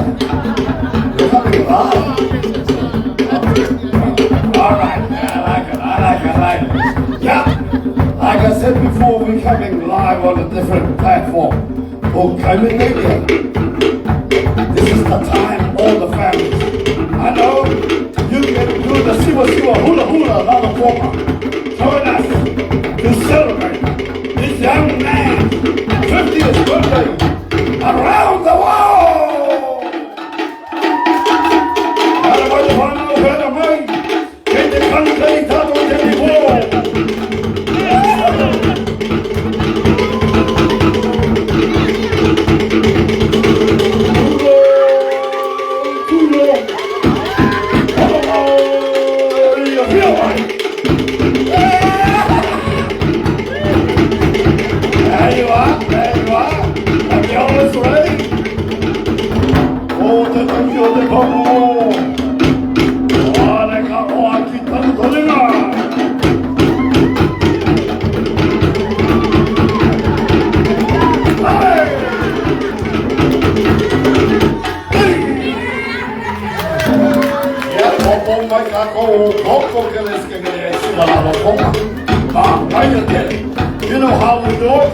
You're coming live. All right, I like it, I like it, I like it. Yeah, like I said before, we're coming live on a different platform called Coming Media. This is the time, all the families. I know you can do the siwa siwa hula hula lava forma. Join us to celebrate this young man's 50th birthday around the world. Ara mai te whānau, whena mai, kei te kanikani tātou te pō. Tūro, tūro, ia whia mai. There you are, there you are. The girl is ready. O te tangi o te pamu. O le ka oa ki tanu toninga. Hey! Ia, o mai ka ko o koko ke le ske ke e siwa la lo. Ah, mai te. You know how we do it?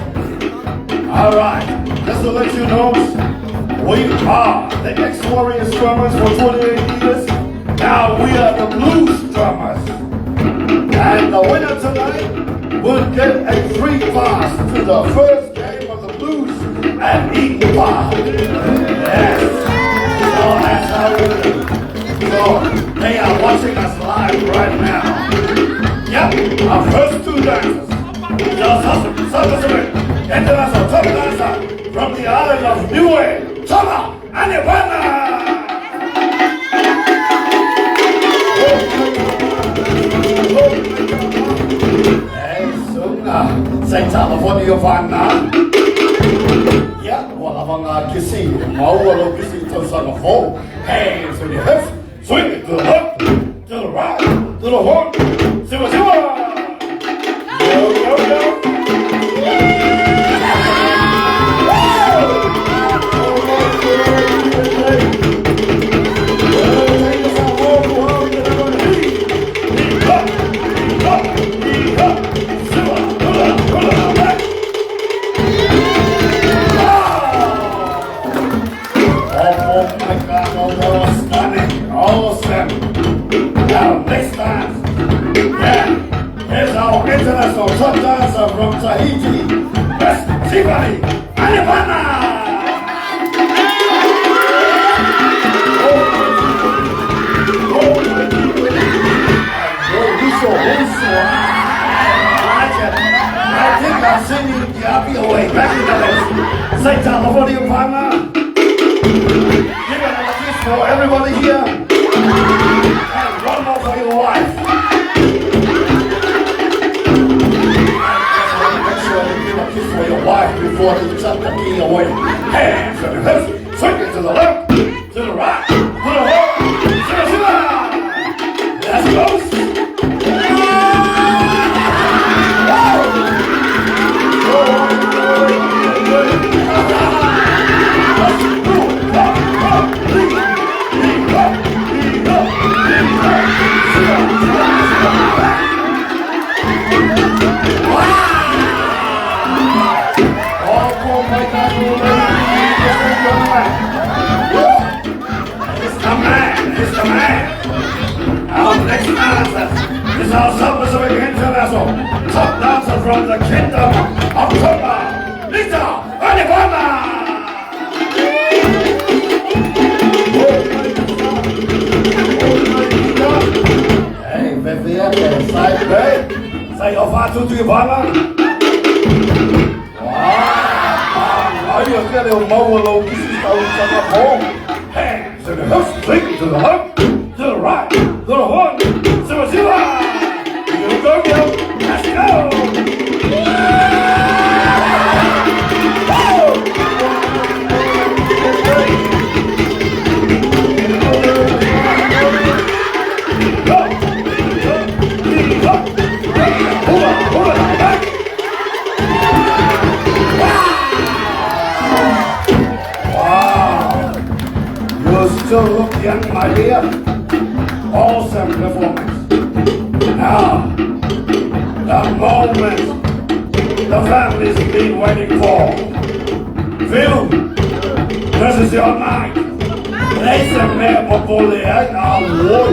All right, just to let you know, we are the ex-Warriors drummers for 28 years. Now we are the Blues drummers. And the winner tonight will get a free pass to the first game of the Blues at Eden Park. Yes. So that's how we do. So they are watching us live right now. Yep, our first two dancers. The international top dancer from the island of Niue, Tama Anibana! Hey, sunga, say telefoni o whana. Ia, ua lava ngā kisi, maua lo kisi tau sanga fō. Hands on your hips, swing it to the left, to the right, to the one, siwa siwa! Go, go, go! Oh my God, oh, stunning, oh, stunning. Now, next dance, yeah, here's our international top dancer from Tahiti, Miss Tiffany Anibana! I think I've seen you the away back in the days. Say telefoni o whanga. Give another kiss for everybody here. And one more for your wife. Make sure you give a kiss for your wife before you chuck the key away. Hands on your hips, swing it to the left, to the right, to the left, siwa siwa. Let's go. It's the man, it's the man. Our next dancer is our South Pacific International top dancer from the Kingdom of Tonga, Lisa Anibana! Hey, Bethia, say, hey, say your fatu to your partner. Wow, are you getting a maua kisi tau sanga fō? Hands in the hips, swing to the left, to the right, to the one, siwa siwa! You go, girl, let's go! Wow! still look young, my dear. Awesome performance. Now, the moment the family's been waiting for. Phil, this is your night. Lei se mea popole ai a woi.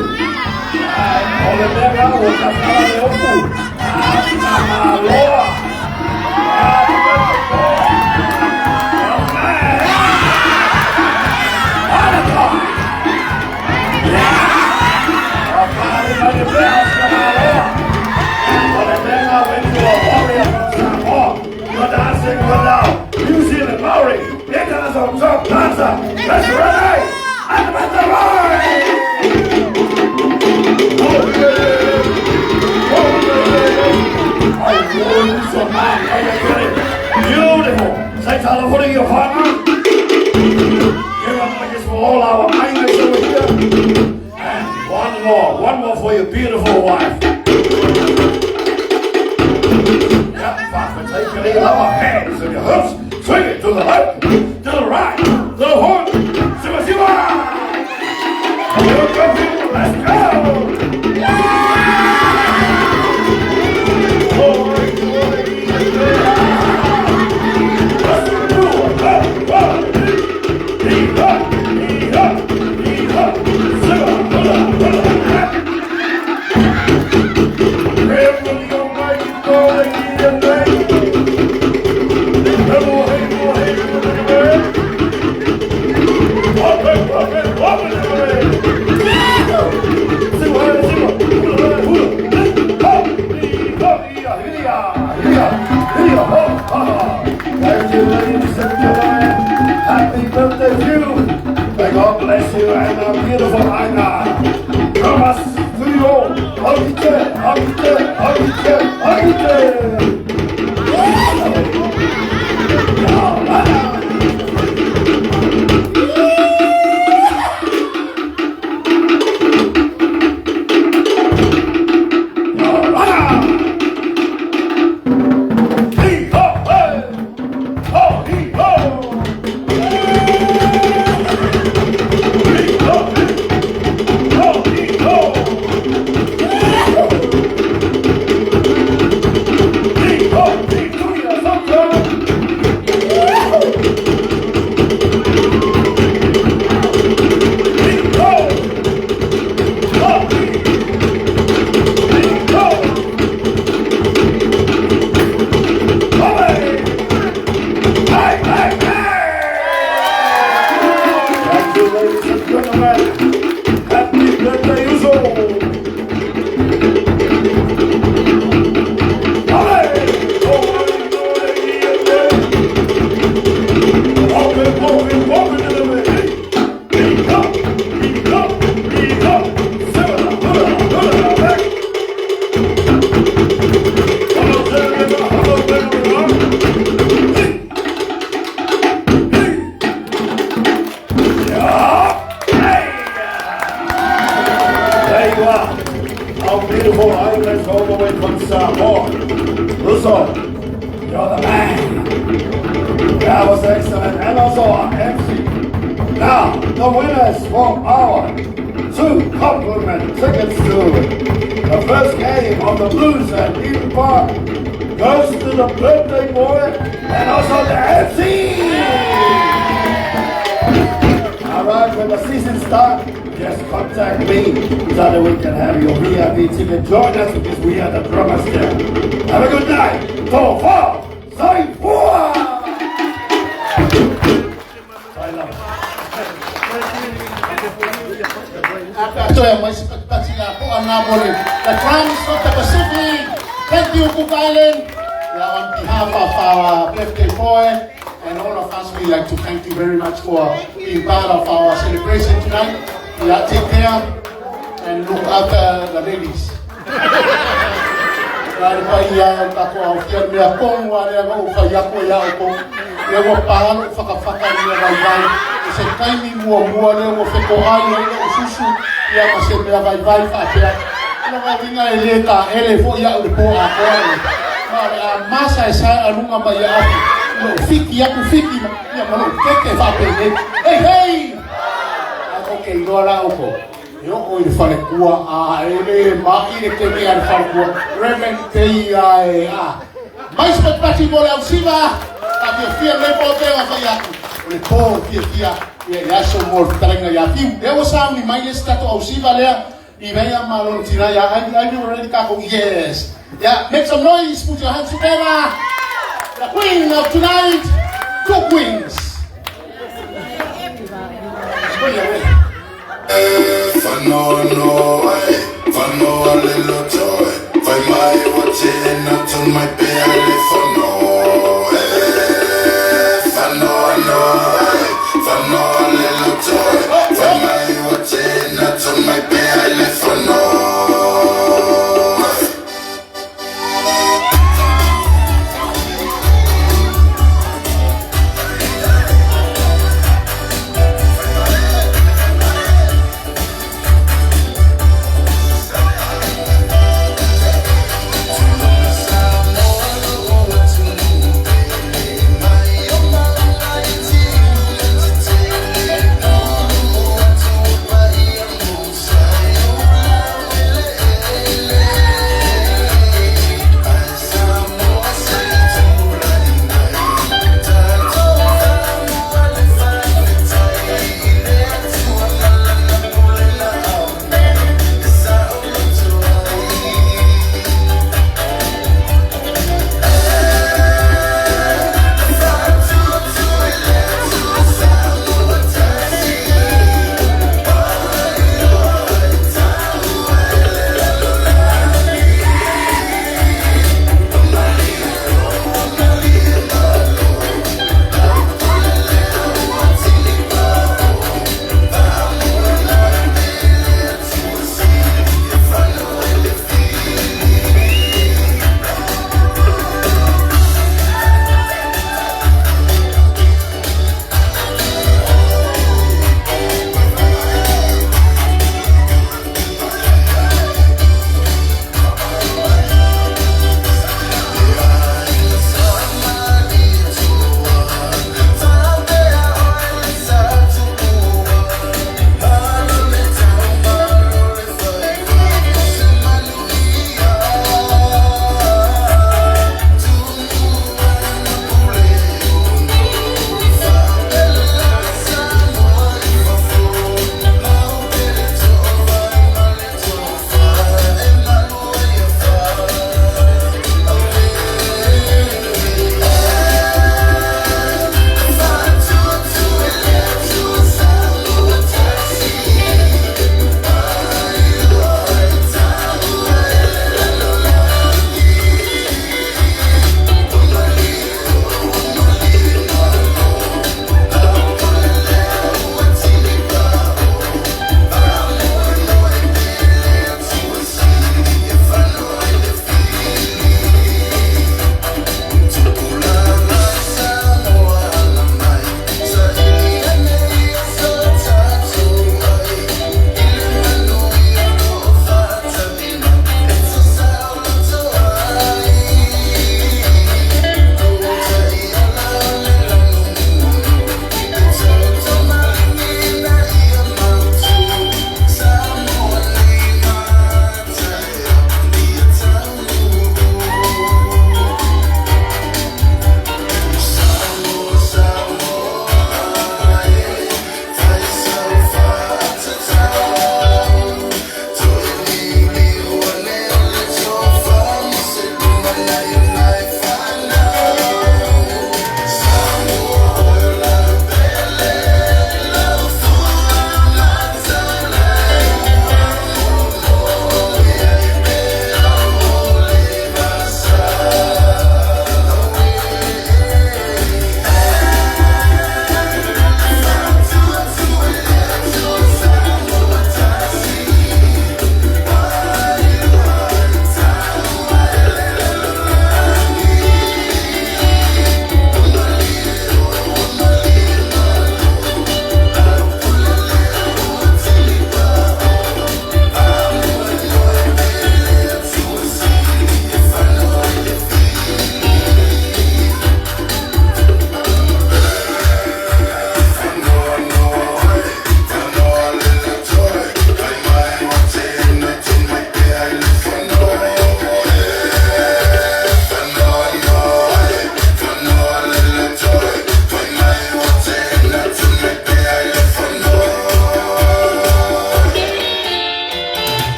O le mea ngā o ka whala le opu. A maloa. You're dancing with now New Zealand Maori international top dancer, Miss Renee and Mr. Roy! Beautiful. Say hello to your partner. Give a kiss for all our mates over here. And one more for your beautiful wife. Yep, fast, take your lower hands and your hips. Swing it to the left, to the right, to the horn. Siwa, siwa! Let's go! Thank you, ladies and gentlemen. Happy birthday to you. May God bless you and our beautiful Aina. From us to you all. Agite, agite, agite, agite. The drums of the Pacific. Thank you, Cook Island. Yeah, on behalf of our birthday boy and all of us, we'd like to thank you very much for being part of our celebration tonight. Yeah, take care and look after the ladies. Lari pa ia tako au fia mea kongu a lea ngau whai ako ia o kongu. Lea ua pahalo whakawhaka i mea vai vai. E se taimi mua mua lea ua wheko ai ai lea ususu ia ma se mea vai vai whaapea. Ela vai vinga e le ta ele fo ia o le po a koa e. Ma le a masa e sae alunga mai ia aku. Lo fiki aku fiki ma ia ma lo keke whaapea nei. Hey hey! Ok, iloa la oukou, e oo i le falekua a e lē ma'i le kene a le falekua Reverend pei a e a mai se patipati mo le ausiva faafiafia lenei po pe ona fai atu o le po fiafia ia i aso mo le fetalaiga iā Fiu lea ua sauni mai le isi tatou ausiva lea i Veia ma lona tina iā Ivy. Ivy, ua ready tatou? Yes. Yeah, make some noise, put your hands together, the queen of tonight, two queens. Fanoa noa e, fanoa le loto e, fai mai ua tena tu mai pea le fono e. Fanoa noa e, fanoa le loto e, fai mai ua tena tu mai pea le fono e.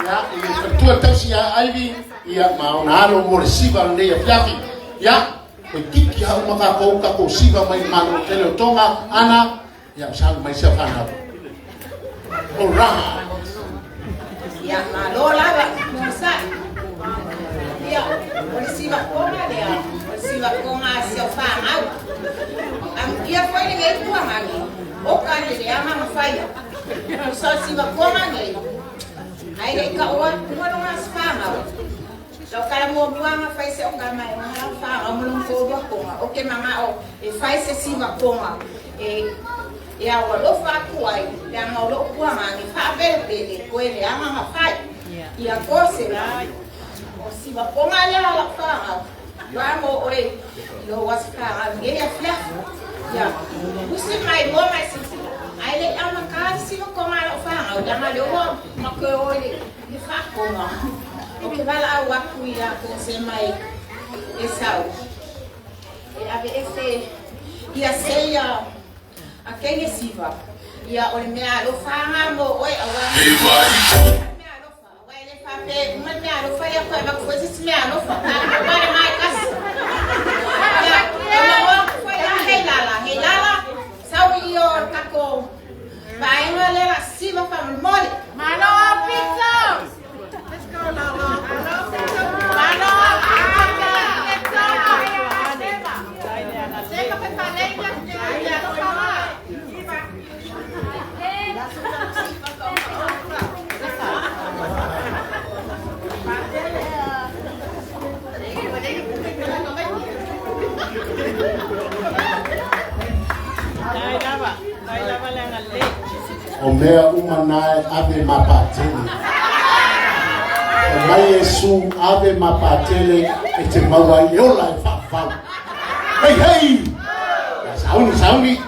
Ia, i le faletua tausi ia Ivy, ia ma ona alo mo le siva o lenei afiafi. Ia, toeitiiti lava uma tatou, tatou siva mai le Malo tele o Toga, Ana, ia salu mai si au fanau. All right. Ia, malo lava, onosai. Ia, o le sivakoga lea, o le sivakoga a si au fanau. Amuia foi lenei tuagagi, oka le leaga ma faia. Tusa o le sivakoga nei, ae le i taua atu lona aso fanau. Lau tala muamua na fai se oka mai ona lau fanau ma lona toalua koga, ou te manao e fai se sivakoga e e ao alofa atu ai, leaga o lou tuagagi faapelepele toe leaga na fai. Ia kose o sivakoga lea a lau fanau, ua mo oe i lou aso fanau i lenei afiafi. Ia, tusi mai loa ma e silasila, ae le i amata le sivakoga a lau fanau, leaga o lea ua ma toe o i le faakoga. Ou te valaau atu ia kose mai e sau e aveese ia se ia a teine siva. Ia, o le mea alofa mo oe auā aua e le faapea uma le mea alofa lea toe avatu foi se isi mea alofa. A o le mai kasi. Ia, o lo o foi a Heilala, Heilala, sau i o le tatou vaega lea la siva faamolemole. Malo pizza! Let's go, Lala. Malo O mea uma na e ave mapatele. O mai Iesu ave mapatele e te maua ai e ola e faavavau. Hei hei! Ia sauni sauni.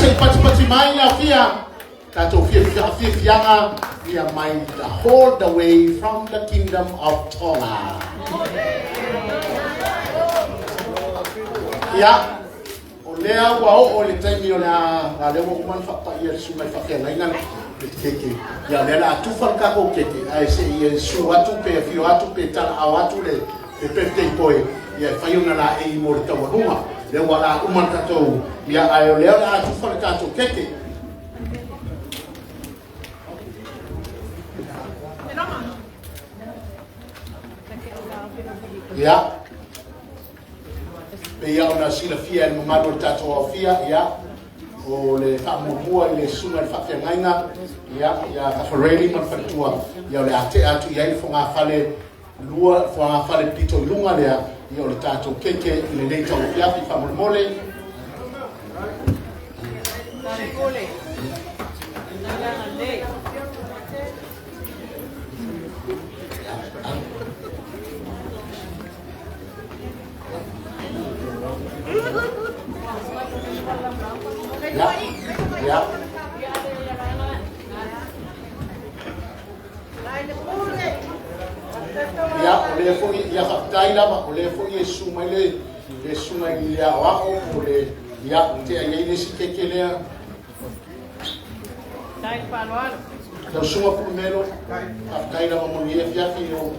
se i patipati mai afia tatou fiafiaga ia mai the whole the way from the kingdom of Tonga. Ia, o lea ua oo i le taimi o le a lea ua uma ona faapaia le susuga i le faafeagaiga le keke. Ia, o lea o le a tufa le tatou keke, ae se i e susu atu pe afio atu pe talaao atu le birthday boy, ia e fai ona laei mo le taualuga. Lea ua la uma le tatou, ia, ae o lea o le a tufa le tatou keke. Ia, pei lava ona silafia e le mamalu o le tatou aofia, ia, o le faamuamua i le susuga i le faafeagaiga, ia, ia Tafarelli ma le faletua, ia, o le a tea atu i ai le fogafale lua, fogafale pito i luga lea, ia, o le tatou keke i lenei tauafiafi faamolemole. Ia, ia, o lea foi, ia faafetai lava, o lea foi e susu mai le le susuga i le aoao o le, ia, tea i ai le isi keke lea. Lau susuga Pulumelo, faafetai lava mo lenei afiafi o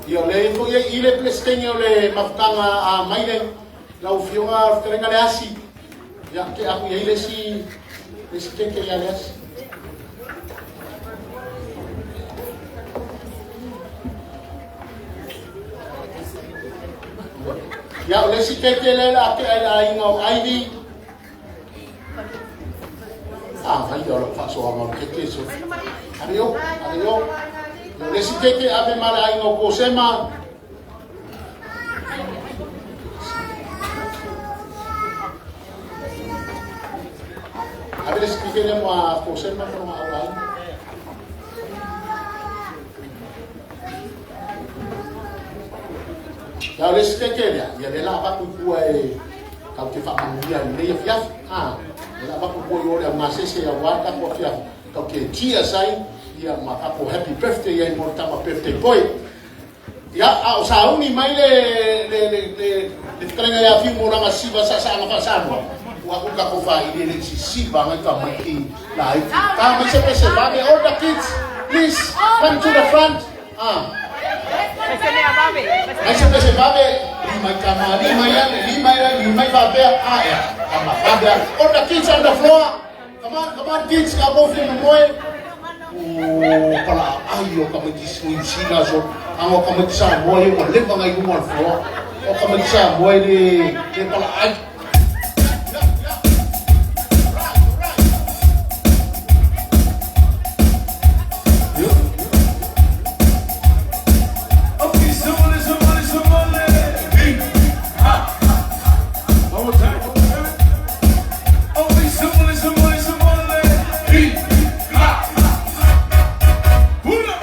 Ia, o lea foi e i le Peresetene o le mafutaga a Maile, lau Afioga Fetalaiga Leasi. Ia, te aku i ai le isi keke ia Leasi. Ia, o le isi keke lea o le a tea i le aiga o Ivy. Ah, vai o lau faasoaga o le keke so. Ave yo, ave yo. Ia, o le isi keke ave ma le aiga o Kosema. Ave le isi keke lea mo a Kosema ma lona au aiga. Ia, o le isi keke lea, ia lea la avatu i tua e tau te faamanuia i lenei afiafi. Ah, lea la avatu i tua i o le au gasese aua le tatou afiafi, tau te cheers ai, ia ma tatou happy birthday ai mo le tama birthday boy. Ia, a o sauni mai le le le le le fetalaiga ia Fiu mo lana siva saasaaga faa-Samoa, ua aku tatou faailiili i sisiva ngai tamaiti laiti. Ta mai se pese vave, all the kids, please come to the front. Ah. Mai se pese vave, lima i tama, lima i ane, lima i ane, lima i faapea, ah ea, tama vave ane. All the kids on the floor. Come on, come on kids, ka mo fia momoe. O pala ai o tamaiti New Zealand so, anga o tamaiti Samoa ia ua leva ngai luga o le floor. O tamaiti Samoa e le le pala ai. Okay, somebody, somebody, somebody. Hey, ha. One more time. Okay, somebody, somebody, somebody. Hey, ha. Pull up.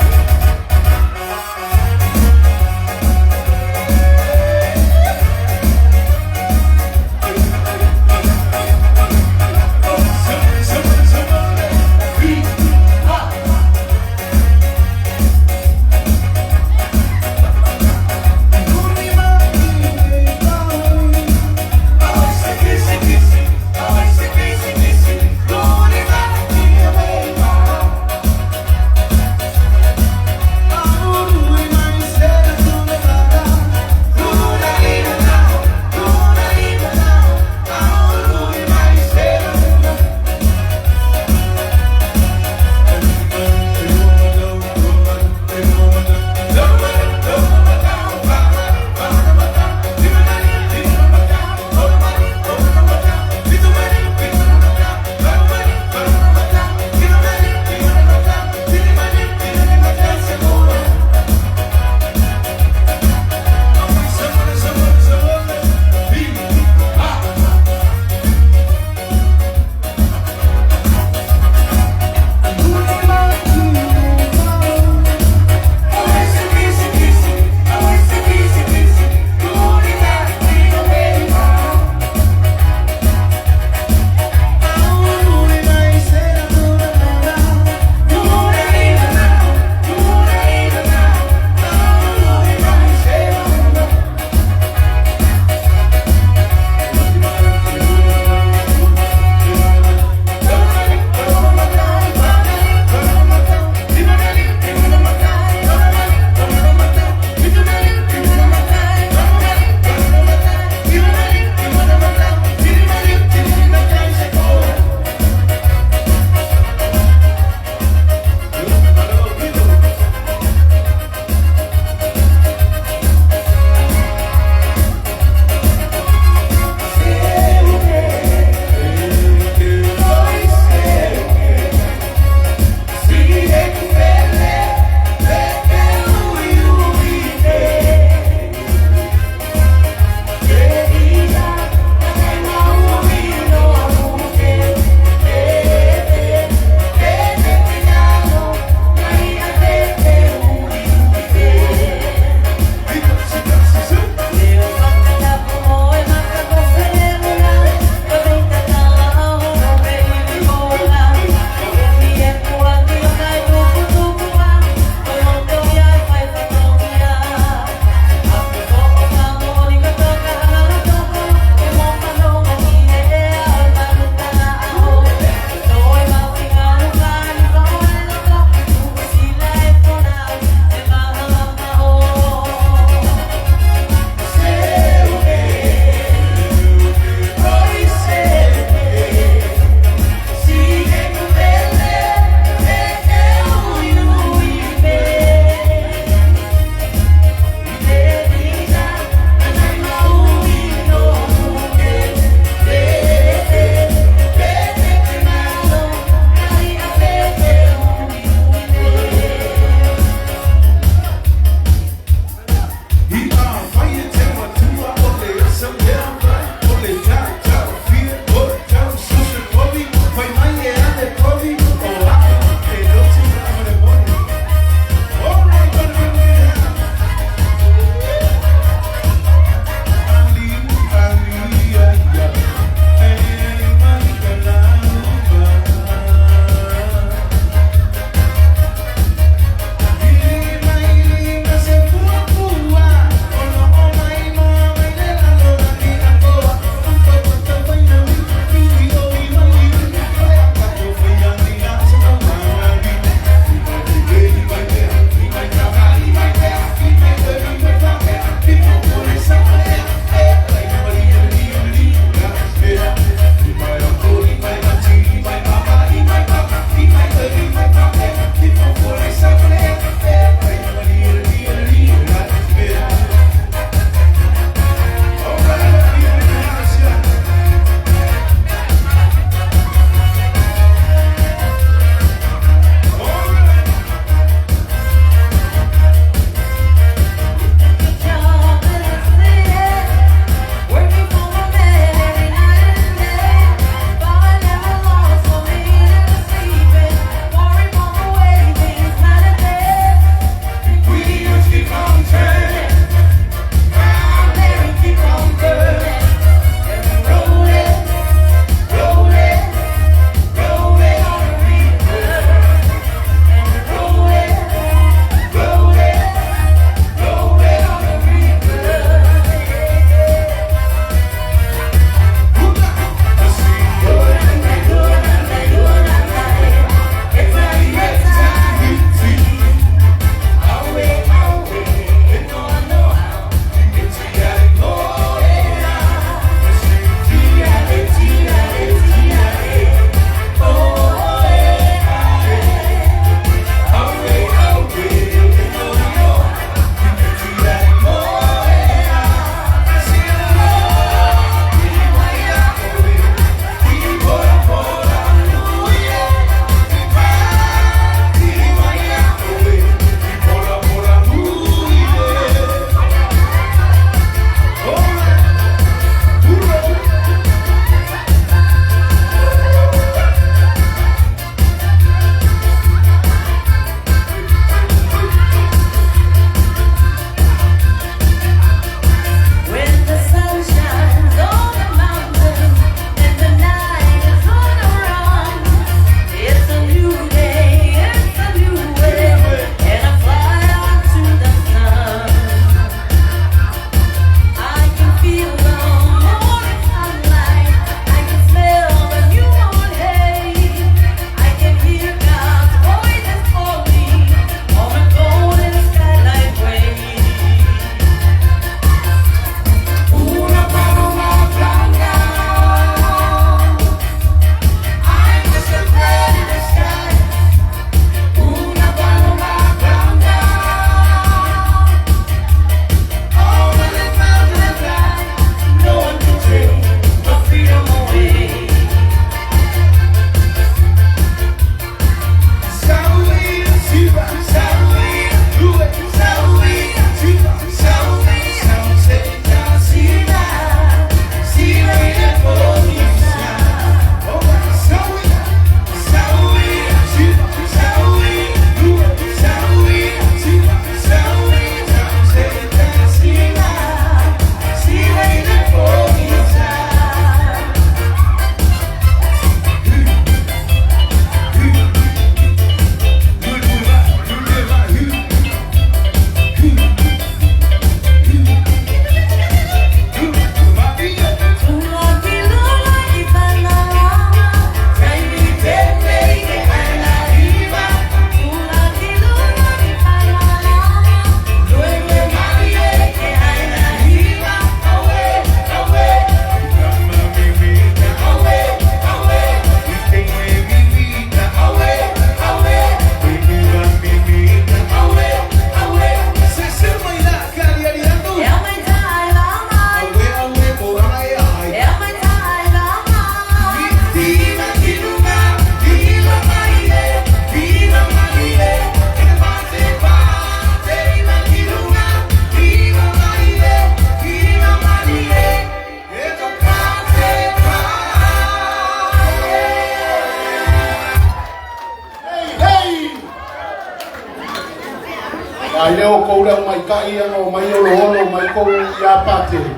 lea outou le aumaitaʻi ia na omai oloholo mai kou iā Patele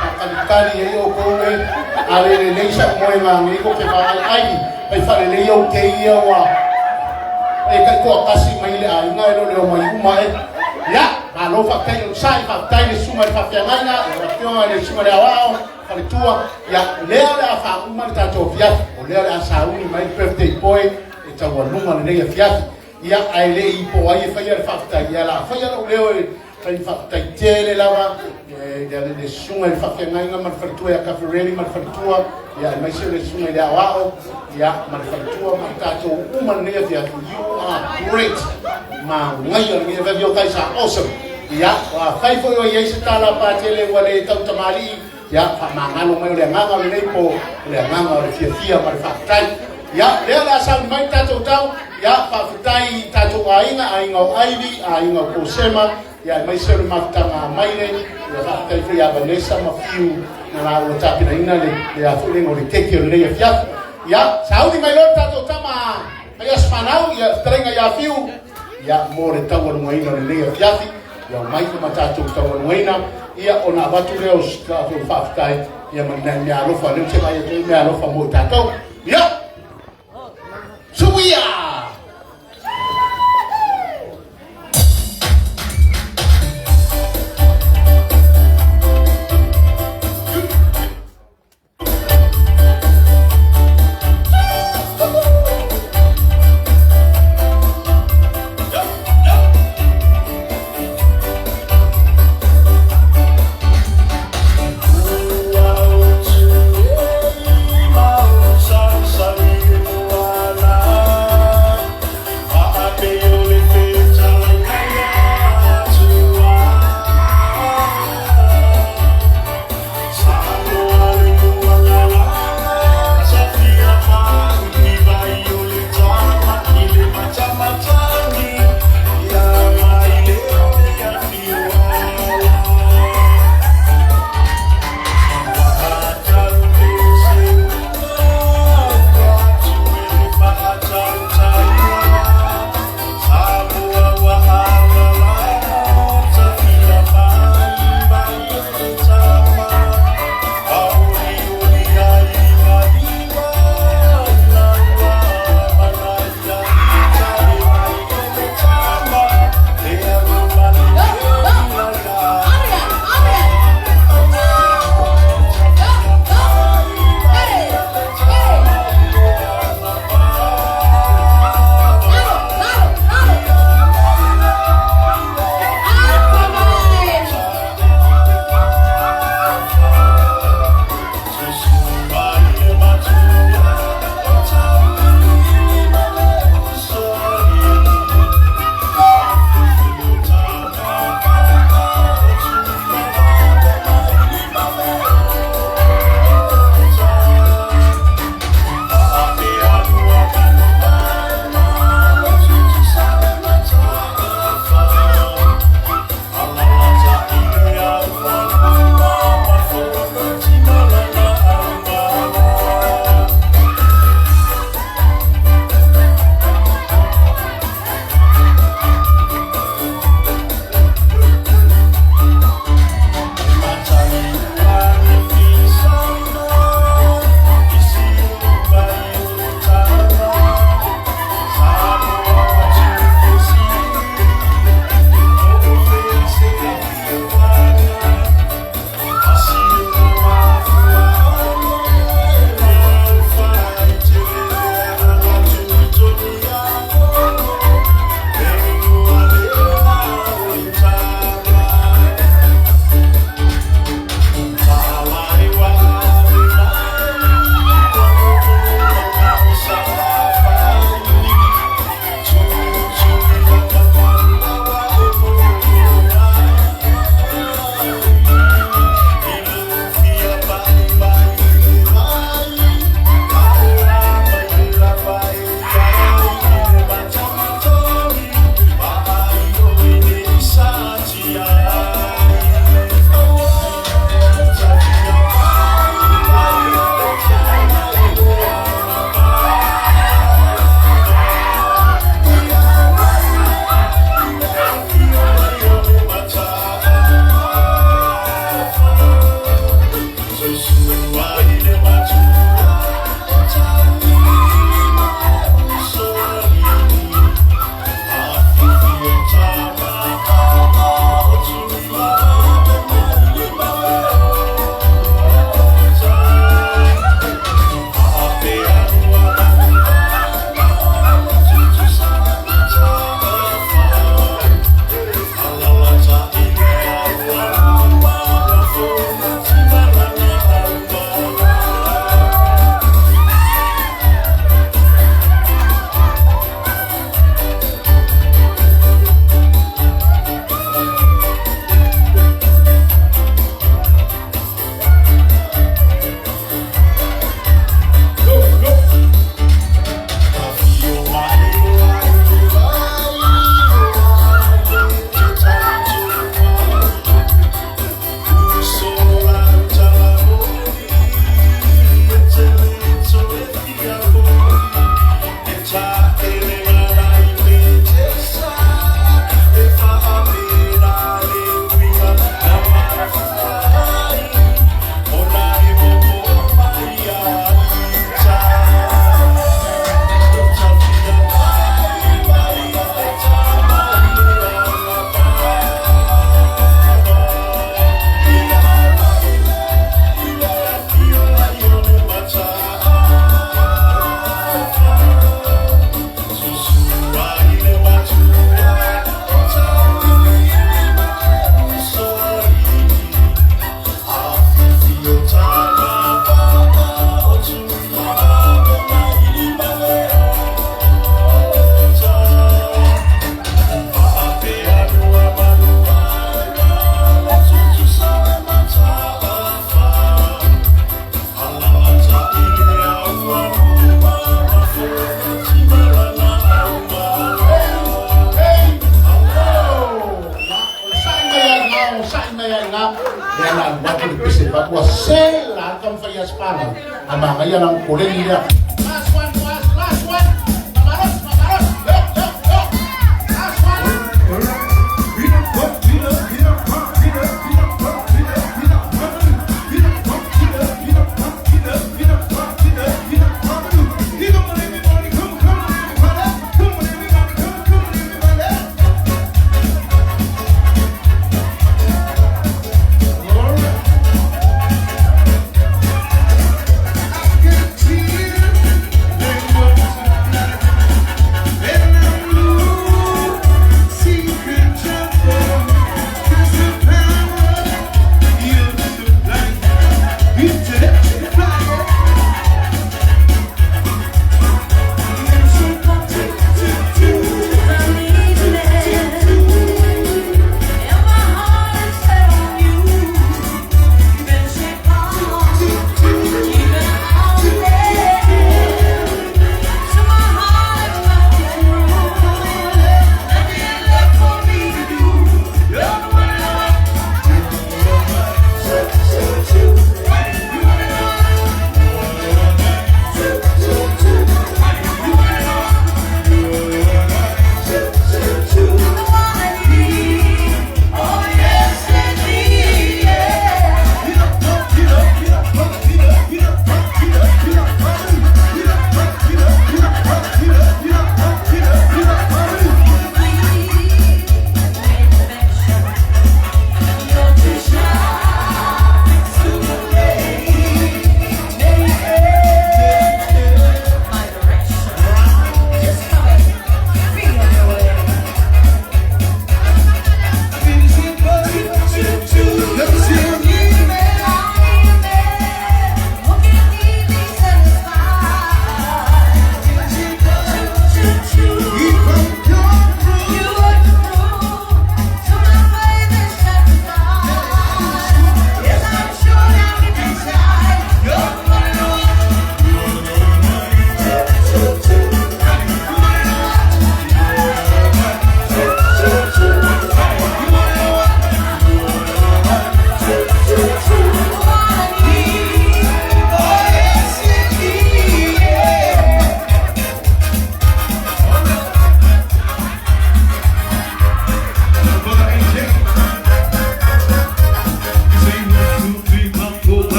faatalitali ai outou e a le lelei saʻu moega nei ko ke vaaiai fai faalelei au tei ia ua e taitoatasi mai le aiga e le o omai uma e. Ia malo faafetai onosaʻi, faafetai le susuga i le faafeagaiga, lau afioga i le susuga i le aoao faletua. Ia lea o le a faauma le tatou afiafi, o lea o le a sauni mai le birthday boy e taualuga lenei afiafi. Ia ae le i po ai e faia le faafetai, ia la faia lou leo e fai faafetai tele lava le le susuga i le faafeagaiga ma le faletua ia Kafereli ma le faletua, ia aemaise le susuga i le aoao ia ma le faletua ma le tatou uma lenei afiafi. You are great, magaia lenei afiafi. You guys are awesome. Ia afai foi o i ai se tala patele ua le tautamalii, ia faamagalo mai, o le agaga o lenei po o le agaga o le fiafia ma le faafetai. Ia lea o le a sauni mai le tatou tau. Ia faafetai i tatou aiga, aiga o Ivy, aiga o Kosema, ia aemaise o le mafutaga a Maile. Ia faafetai foi ia Vanessa ma Fiu na laua tapenaina le le a foi le o le keke o lenei afiafi. Ia sauni mai loa le tatou tama mai aso fanau, ia fetalaiga ia Fiu, ia mo le taualugaina o lenei afiafi. Ia omai ma tatou taualugaina, ia ona avatu lea o tatou faafetai ia ma nai mea alofa lea ou te vaai atu ai mea alofa mo i tatou. Ia suia. sa'i mai lava i ina, lea o le a alu atu le pese ua se la le taumafai ia Sipalagi a manaia lana koleni lea. Last one, last, last one. Mamalos, mamalos. Yo, yo, yo. Last one.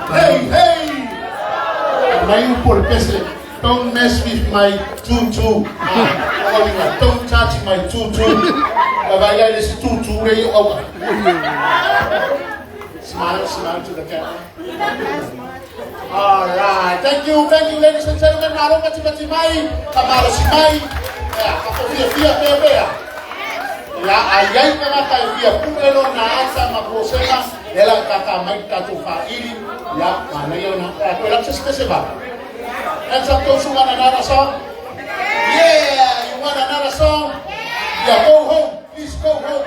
Hey, hey! Mai upu o le pese, don't mess with my tutu. Ah, o don't touch my tutu. Vaai ai le isi tutu le i o auga. Smile, smile to the camera. All right. Thank you, thank you, ladies and gentlemen. Malo pati pati mai, ka malo si mai. Ia, ka po fia fia pea pea. Ia, ai ai ka ngata e fia pule lo na ata ma kosema, ela ka ka mai tatou fa'ili. Ia, manaia ona. Ia, koe lau se se pese vave. Hands up those who want another song. Yeah, you want another song? Yeah, go home. Please go home.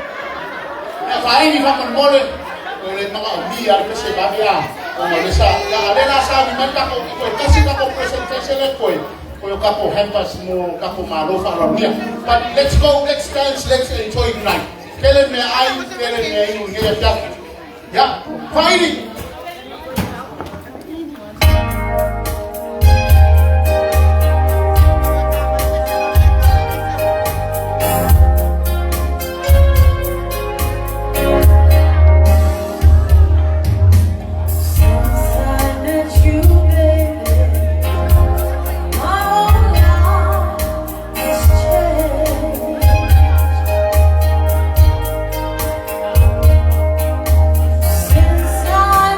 Ia, fa'aini fa'amolemole. O le maga'omia le pese vave a. Ona o le sa, ia, a le la sauni mai takou, e toe tasi takou presentation le koe, koe o takou hampers mo takou malo fa'aaloalogia. But let's go, let's dance, let's enjoy tonight. Tele mea'ai, tele mea inu i lenei afiafi. Ia, fa'aili! Since I met you, baby, my whole life has changed. Since I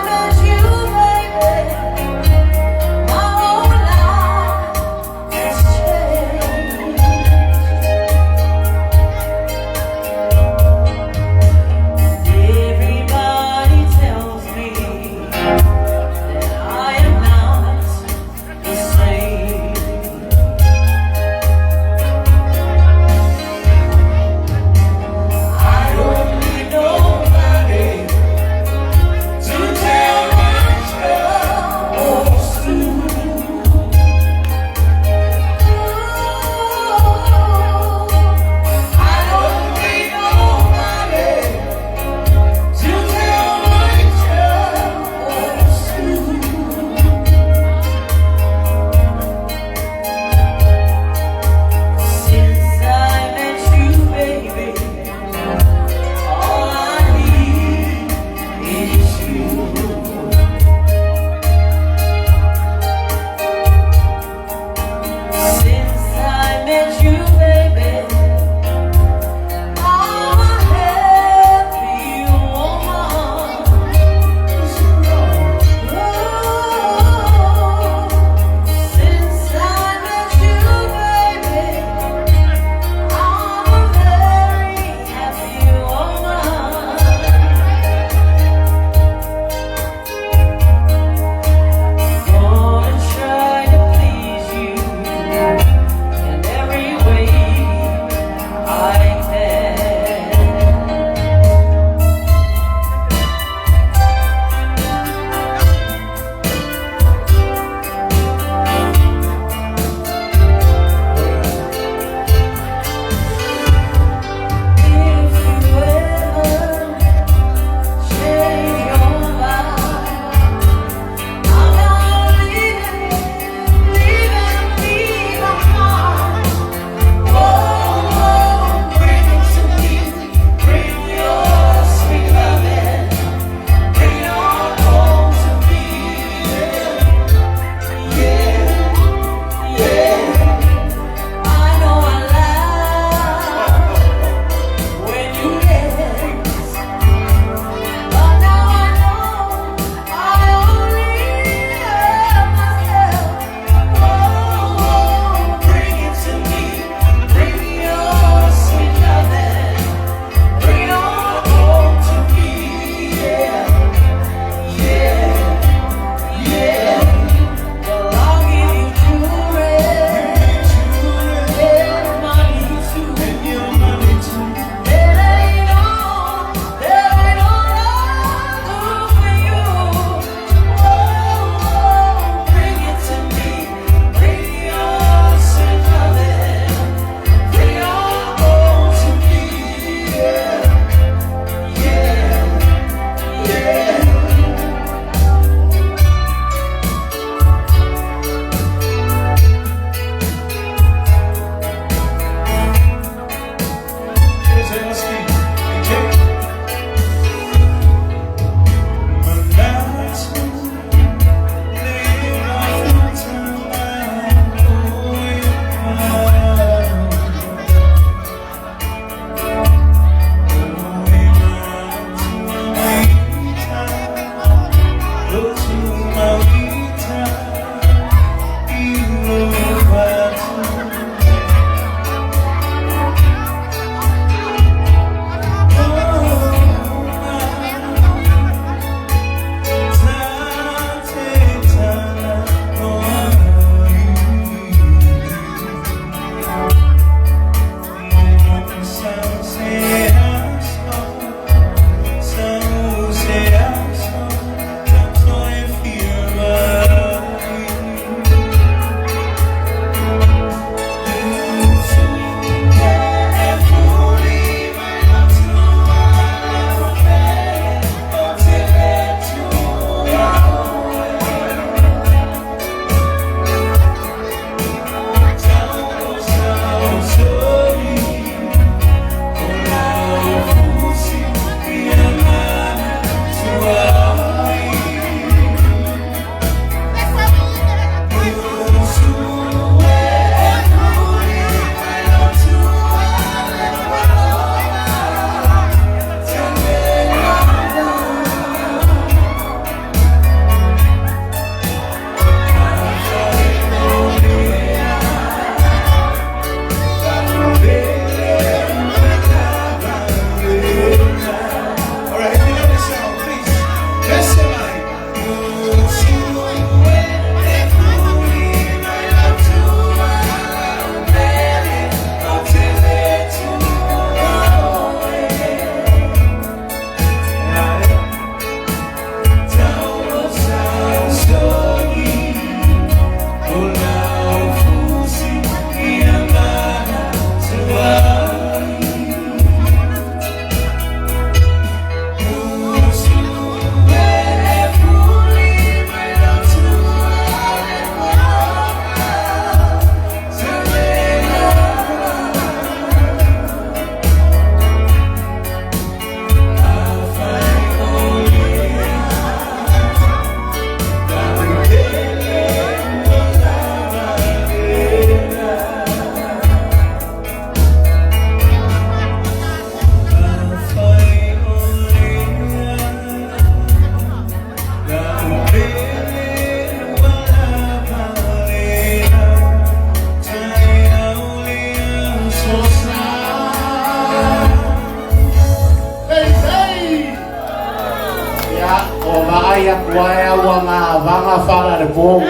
nga whara le pō.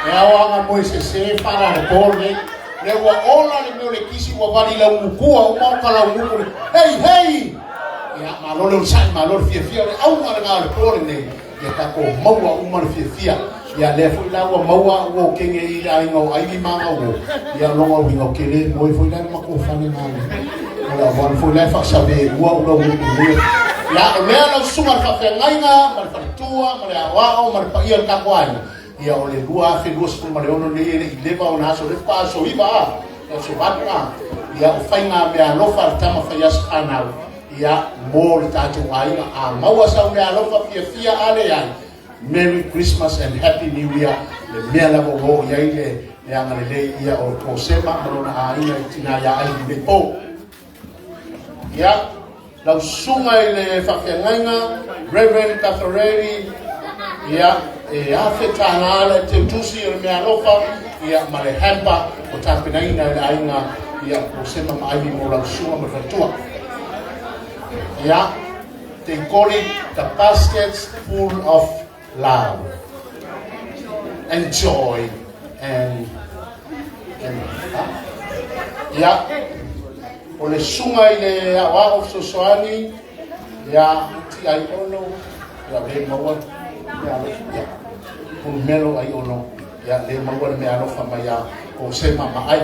E ao anga moe se se whara le pō le. Le ua ola le meo le kisi ua vali lau mukua o mau ka lau muku le. Hei, hei! Ia, malo le onosai, malo le fiafia o le auga le ngā o le pō lenei. Ia tātou maua uma le fiafia. Ia lea foi la ua maua ua o kenge i le aiga o Aivi ma aga uo. Ia longa uiga o kele moe foi la le matou fale ngā le. O le awan foi la e whaasave ua ula ua ua. Ia, o lea lau susuga le faafeagaiga ma le faletua ma le aoao ma le paia o le tatou aiga. Ia o le 2026 nei e le i leva ona aso le faatoa aso 9 a. Aso 8 a. Ia o faiga meaalofa a le tama fai aso fanau. Ia mo le tatou aiga a maua sau meaalofa fiafia a leai. Merry Christmas and Happy New Year le mea lava ua oo i ai le le agalelei ia o Kosema ma lona aiga i tina ia ai i po. Ia, lau susuga i le faafeagaiga Reverend Cathareli, ia, e $1,000 le teutusi o le mea alofa, ia, ma le hamper o tapenaina e le aiga, ia, Kosema ma Ivy mo lau susuga ma le faletua. Ia, they call it the baskets full of love and joy and and ha? Ia, o le susuga i le aoao fesoasoani, ia, ti ai ono, ia, le maua, ia, ia, pulumelo ai ono, ia, le maua le mea alofa mai ia o sema ma ai.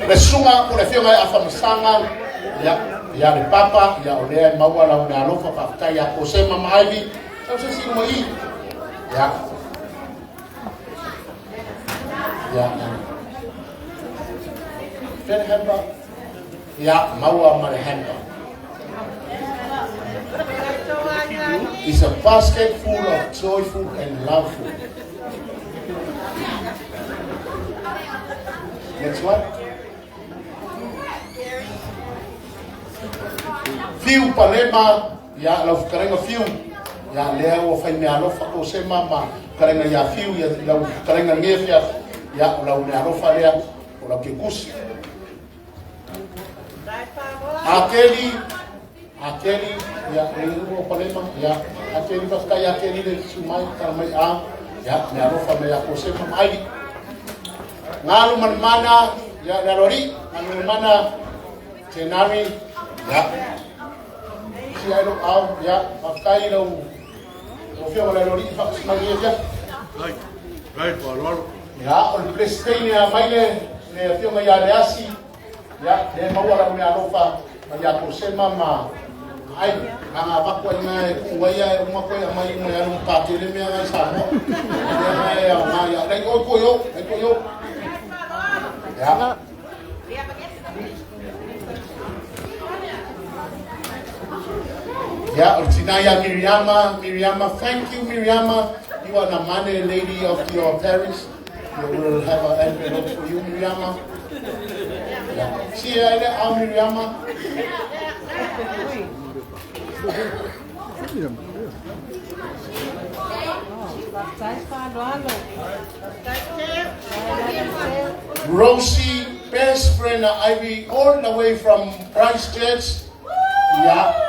Le susuga po le afioga i Afamasaga, ia, ia le papa, ia o lea e maua lau mea alofa, faafetai ia Kosema ma Ivy, sau se isi luma i. Ia. Ia. Fere hamper. Ia, maua ma le hamper. It's a basket full of joyful and loveful. Next one. Fiu Palema, ia lau fetalaiga Fiu, ia lea ua fai meaalofa Kosema ma fetalaiga ia Fiu, ia lau fetalaiga lenei afiafi, ia o lau meaalofa lea, o lau kekusi. Akeli, Akeli, ia le ua Palema, ia Akeli, faafetai Akeli le susu mai, tala mai a, ia meaalofa mai ia Kosema ma Aili. Ngalu Manamana, ia le aloalii, Ngalu Manamana, Tenari, ia. Si ai lou ao, ia, faafetai lau afioga le aloalii, faapasi mai ia fia. Ia, o le Presidente a mai le le afioga ia Leasi, ia, le maua lau meaalofa mai ia Kosema ma ai, anga avatu ai nga e ku ai e uma koe a mai uma e alu ma patele mea ngai Samoa. Mea ngai e ao ngai, ia, lei oi koe o, lei koe o. Ia. Ia, o le tina ia Miriama, Miriama, thank you Miriama. You are the money lady of your parish. We will have an envelope for you, Miriama. Yeah. See you later, Miriama. Rosie, best friend of Ivy, all the way from Christchurch. Yeah.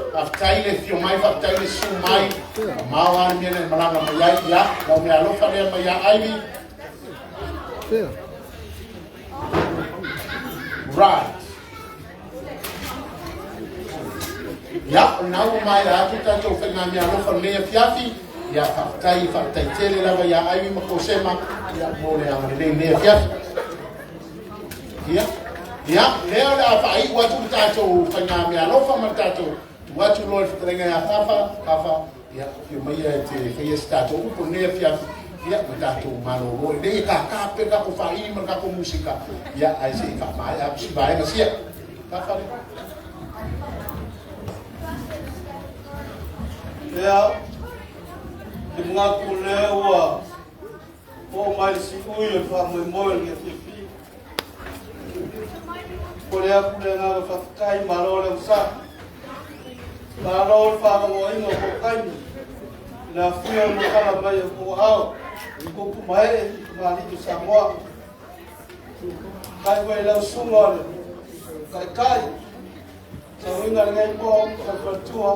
Faafetai le fio mai, faafetai le susu mai. Mao lava le mea na e malaga mai ai. Ia, lau mea alofa lea mai ia Ivy. Right. Ia, o lena ua maea atu tatou faigameaalofa i lenei afiafi. Ia, faafetai, faafetai tele lava ia Ivy ma Kosema, ia, mo le agalelei i lenei afiafi. Ia, ia, lea o le a faaiu atu le tatou faigameaalofa ma le tatou tuu atu loa i le fetalaiga ia Fafa, Fafa, ia, afio maia e te faia se tatou upu i lenei afiafi, ia, ma tatou malolo. E lelei e kākā pea le tatou faaili ma le tatou musika, ia, ae se i faamaea atu si vaega sia. Fafa. Ia, te manatu lea ua oo mai le siui o le faamoemoe o le fiafia. Ko le aku le agaga faafetai, malo le onosai. Malo le faalogoina o kou taimi, i le afio ma tala mai o kou aao, i tupu ma ee i tamalii o Samoa. Kai foi i lau susuga o le taitai. Sauiga lenei po le faletua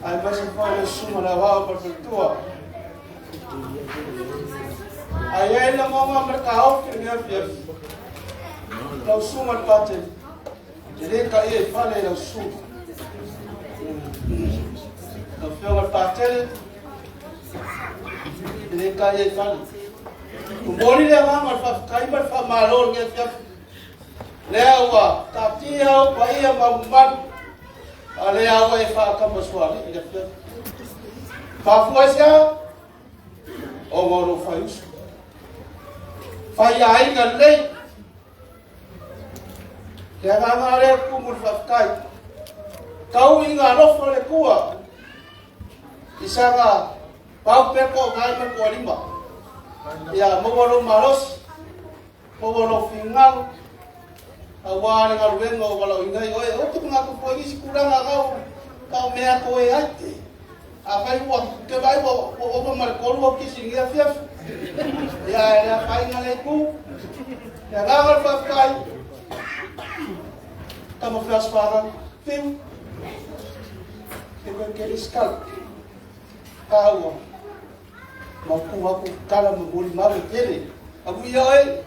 aemaise foi le susuga le aoao ma le faletua. Ae i ai le lagona ma le taofi i lenei afiafi, lau susuga i le Patele, e le taia i fale i lau susuga. Lau Afioga i le Patele, e le taia i fale. Momoli le agaga o le faafetai ma le faamalo i lenei afiafi. Lea ua taatia ou paia ma mamalu, a lea ua e faatamasoalii i le afiafi. Mafua i se a? Ona o lou faiuso. Faiaiga lelei. Le agaga lea tumu le faafetai. Tau i ngā alofa le Atua. I saga pau pea ko ngai ma ko lima. Ia maua lou malosi, maua lou finagalo, aua le galuega o valaauina ai oe. Ou te manatu foi i nisi tulaga kau kau mea toe ai. Afai ua te vaai ua ova ma le 3 au kisi i lenei afiafi. Ia e le afaina le itu. Le agaga o le faafetai. Tama feasfara, fiu. Te koe kele skala. Taua. Mautu atu tala ma molimau e tele. Amuia oe.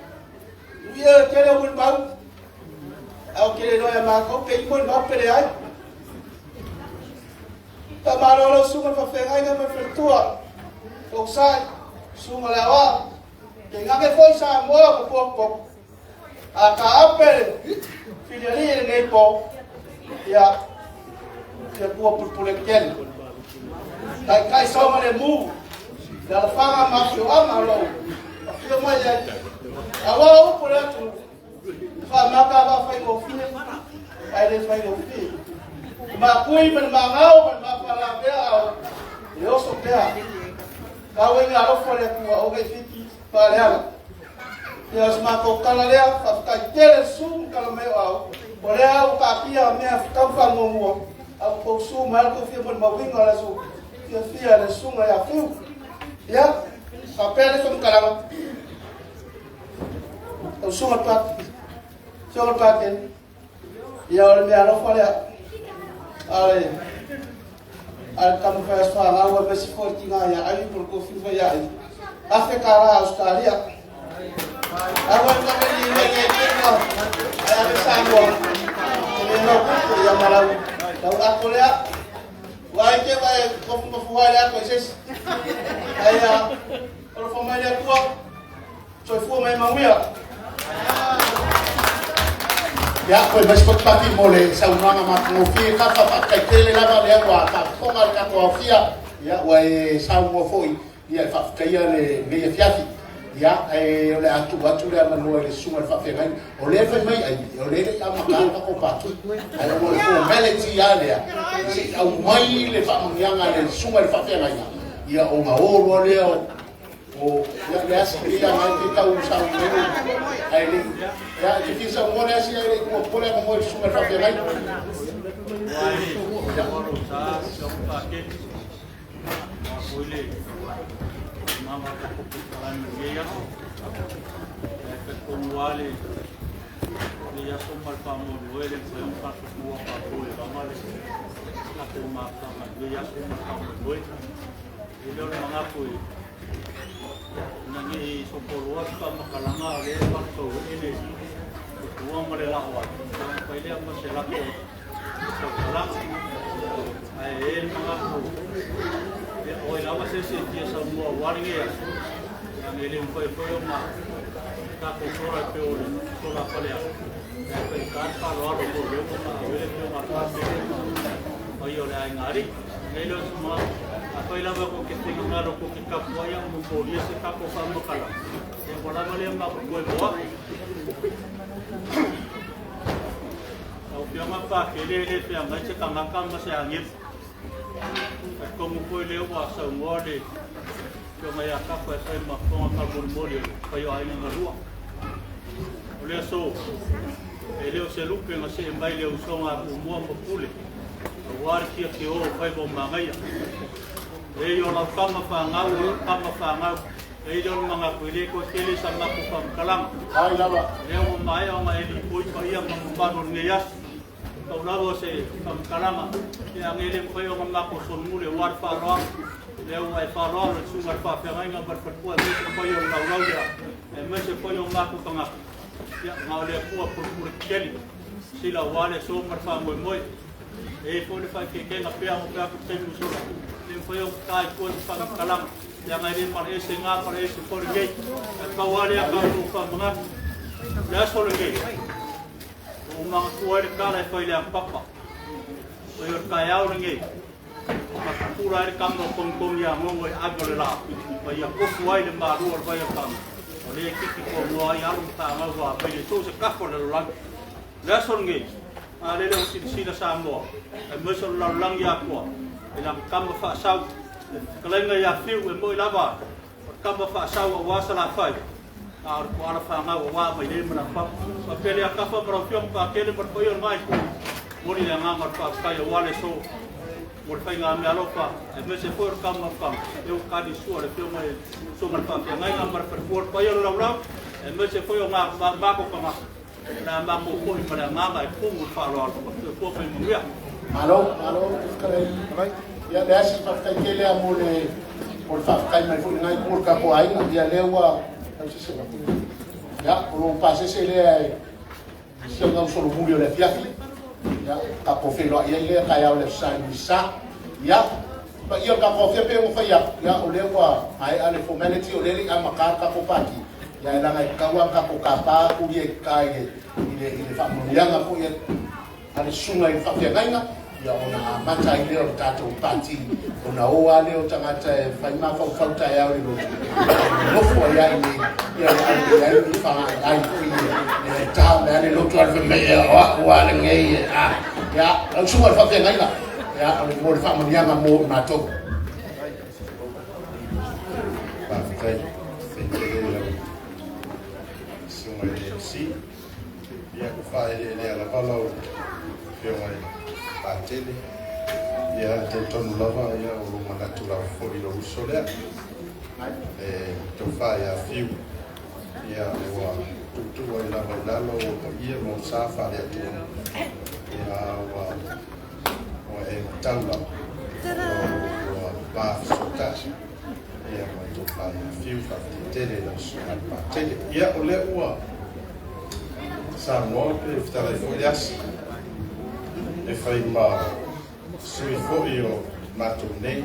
Amuia oe tele o molimau. Ae ou te le iloa ia matou pe i molimau pe leai. Faamalo lau susuga i le faafeagaiga ma le faletua. Tousai, susuga le aoao. Tainane foi Samoa ma popoto. A taape le filialii i lenei po, ia, ia tua pulupule tele. Taitai soga le mu, le alafaga ma afioaga o lou afio mai ai. Aua upu le atunuu, faamata va faigofie, ae le faigofie. Le makui ma le magao ma le mafalapea ao, le oso pea. Tau ai alofa le Atua o fiti faaleala. Ia o se matou tala lea, faafetai tele le susu ma tala mai o au. O lea ua taatia mea tau faamuamua, a ua tou susu mai le tou fia molimauina o le aso fiafia le susuga ia Fiu. Ia, faapea le faamatalaga. Lau susuga le Pati, susuga le Patele, ia o le mea alofa lea. A le a le tama fai aso fanau aemaise foi le tina ia Ivy po o le tofifa ia Ivy. $1,000 Ausetalia. Aua e male ni mai nei tino, ai ave Samoa. E le lau kuku ia ma lau, lau ako lea. Ua ai te vai kofu kofu hai le ako i sesi. Ai a, alofa mai le Atua, soifua mai manuia. Ia, koe mai se patipati mo le saunoaga matagofie. Kafa, faafetai tele lava lea ua faafofoga le tatou aofia. Ia, ua e saunoa foi ia e faafetaia lenei afiafi. Ia, e o le a tuu atu le avanoa i le susuga i le faafeagaiga. O lea e fai mai ai, o lea e le i amata le tatou pati. Ae o le formality lava lea, se i aumai le faamanuiaga a le susuga i le faafeagaiga, ia ona o loa lea o ia le asi ia ngai te tau saunoa ai le ia te fia saunoa le asi ai le tua pole ma moe le susuga i le faafeagaiga. Pau lava o se faamatalaga, ia age le mafai ona matou solomuli aua le faaaloalo, lea ua e faaaloalo i le susuga i le faafeagaiga ma le faletua aemaise foi o le laulau lea, aemaise foi o matou tagata, ia na o le Atua pulupule tetele, sila aua le aso ma le faamoemoe. E i ai foi le faaeteetega pea o fai atu i le taimi ua sola, e le mafai ona ta i tua se faamatalaga, leaga e le malaese na malaese foi lenei. Ae pau lava lea tatou faamanatu, o le aso lenei, ua ou manatua ai le tala e fai i le Agapapa, o le taeao lenei, na pupula ai le tama o Togitogi ia Gogo e ave o le la, ma ia tofu ai le malu o le vai o tama, o lea e titi toanoa ai alo ma fanau a mai le so o se tafa o le lalolagi. O le aso lenei, a lele ua silasila Samoa, aemaise o le lalolagi atoa, i lana tama faasau, le fetalaiga ia Fiu e moi lava o le tama faasau aua Salafai, a o le toala fanau aua Mailei ma Lafapa. Faapea lea Tafa ma lau Afioga Patele ma le paia o lena itu, momoli le agaga o le faafetai aua le aso mo le faigameaalofa aemaise foi o le taumafaga lea ua tali sua le Afioga i le Susuga i le Faafeagaiga ma le Faletua o le paia o le laulau aemaise foi o matou tagata o le a matou foi ma le agaga e tumu i le faaaloalo. Soifua ma ia manuia. Malo, malo, faafetai. Ia Leasi, faafetai tele lava mo le mo le faafetai mai foi i lena itu o le tatou aiga. Ia lea ua tau se se Ia, o lou pasese lea e si au solomuli o le afiafi. Ia, tatou feiloai ai lea taeao le Aso Sa i Nuisa. Ia, paia o le tatou afiafi e fai atu, ia o lea ua maea le formality, o lea e le i amata le tatou pati. Ia e leaga e tatau lava ona tatou tapa atu ia i uta i le i le i le faamanuiaga foi a le susuga i le faafeagaiga, ia ona amata ai lea o le tatou pati, ona o lava lea o tagata e fai mafaufau taeao i le lotu, nonofo ai lava i inei, ia e ave i ai ni fagaeae foi e ta mai lava le lotu ae fai mai, o au lava lenei e a. Ia, lau susuga i le faafeagaiga, ia, mo le faamanuiaga mo i matou. Faafetai. Faafetai tele i lau susuga i le MC. Ia, ua faaeleelea lava lau Afioga i le Patele. Ia, e talitonu lava, ia, o lou manatu lava foi i lou uso lea, le tofa ia Fiu. Ia, ua tuutuu ai lava i lalo ou paia ma ou sa faale-Atua. Ia, ua, ua e matau lava, ua, ua va fesootai. Ia, ma le tofa ia Fiu, faafetai tele i lau susuga i le Patele. Ia, o lea ua saunoa pe fetalai foi le asi e fai ma sui foi o matou nei.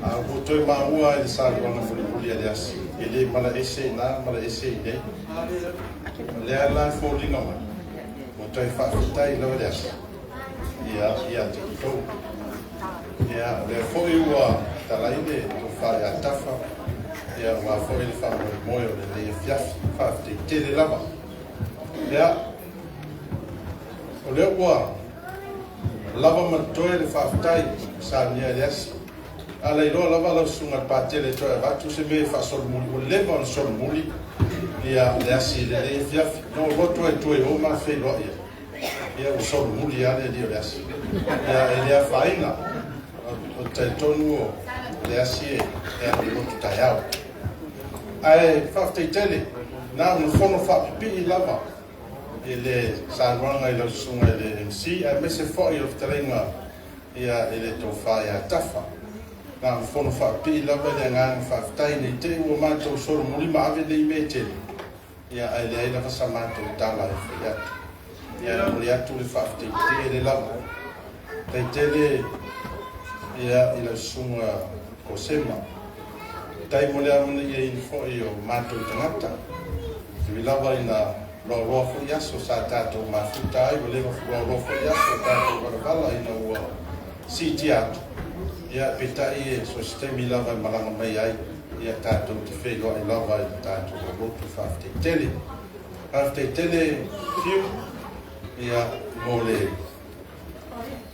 A ua toe maua i le saunoaga mulimuli a le asi, e le malaese i na, malaese i nei. O lea la e foliga mai, ua toe faafetai lava le asi ia ia te outou. Ia, o lea foi ua talai le tofa ia Tafa, ia aua foi le faamoemoe o lenei afiafi. Faafetai tele lava. Ia, o lea ua lava ma totoe le faafetai saunia e le asi. A lailoa lava lau susuga i le Patele e toe avatu se mea e faasolomuli, ua leva ona solomuli ia le asi i lenei afiafi. Na ou loto ai tua i o ma feiloai ai. Ia ua solomuli lava le alii o le asi. Ia e le afaina, o te talitonu o le asi e alu i lotu taeao. Ae faafetai tele, na ona fono faapipii lava i le saunoaga i lau susuga i le MC aemaise foi o le fetalaiga ia i le tofa ia Tafa. Na ona fono faapipii lava i le agaga faafetai ne i te i ua matou solomuli ma ave nei mea e tele, Ia, ae leai lava sa matou tala e fai atu. Ia, e momoli atu le faafetai tele lava. Faafetai tele ia i lau susuga Kosema. Faafetai mo le amanaiaina foi o matou tagata. E ui lava ina loaloa foi aso sa tatou mafuta ai, ua leva loaloa foi aso o tatou valavala ina ua siitia atu. Ia, peitai e so o se taimi lava e malaga mai ai. Ia tatou te feiloai lava i le tatou lotu. Faafetai tele. Faafetai tele Fiu, ia, mo le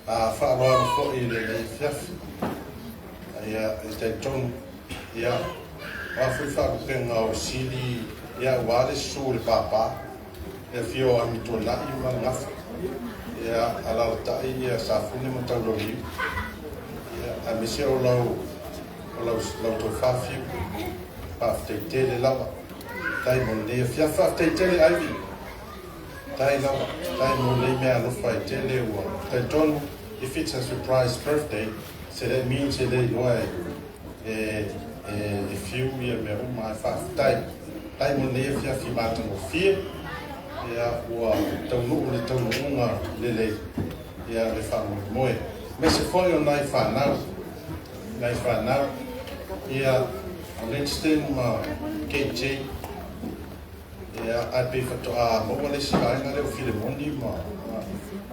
faaaloalo foi i lenei afiafi. Ia, e talitonu, ia, o a foi faalupega o sili, ia, aua le susu o le papa, le afio o Amituanai ma le Gafa, ia, alaalatai ia Safune ma Taulauniu, ia, aemaise o lau O lau lau tofa Fiu. Faafetai tele lava. Faafetai mo lenei afiafi. Faafetai tele Ivy. Faafetai lava, faafetai mo nei mea alofa e tele ua talitonu. If it's a surprise birthday, so that means e le iloa e e e Fiu ia mea uma, ae faafetai. Faafetai mo lenei afiafi matagofie. Ia ua taunuu le taunuuga lelei ia le faamoemoe. Aemaise foi o nai fanau, nai fanau ia o Langston ma KJ. Ia, ae pei faatoa maua le isi vaega lea o Filemoni ma,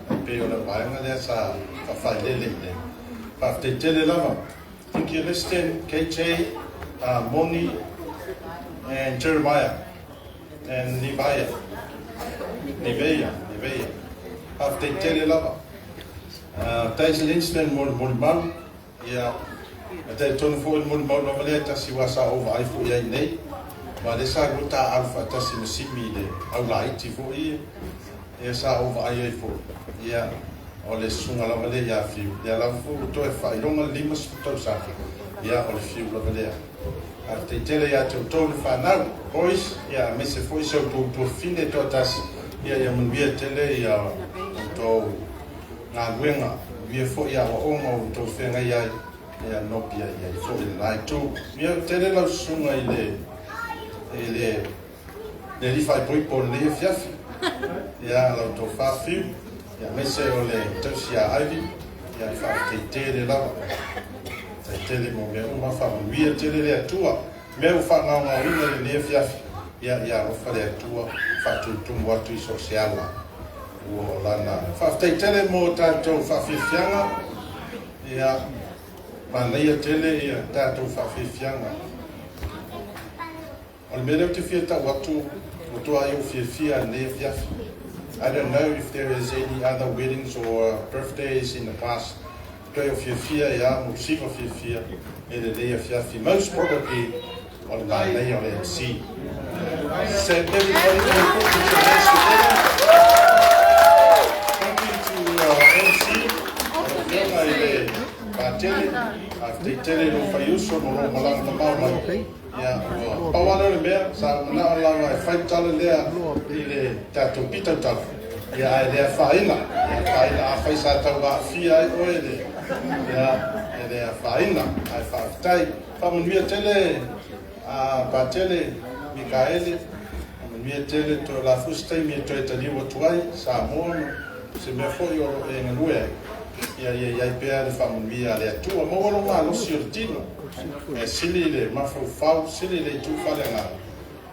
ae pei o le vaega lea sa faafailele i ai. Faafetai tele lava. Thank you, Liston, KJ, Moni, and Jeremiah, and Nevaeh. Nevaeh, Nevaeh. Faafetai tele lava. Thanks Linston mo le molimau. Ia, e talitonu foi le molimau lava lea e tasi aua sa ou vaai foi i ai nei. Aua lea sa lua taaalo faatasi ma Simi i le au laiti foi ia. Ia sa ou vaai ai foi. Ia, o le susuga lava lea ia Fiu. Lea lava foi ua toe faailoga le 50 tausaga. Ia, o le Fiu lava lea. Faafetai tele ia te outou le fanau, boys, ia aemaise foi si outou tuafafine toatasi. Ia, ia manuia tele ia outou galuega, manuia foi aoaoga o outou feagai ai, ia nopi ai ai foi lena itu. Ia, tele lau susuga i le i le le alii faaipoipo o lenei afiafi. Ia, la outou Fiu, ia aemaise o le tausi ia Ivy, ia faafetai tele lava. Faafetai tele mo mea uma, faamanuia tele le Atua. Mea ua faagaogaoina i lenei afiafi, ia, ia alofa le Atua, faatutumu atu i so o se ala ua lana. Faafetai tele mo tatou faafiafiaga, ia, manaia tele ia tatou faafiafiaga. O le mea lea ou te fia tau atu, ua toa ai ou fiafia i lenei afiafi. I don't know if there is any other weddings or birthdays in the past. Toe o fiafia ia mo siva fiafia i lenei afiafi. Most probably o le manaia o le MC. So everybody can put your hands together. Thank you to MC. Afioga i le Patele. Faafetai tele i lou faiuso ma lou malaga mamao mai. Ia, ua pau lava lea o le mea, sa ou manao lava e fai le tala lea i le tatou pitautala, ia, ae le afaina, le afaina. Afai sa tau aafia ai oe le, ia, e le afaina, ae faafetai. Faamanuia tele a Patele Mikaele, faamanuia tele toe o le a foi se taimi e toe taliu atu ai Samoa ma se mea foi o lo o e galue ai. Ia, ia i ai pea le faamanuia a le Atua. Maua lou malosi o le tino. E sili le mafaufau, sili le itu faaleagaga,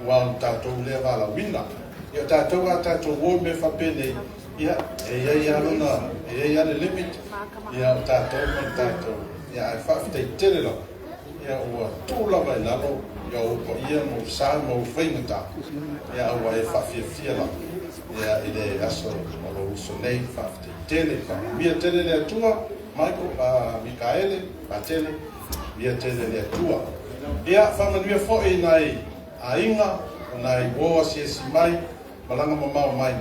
aua o le tatou lea valaauina. Ia o tatou a tatou o i mea faapenei, ia, e i ai lava lona, e i ai lava le limit, ia o tatou ma le tatou, ia ae faafetai tele lava, ia ua tuu lava i lalo ia ou paia ma ou sa ma ou faigata, ia a ua e faafiafia lava, ia i le aso o lou uso nei, faafetai tele, faamanuia tele le Atua, Michael, Mikaele, Patele, Ia tele le Atua. Ia faamanuia foi i nai aiga, o nai uo asiasi mai, malaga mamao mai,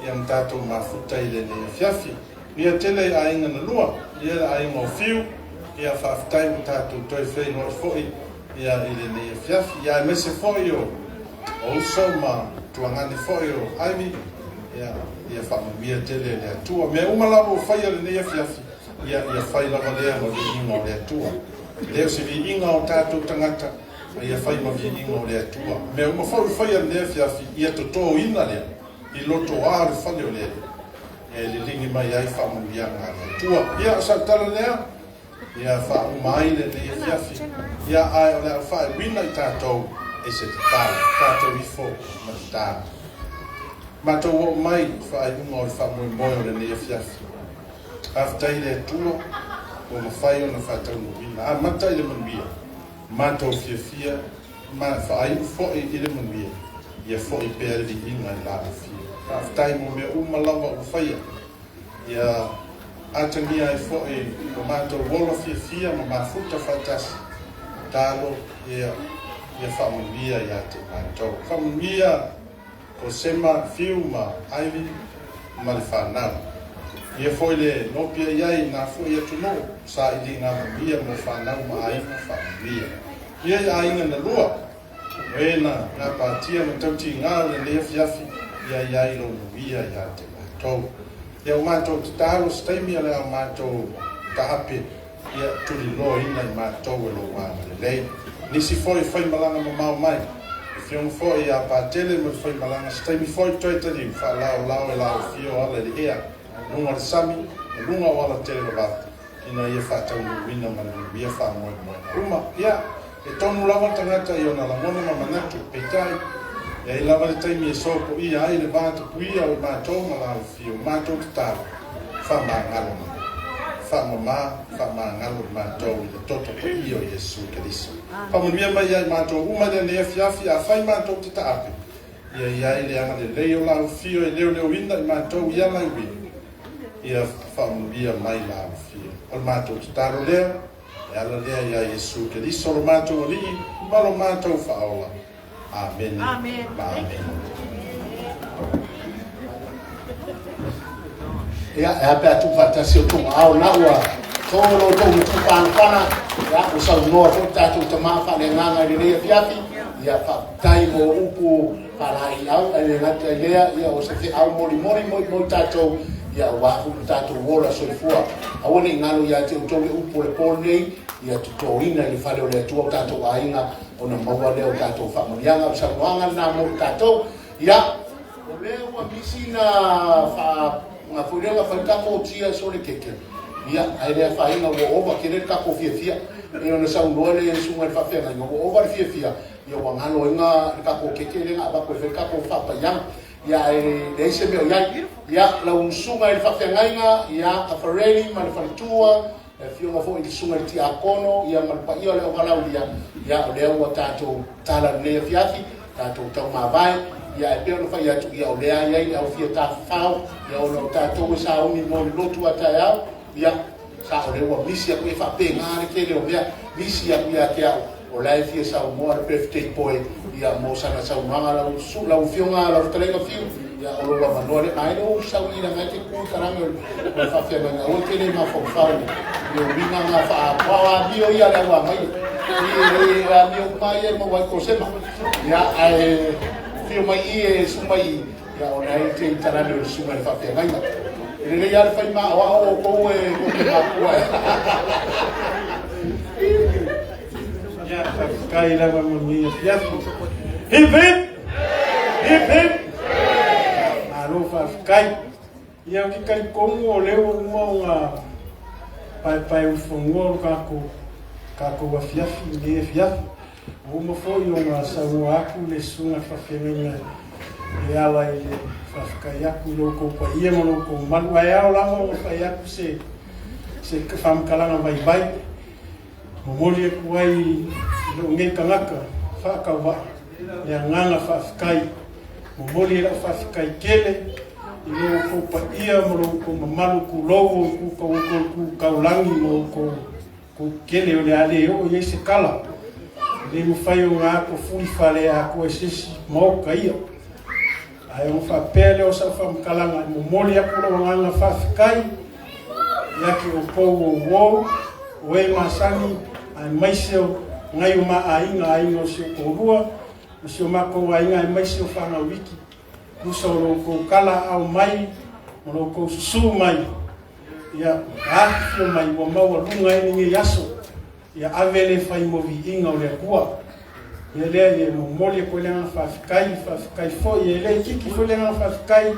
ia ma tatou mafuta i lenei afiafi. Ia tele i aiga na lua, ia le aiga o Fiu, ia faafetai ua tatou toe feiloai foi ia i lenei afiafi. Ia aemaise foi o o uso ma tuagane foi o Ivy, ia ia faamanuia tele le Atua. Mea uma lava ua faia i lenei afiafi, Ia, ia fai lava lea ma viiga o le Atua. E le o se viiga o tatou tagata, a ia fai ma viiga o le Atua. O mea uma foi ua faia i lenei afiafi, ia totoina lea i loto a o le fale o le Alii, e liligi mai ai faamanuiaga a le Atua. Ia, o sau tala lea, ia faauma ai lenei afiafi. Ia, ae o le a ou faaiuina i tatou e se tatalo, tatou ifo ma tatalo. Matou oo mai i faaiuga o le faamoemoe o lenei afiafi. Faafetai i le Atua ua mafai ona faataunuuina. Amata i le manuia, matou fiafia ma faaiu foi i le manuia, ia foi pea le viiga i la afio. Faafetai mo mea uma lava ua faia, ia atagia ai foi lo matou ola fiafia ma mafuta faatasi. Tatalo ia ia faamanuia ia te matou. Faamanuia Ko Sema, Fiu ma Ivy ma le fanau. Ia foi le nopia i ai na foi atunuu saili ngā manuia mo fanau ma aiga faamanuia. Ia i aiga na lua, o e na ngā pātia ma tauti ngā o lenei afiafi, Ia i ai lou manuia ia te matou. Ia ua matou tatalo se taimi o le a matou taape, ia tuliloaina i matou e lou agalelei. Nisi foi e faimalaga mamao mai, le Afioga foi ia Patele ma le faimalaga, se taimi foi toe taliu, faalaolao e la afio ala i le ea, luga o le sami, ma luga o ala televavave, ina ia faataunuuina ma le manuia faamoemoega uma. Ia, e tonu lava le tagata i ona lagona ma manatu, peitai, e i ai lava le taimi e sopoia ai le va tapuia o i matou ma la afio, matou tatalo, faamagalo mai. Faamama, faamagalo i matou i le toto paia o Iesu Keriso. Faamanuia mai ia i matou uma i lenei afiafi, afai matou te taape, ia i ai le agalelei o lau afio e leoleoina i matou i ala e uiga, ia faamanuia mai la afio. O le matou tatalo lea, e ala lea ia Iesu Keriso lo matou Alii ma lo matou Faaola. Amene. Amen. Ma amene. Ia, e a pe a tuufaatasi outou aao na ua to lo outou matu panapana, ia, ua saunoa foi tatou tamā faaleagaga i lenei afiafi, ia, faafetai mo upu faalaeiau, ae le gata i lea, ia, o se feau molimoli mo i tatou, ia, aua foi lo tatou ola soifua. Aua ne i galo ia te outou le upu o le po lenei, ia totoina i le fale o le Atua o tatou aiga, ona maua lea o tatou faamanuiaga. O le saunoaga lena mo i tatou. Ia, o lea ua misi na faa na foi lea na fai tatou tia so le keke. Ia, ae le afaina ua ova tele le tatou fiafia. E ona saunoa le susuga i le faafeagaiga ua ova le fiafia, ia ua galo ai na le tatou keke lea na avatu e fai le tatou faapaiaga. Ia, ae leai se mea o i ai. Ia, lau susuga i le faafeagaiga, ia, Tafarelli ma le faletua, le afioga foi i le susuga i le tiakono, ia ma le paia o le auvalaulia, ia o lea ua tatou tala lenei afiafi, tatou taumavae, ia ae pei ona fai atu, ia o lea i ai le au fia tafafao, ia ona o tatou e sauni mo le lotu a taeao, ia sa o lea ua misi atu e faapena le tele o mea, misi atu ia te au, o la e fia saunoa le birthday boy, ia mo sana saunoaga lau su lau afioga lau fetalaiga Fiu, ia o lou avanoa lea, ae le o sau i langa e te ku taranga o le faafeagaiga, aua te le mafaufau i le uiga nga faapoa amio ia le au amai i e amio uma ia e maua ai kosema, ia ae fio mai i e su mai i, ia o la e te i tarane o le susuga i le faafeagaiga. E lelei lava le fai maoao o outou e tou te mafua e. Ia, faafetai lava mo lenei afiafi. Hip hip! Hip hip! Malo faafetai. Ia, ou te talitonu o lea ua uma ona paepaeulufanua o le tatou afiafi i lenei afiafi. Ua uma foi ona saunoa atu le susuga i le faafeagaiga e ala i le faafetai atu i lo outou paia ma lo outou mamalu. Ae ao lava ona fai atu se faamatalaga vaivai. Momoli atu ai i lou nei tagata faatauvaa le agaga faafetai. Momoli ai lau faafetai tele i lo outou paia ma lo outou mamalu, tulou outou tu taulagi ma outou tele o le a le oo i ai se tala. E le mafai ona ato fuli faleatoa i se isi maota ia. Ae ona faapea lea o sau faamatalaga e momoli atu lou agaga faafetai ia te outou o uou, o e masani, aemaise o nai o ma aiga, aiga o si ou toalua, ma si o matou aiga, aemaise o fanau iki, tusa o lo outou tala aao mai, ma lo outou susu mai, ia afifio mai ua maualuga ai lenei aso. Ia ave le fai mo viiga o le Atua. Ia lea ia momoli atu ai le agaga faafetai, faafetai foi e le itiiti foi le agaga faafetai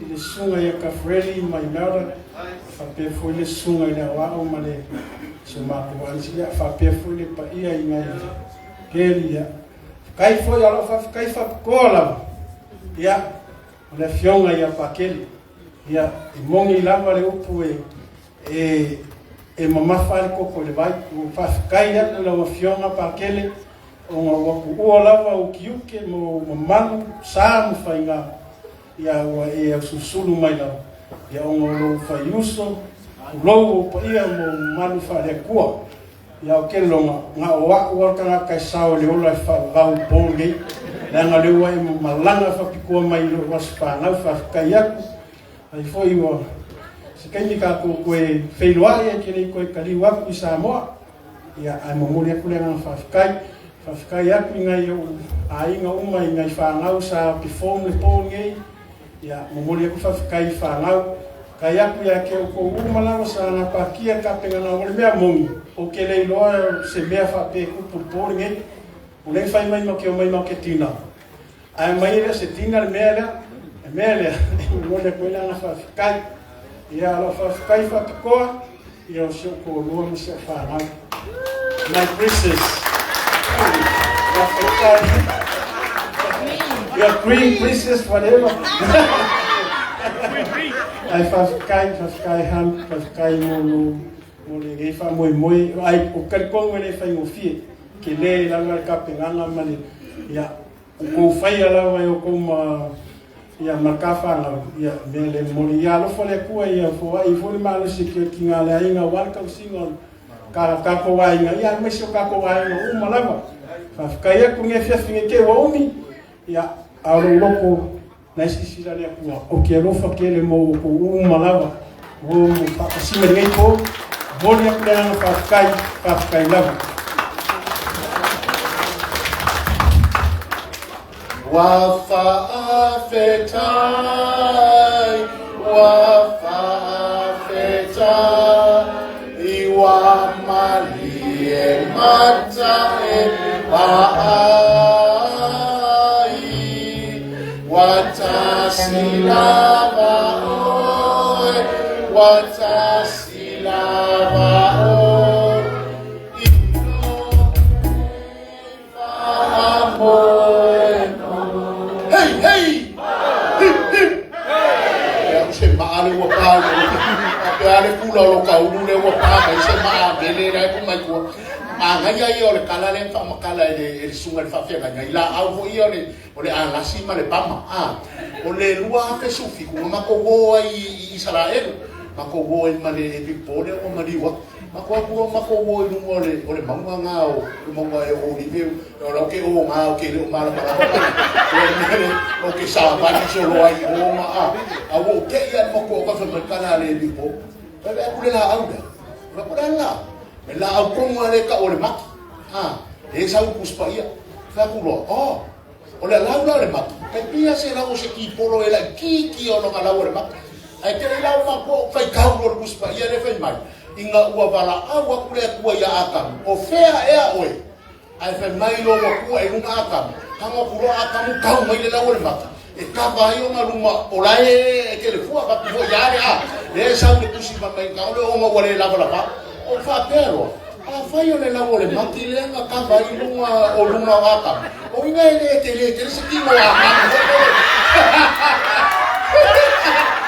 i le susuga ia Tafreli ma Imelda, faapea foi le susuga i le aoao ma le si o matou aunty, ia faapea foi le paia i nai Keli, ia. Faafetai foi, a o lau faafetai faapitoa lava, ia, o le afioga ia Pakele. Ia, e moni lava le upu e mamafa ai le koko i le vai. Ua faafetai atu i lau Afioga Pakele ona ua tuua lava ou tiute ma ou mamalu, sa ma faiga, ia ua e ausulusulu mai lava, ia ona o lou faiuso, tulou ou paia ma ou mamalu faale-Atua. Ia ou te lagona, na o au lava le tagata e sao i le ola e faavavau i le po lenei, leaga o lea ua e malaga faapitoa mai i lou aso fanau, faafetai atu. Ai foi ua se taimi tatou toe feiloai ai ke le i toe taliu atu i Samoa. Ia, ae momoli atu le agaga faafetai. Faafetai atu i nai ou aiga uma i nai fanau sa perform le po lenei. Ia, momoli aku faafetai i fanau. Kai aku ia te outou uma lava sa gapatia le tapenana o le mea moni, ou te le iloa se mea faapea e tupu i le po lenei. O lea e fai mai ma te omai ma te tina, ae aumai e le o se tina le mea lea. Le mea lea, e momoli atu ai le agaga faafetai. Ia, o lau faafetai faapitoa, ia o si ou toalua ma si au fanau. My princess. Faafetai. Your queen, princess, whatever. Ai faafetai, faafetai han, faafetai mo lo mo lenei faamoemoe. Ai o talitonu e le faigofie. Ke le lava le tapenaga ma le ia o kou faia lava e outou ma ia ma ka fanau ia mea le momoli. Ia alofa le Atua ia foai foi le malosi e kiakiga a le aiga aua le tausiga o ka tatou aiga ia aemaise o tatou aiga uma lava. Faafetai atu lenei afiafi nei te ua umi ia a o lou loto na e silasila le Atua o ke alofa tele mo outou uma lava ua mo faatasi mai lenei po. Momoli atu le agaga faafetai, faafetai lava. Ua faafetai, ua faafetai, ua malie mata e vaai, ua tasi lava oe, ua tasi lava oe, i Hei, hei! Hip, hip! Ia, o se maa le ua pā i o a pe a le pula o lo kaulu le ua pā mai se maa mele la e ku mai tua. Magaia ia o le kala le whaamakala e le, e le sunga le whaafeagaiga. I la au fo ia o le, o le alasi ma le pama. A, o le lua afe sufi ku nga mako wo ai i Isaraelu. Mako wo ai ma le e pipole o maliu atu. Mako aku o mako wo i lunga o le, o le maunga ngā o, le maunga e o Oliveu, o lau ke o ngā o ke leo mala mala o le mea le, o ke sāwani solo ai o ma a, a wo ke ia mako o ka whamai kana le lipo, pe aku le la au lea, o la kura la, me la au kongu a le ka o le maki, a, e sau kuspa ia, wha aku loa, oh, O le lau la o le maki, kai pia se lau o se kipolo e lai ki ki o longa lau o le maki. Ai te lau ma ko fai kau lo le kuspa ia le fai mai. Inga ua vala au aku le akua ia Akamu. O fea ea oe. Ai fai mai lo ua kua e lunga Akamu. Kanga ku lo Akamu kau mai le lau o le maki. E kapa ai o nga luma o la e e ke le fua ka ku ia le a. Le sau le kusi ma mai ka ole o nga ua le lava lava. O fa pea loa. Afai o le lau o le mati lea na kava i luga o luma o Akamu, o ina e le tele tele se kino a Akamu foi lele.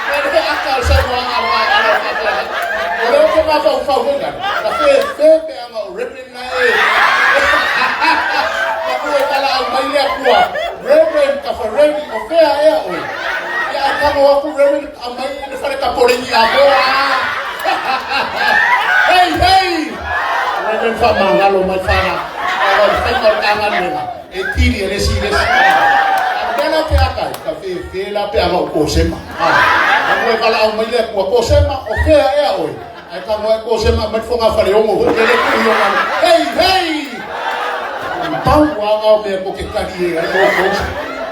E le aka o le saunoaga a le a le faafeagai. O lea ou te mafaufau foi ngana, na fe fe pe anga o Reverend na e. Na ua e talaau mai le Atua, Reverend Kafareni, o fea ea oe? Ia a kano aku Reverend aumai le fale tapoleni atoa. Hei, hei! Reverend whaamangalo mai whana. O le whainga o le galuega, e tili e le si le si. A mea la pe akai, ka fe fe la pe anga o kosema. A moe wala au mai le akua, kosema, o fea ea oe. Ai ka moe kosema, mai whonga whare ongo, ho ke le kui o ngalo. Hei, hei! Pau a ngao mea ko ke kari e ai o kos.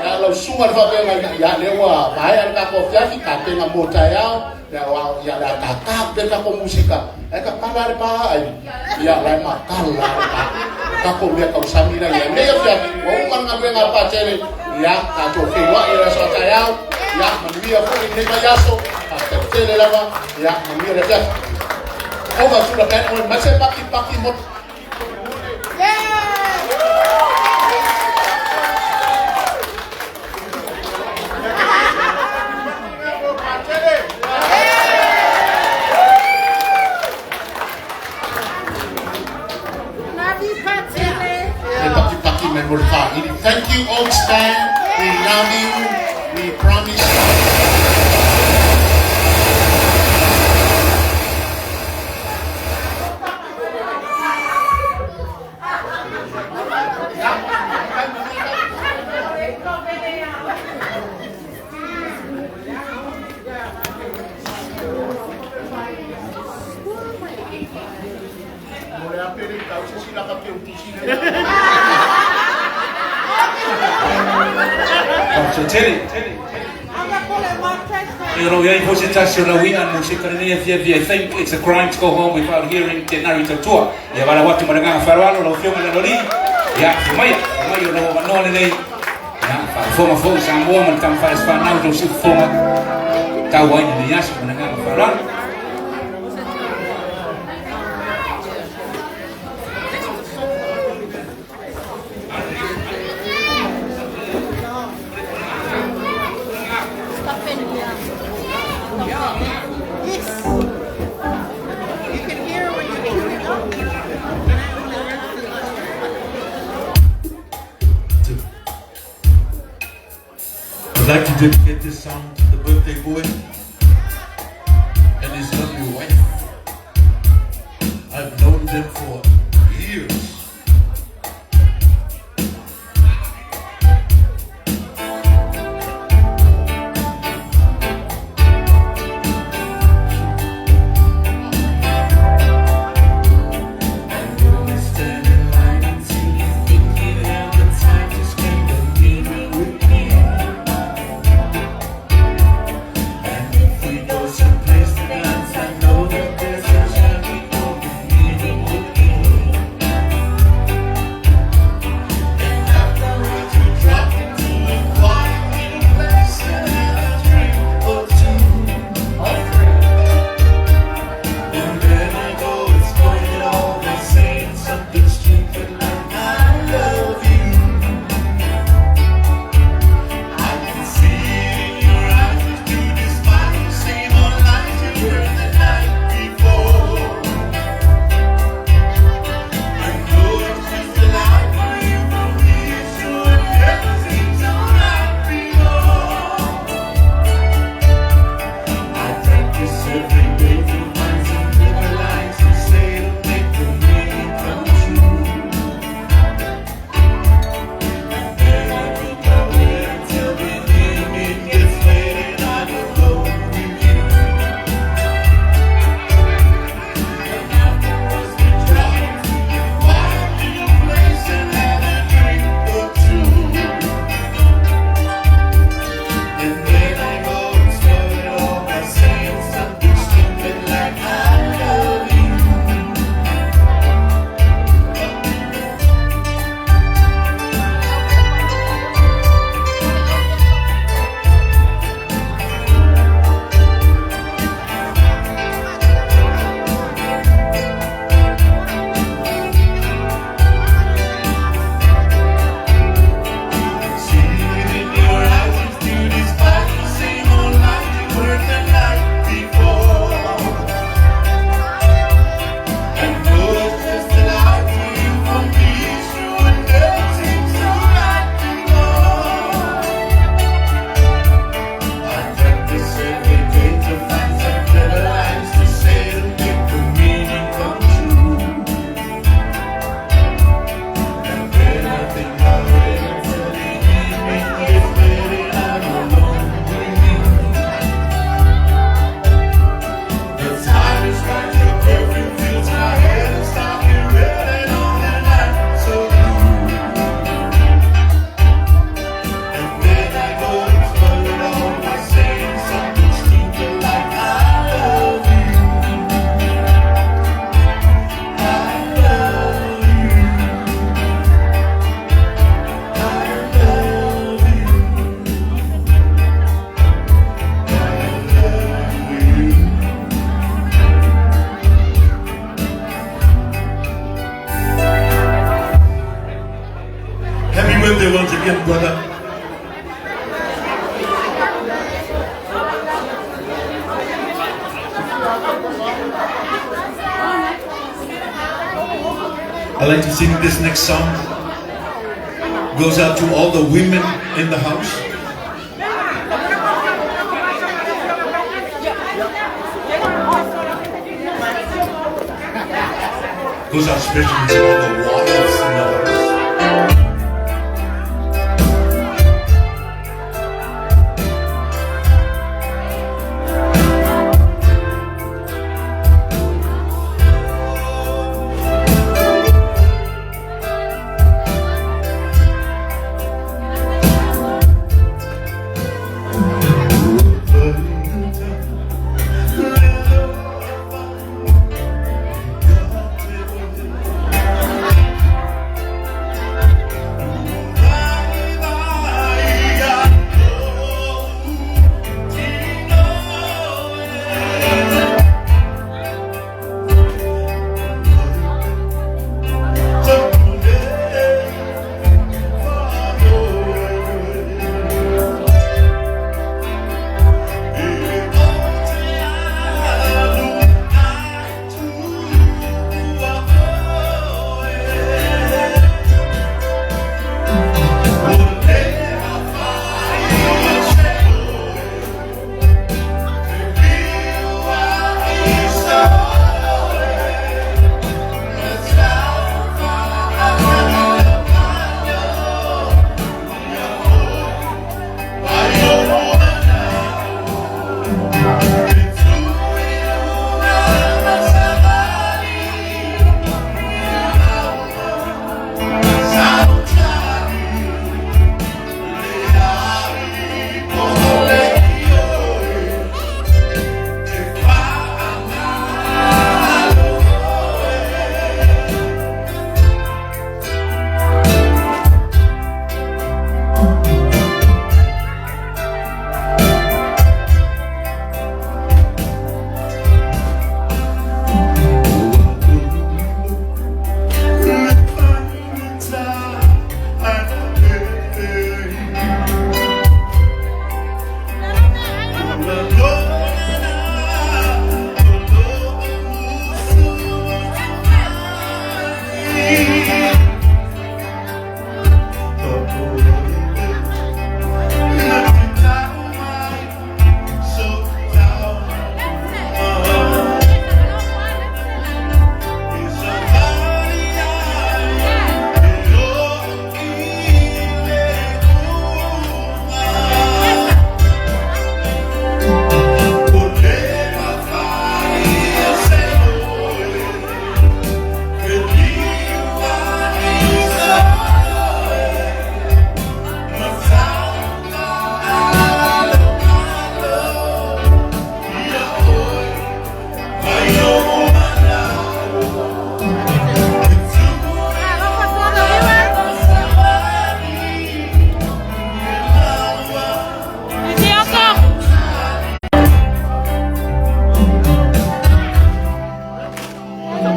Ia lau sunga le whaapea ngai ia le ua vae ala ka ko fiafi, ka penga mō tae ao, ia wa ia le atata pe ka ko musika. Ai ka pala le pa ai. Ia lai ma kala le pa. Ka ko mea kau sami la ia. Nei fiafi, wa uma nga venga pa tele. Ia ka tō whenua i la so tae ao. Ia manuia foi nei mai aso. Ka te tele lava. Ia manuia le fiafi. Over to the band, oi mase paki paki mo. Paki paki me mo le whairi. Thank you, Oaks Band. We love you. We promise. Mo le apere kau se sila ka peu tusi le. So Teddy. Ia o lo o i ai foi se tasi o lau i'a musika i lenei afiafi I think it's a crime to go home without hearing Te Nari Tautua. Ia valaau atu ma le agaga faaaloalo lau Afioga i le Aloalii, ia afio maia, afio maia o lou avanoa lenei. Ia faafofoga foi Samoa ma le tama faaleasifanau i lou siufofoga tau ai lenei aso ma le agaga faaaloalo. I'd like to dedicate this song to the birthday boy and his lovely wife. I've known them for years. I'd like to sing this next song. Goes out to all the women in the house. Goes out especially to all the wives in the house.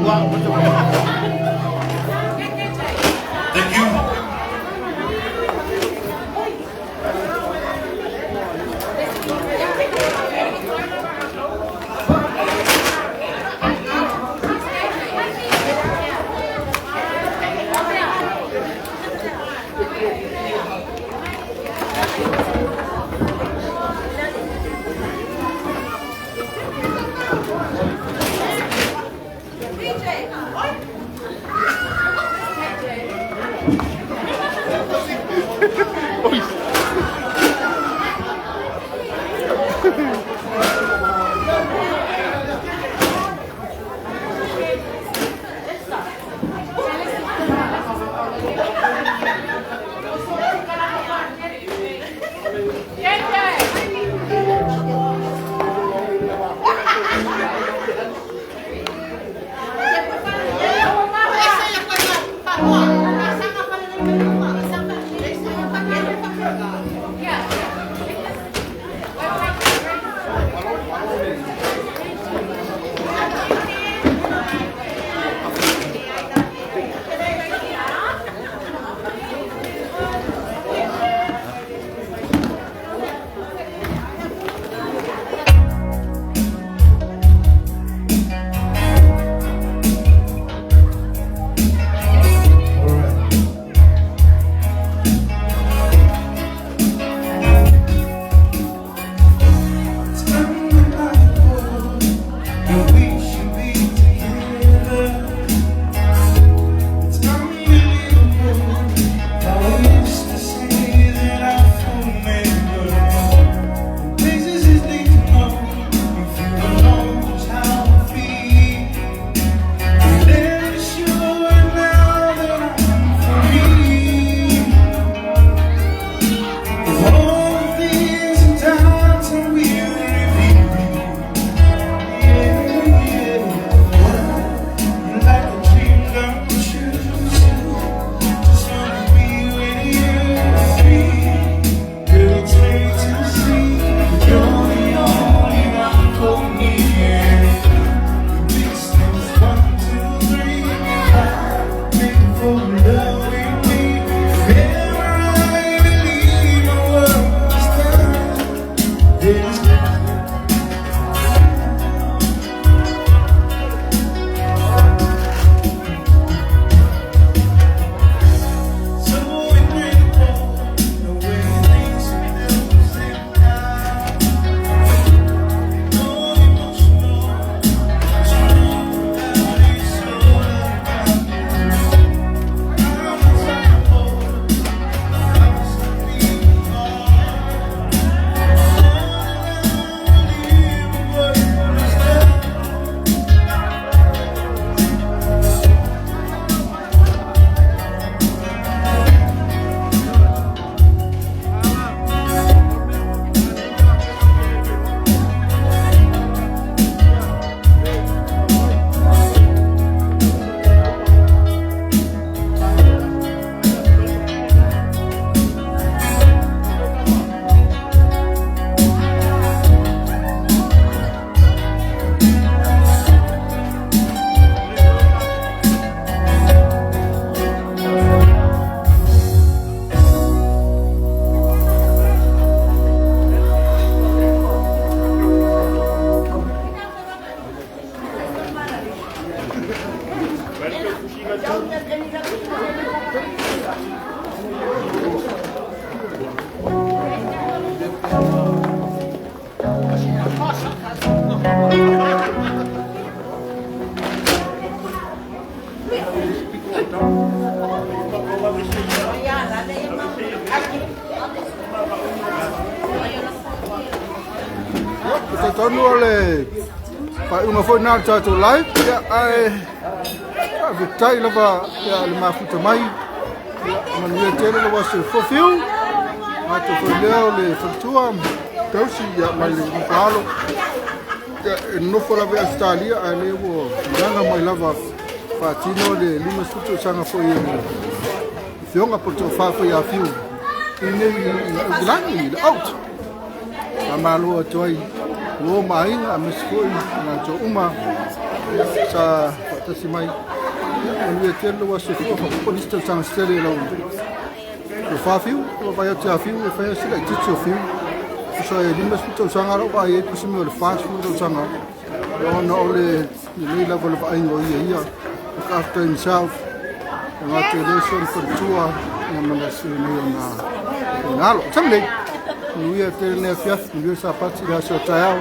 Thank you. Tonu o le faaiuga foi lena o le tatou live, ia, ae faafetai lava ia le mafuta mai. Ia, manuia tele le aso fofiu. Matou foi lea o le faletua tausi ia mai le Nofo Ia, e nofo lava i Ausetalia ae lea ua malaga mai lava faatino le 50 tausaga foi e le Afioga po o le toafa foi ia Fiu i nei i Lagi i le out. Faamalo atu ai uo ma aiga aemaise foi i latou uma sa faatasi mai. Ia, manuia tele lou aso soifua, faapea foi nisi tausaga se tele i lau tofa Fiu. Ua vaai atu ia Fiu e fai lava si laitiiti o Fiu. Tusa e 50 tausaga lou vaai ai po o se mea o le 40 tausaga ona o le lelei lava o le vaaiga o ia ia. Look after himself. E gata e le si ona faletua ia ma le asi nei ona ona alo. Taimi nei, manuia tele lenei afiafi, manuia le Sapati i le aso a taeao.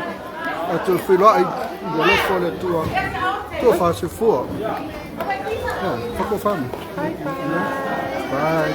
Tatou feiloai i le alofa o le Atua. Tofa soifua. Yeah, fuck off, family. Bye.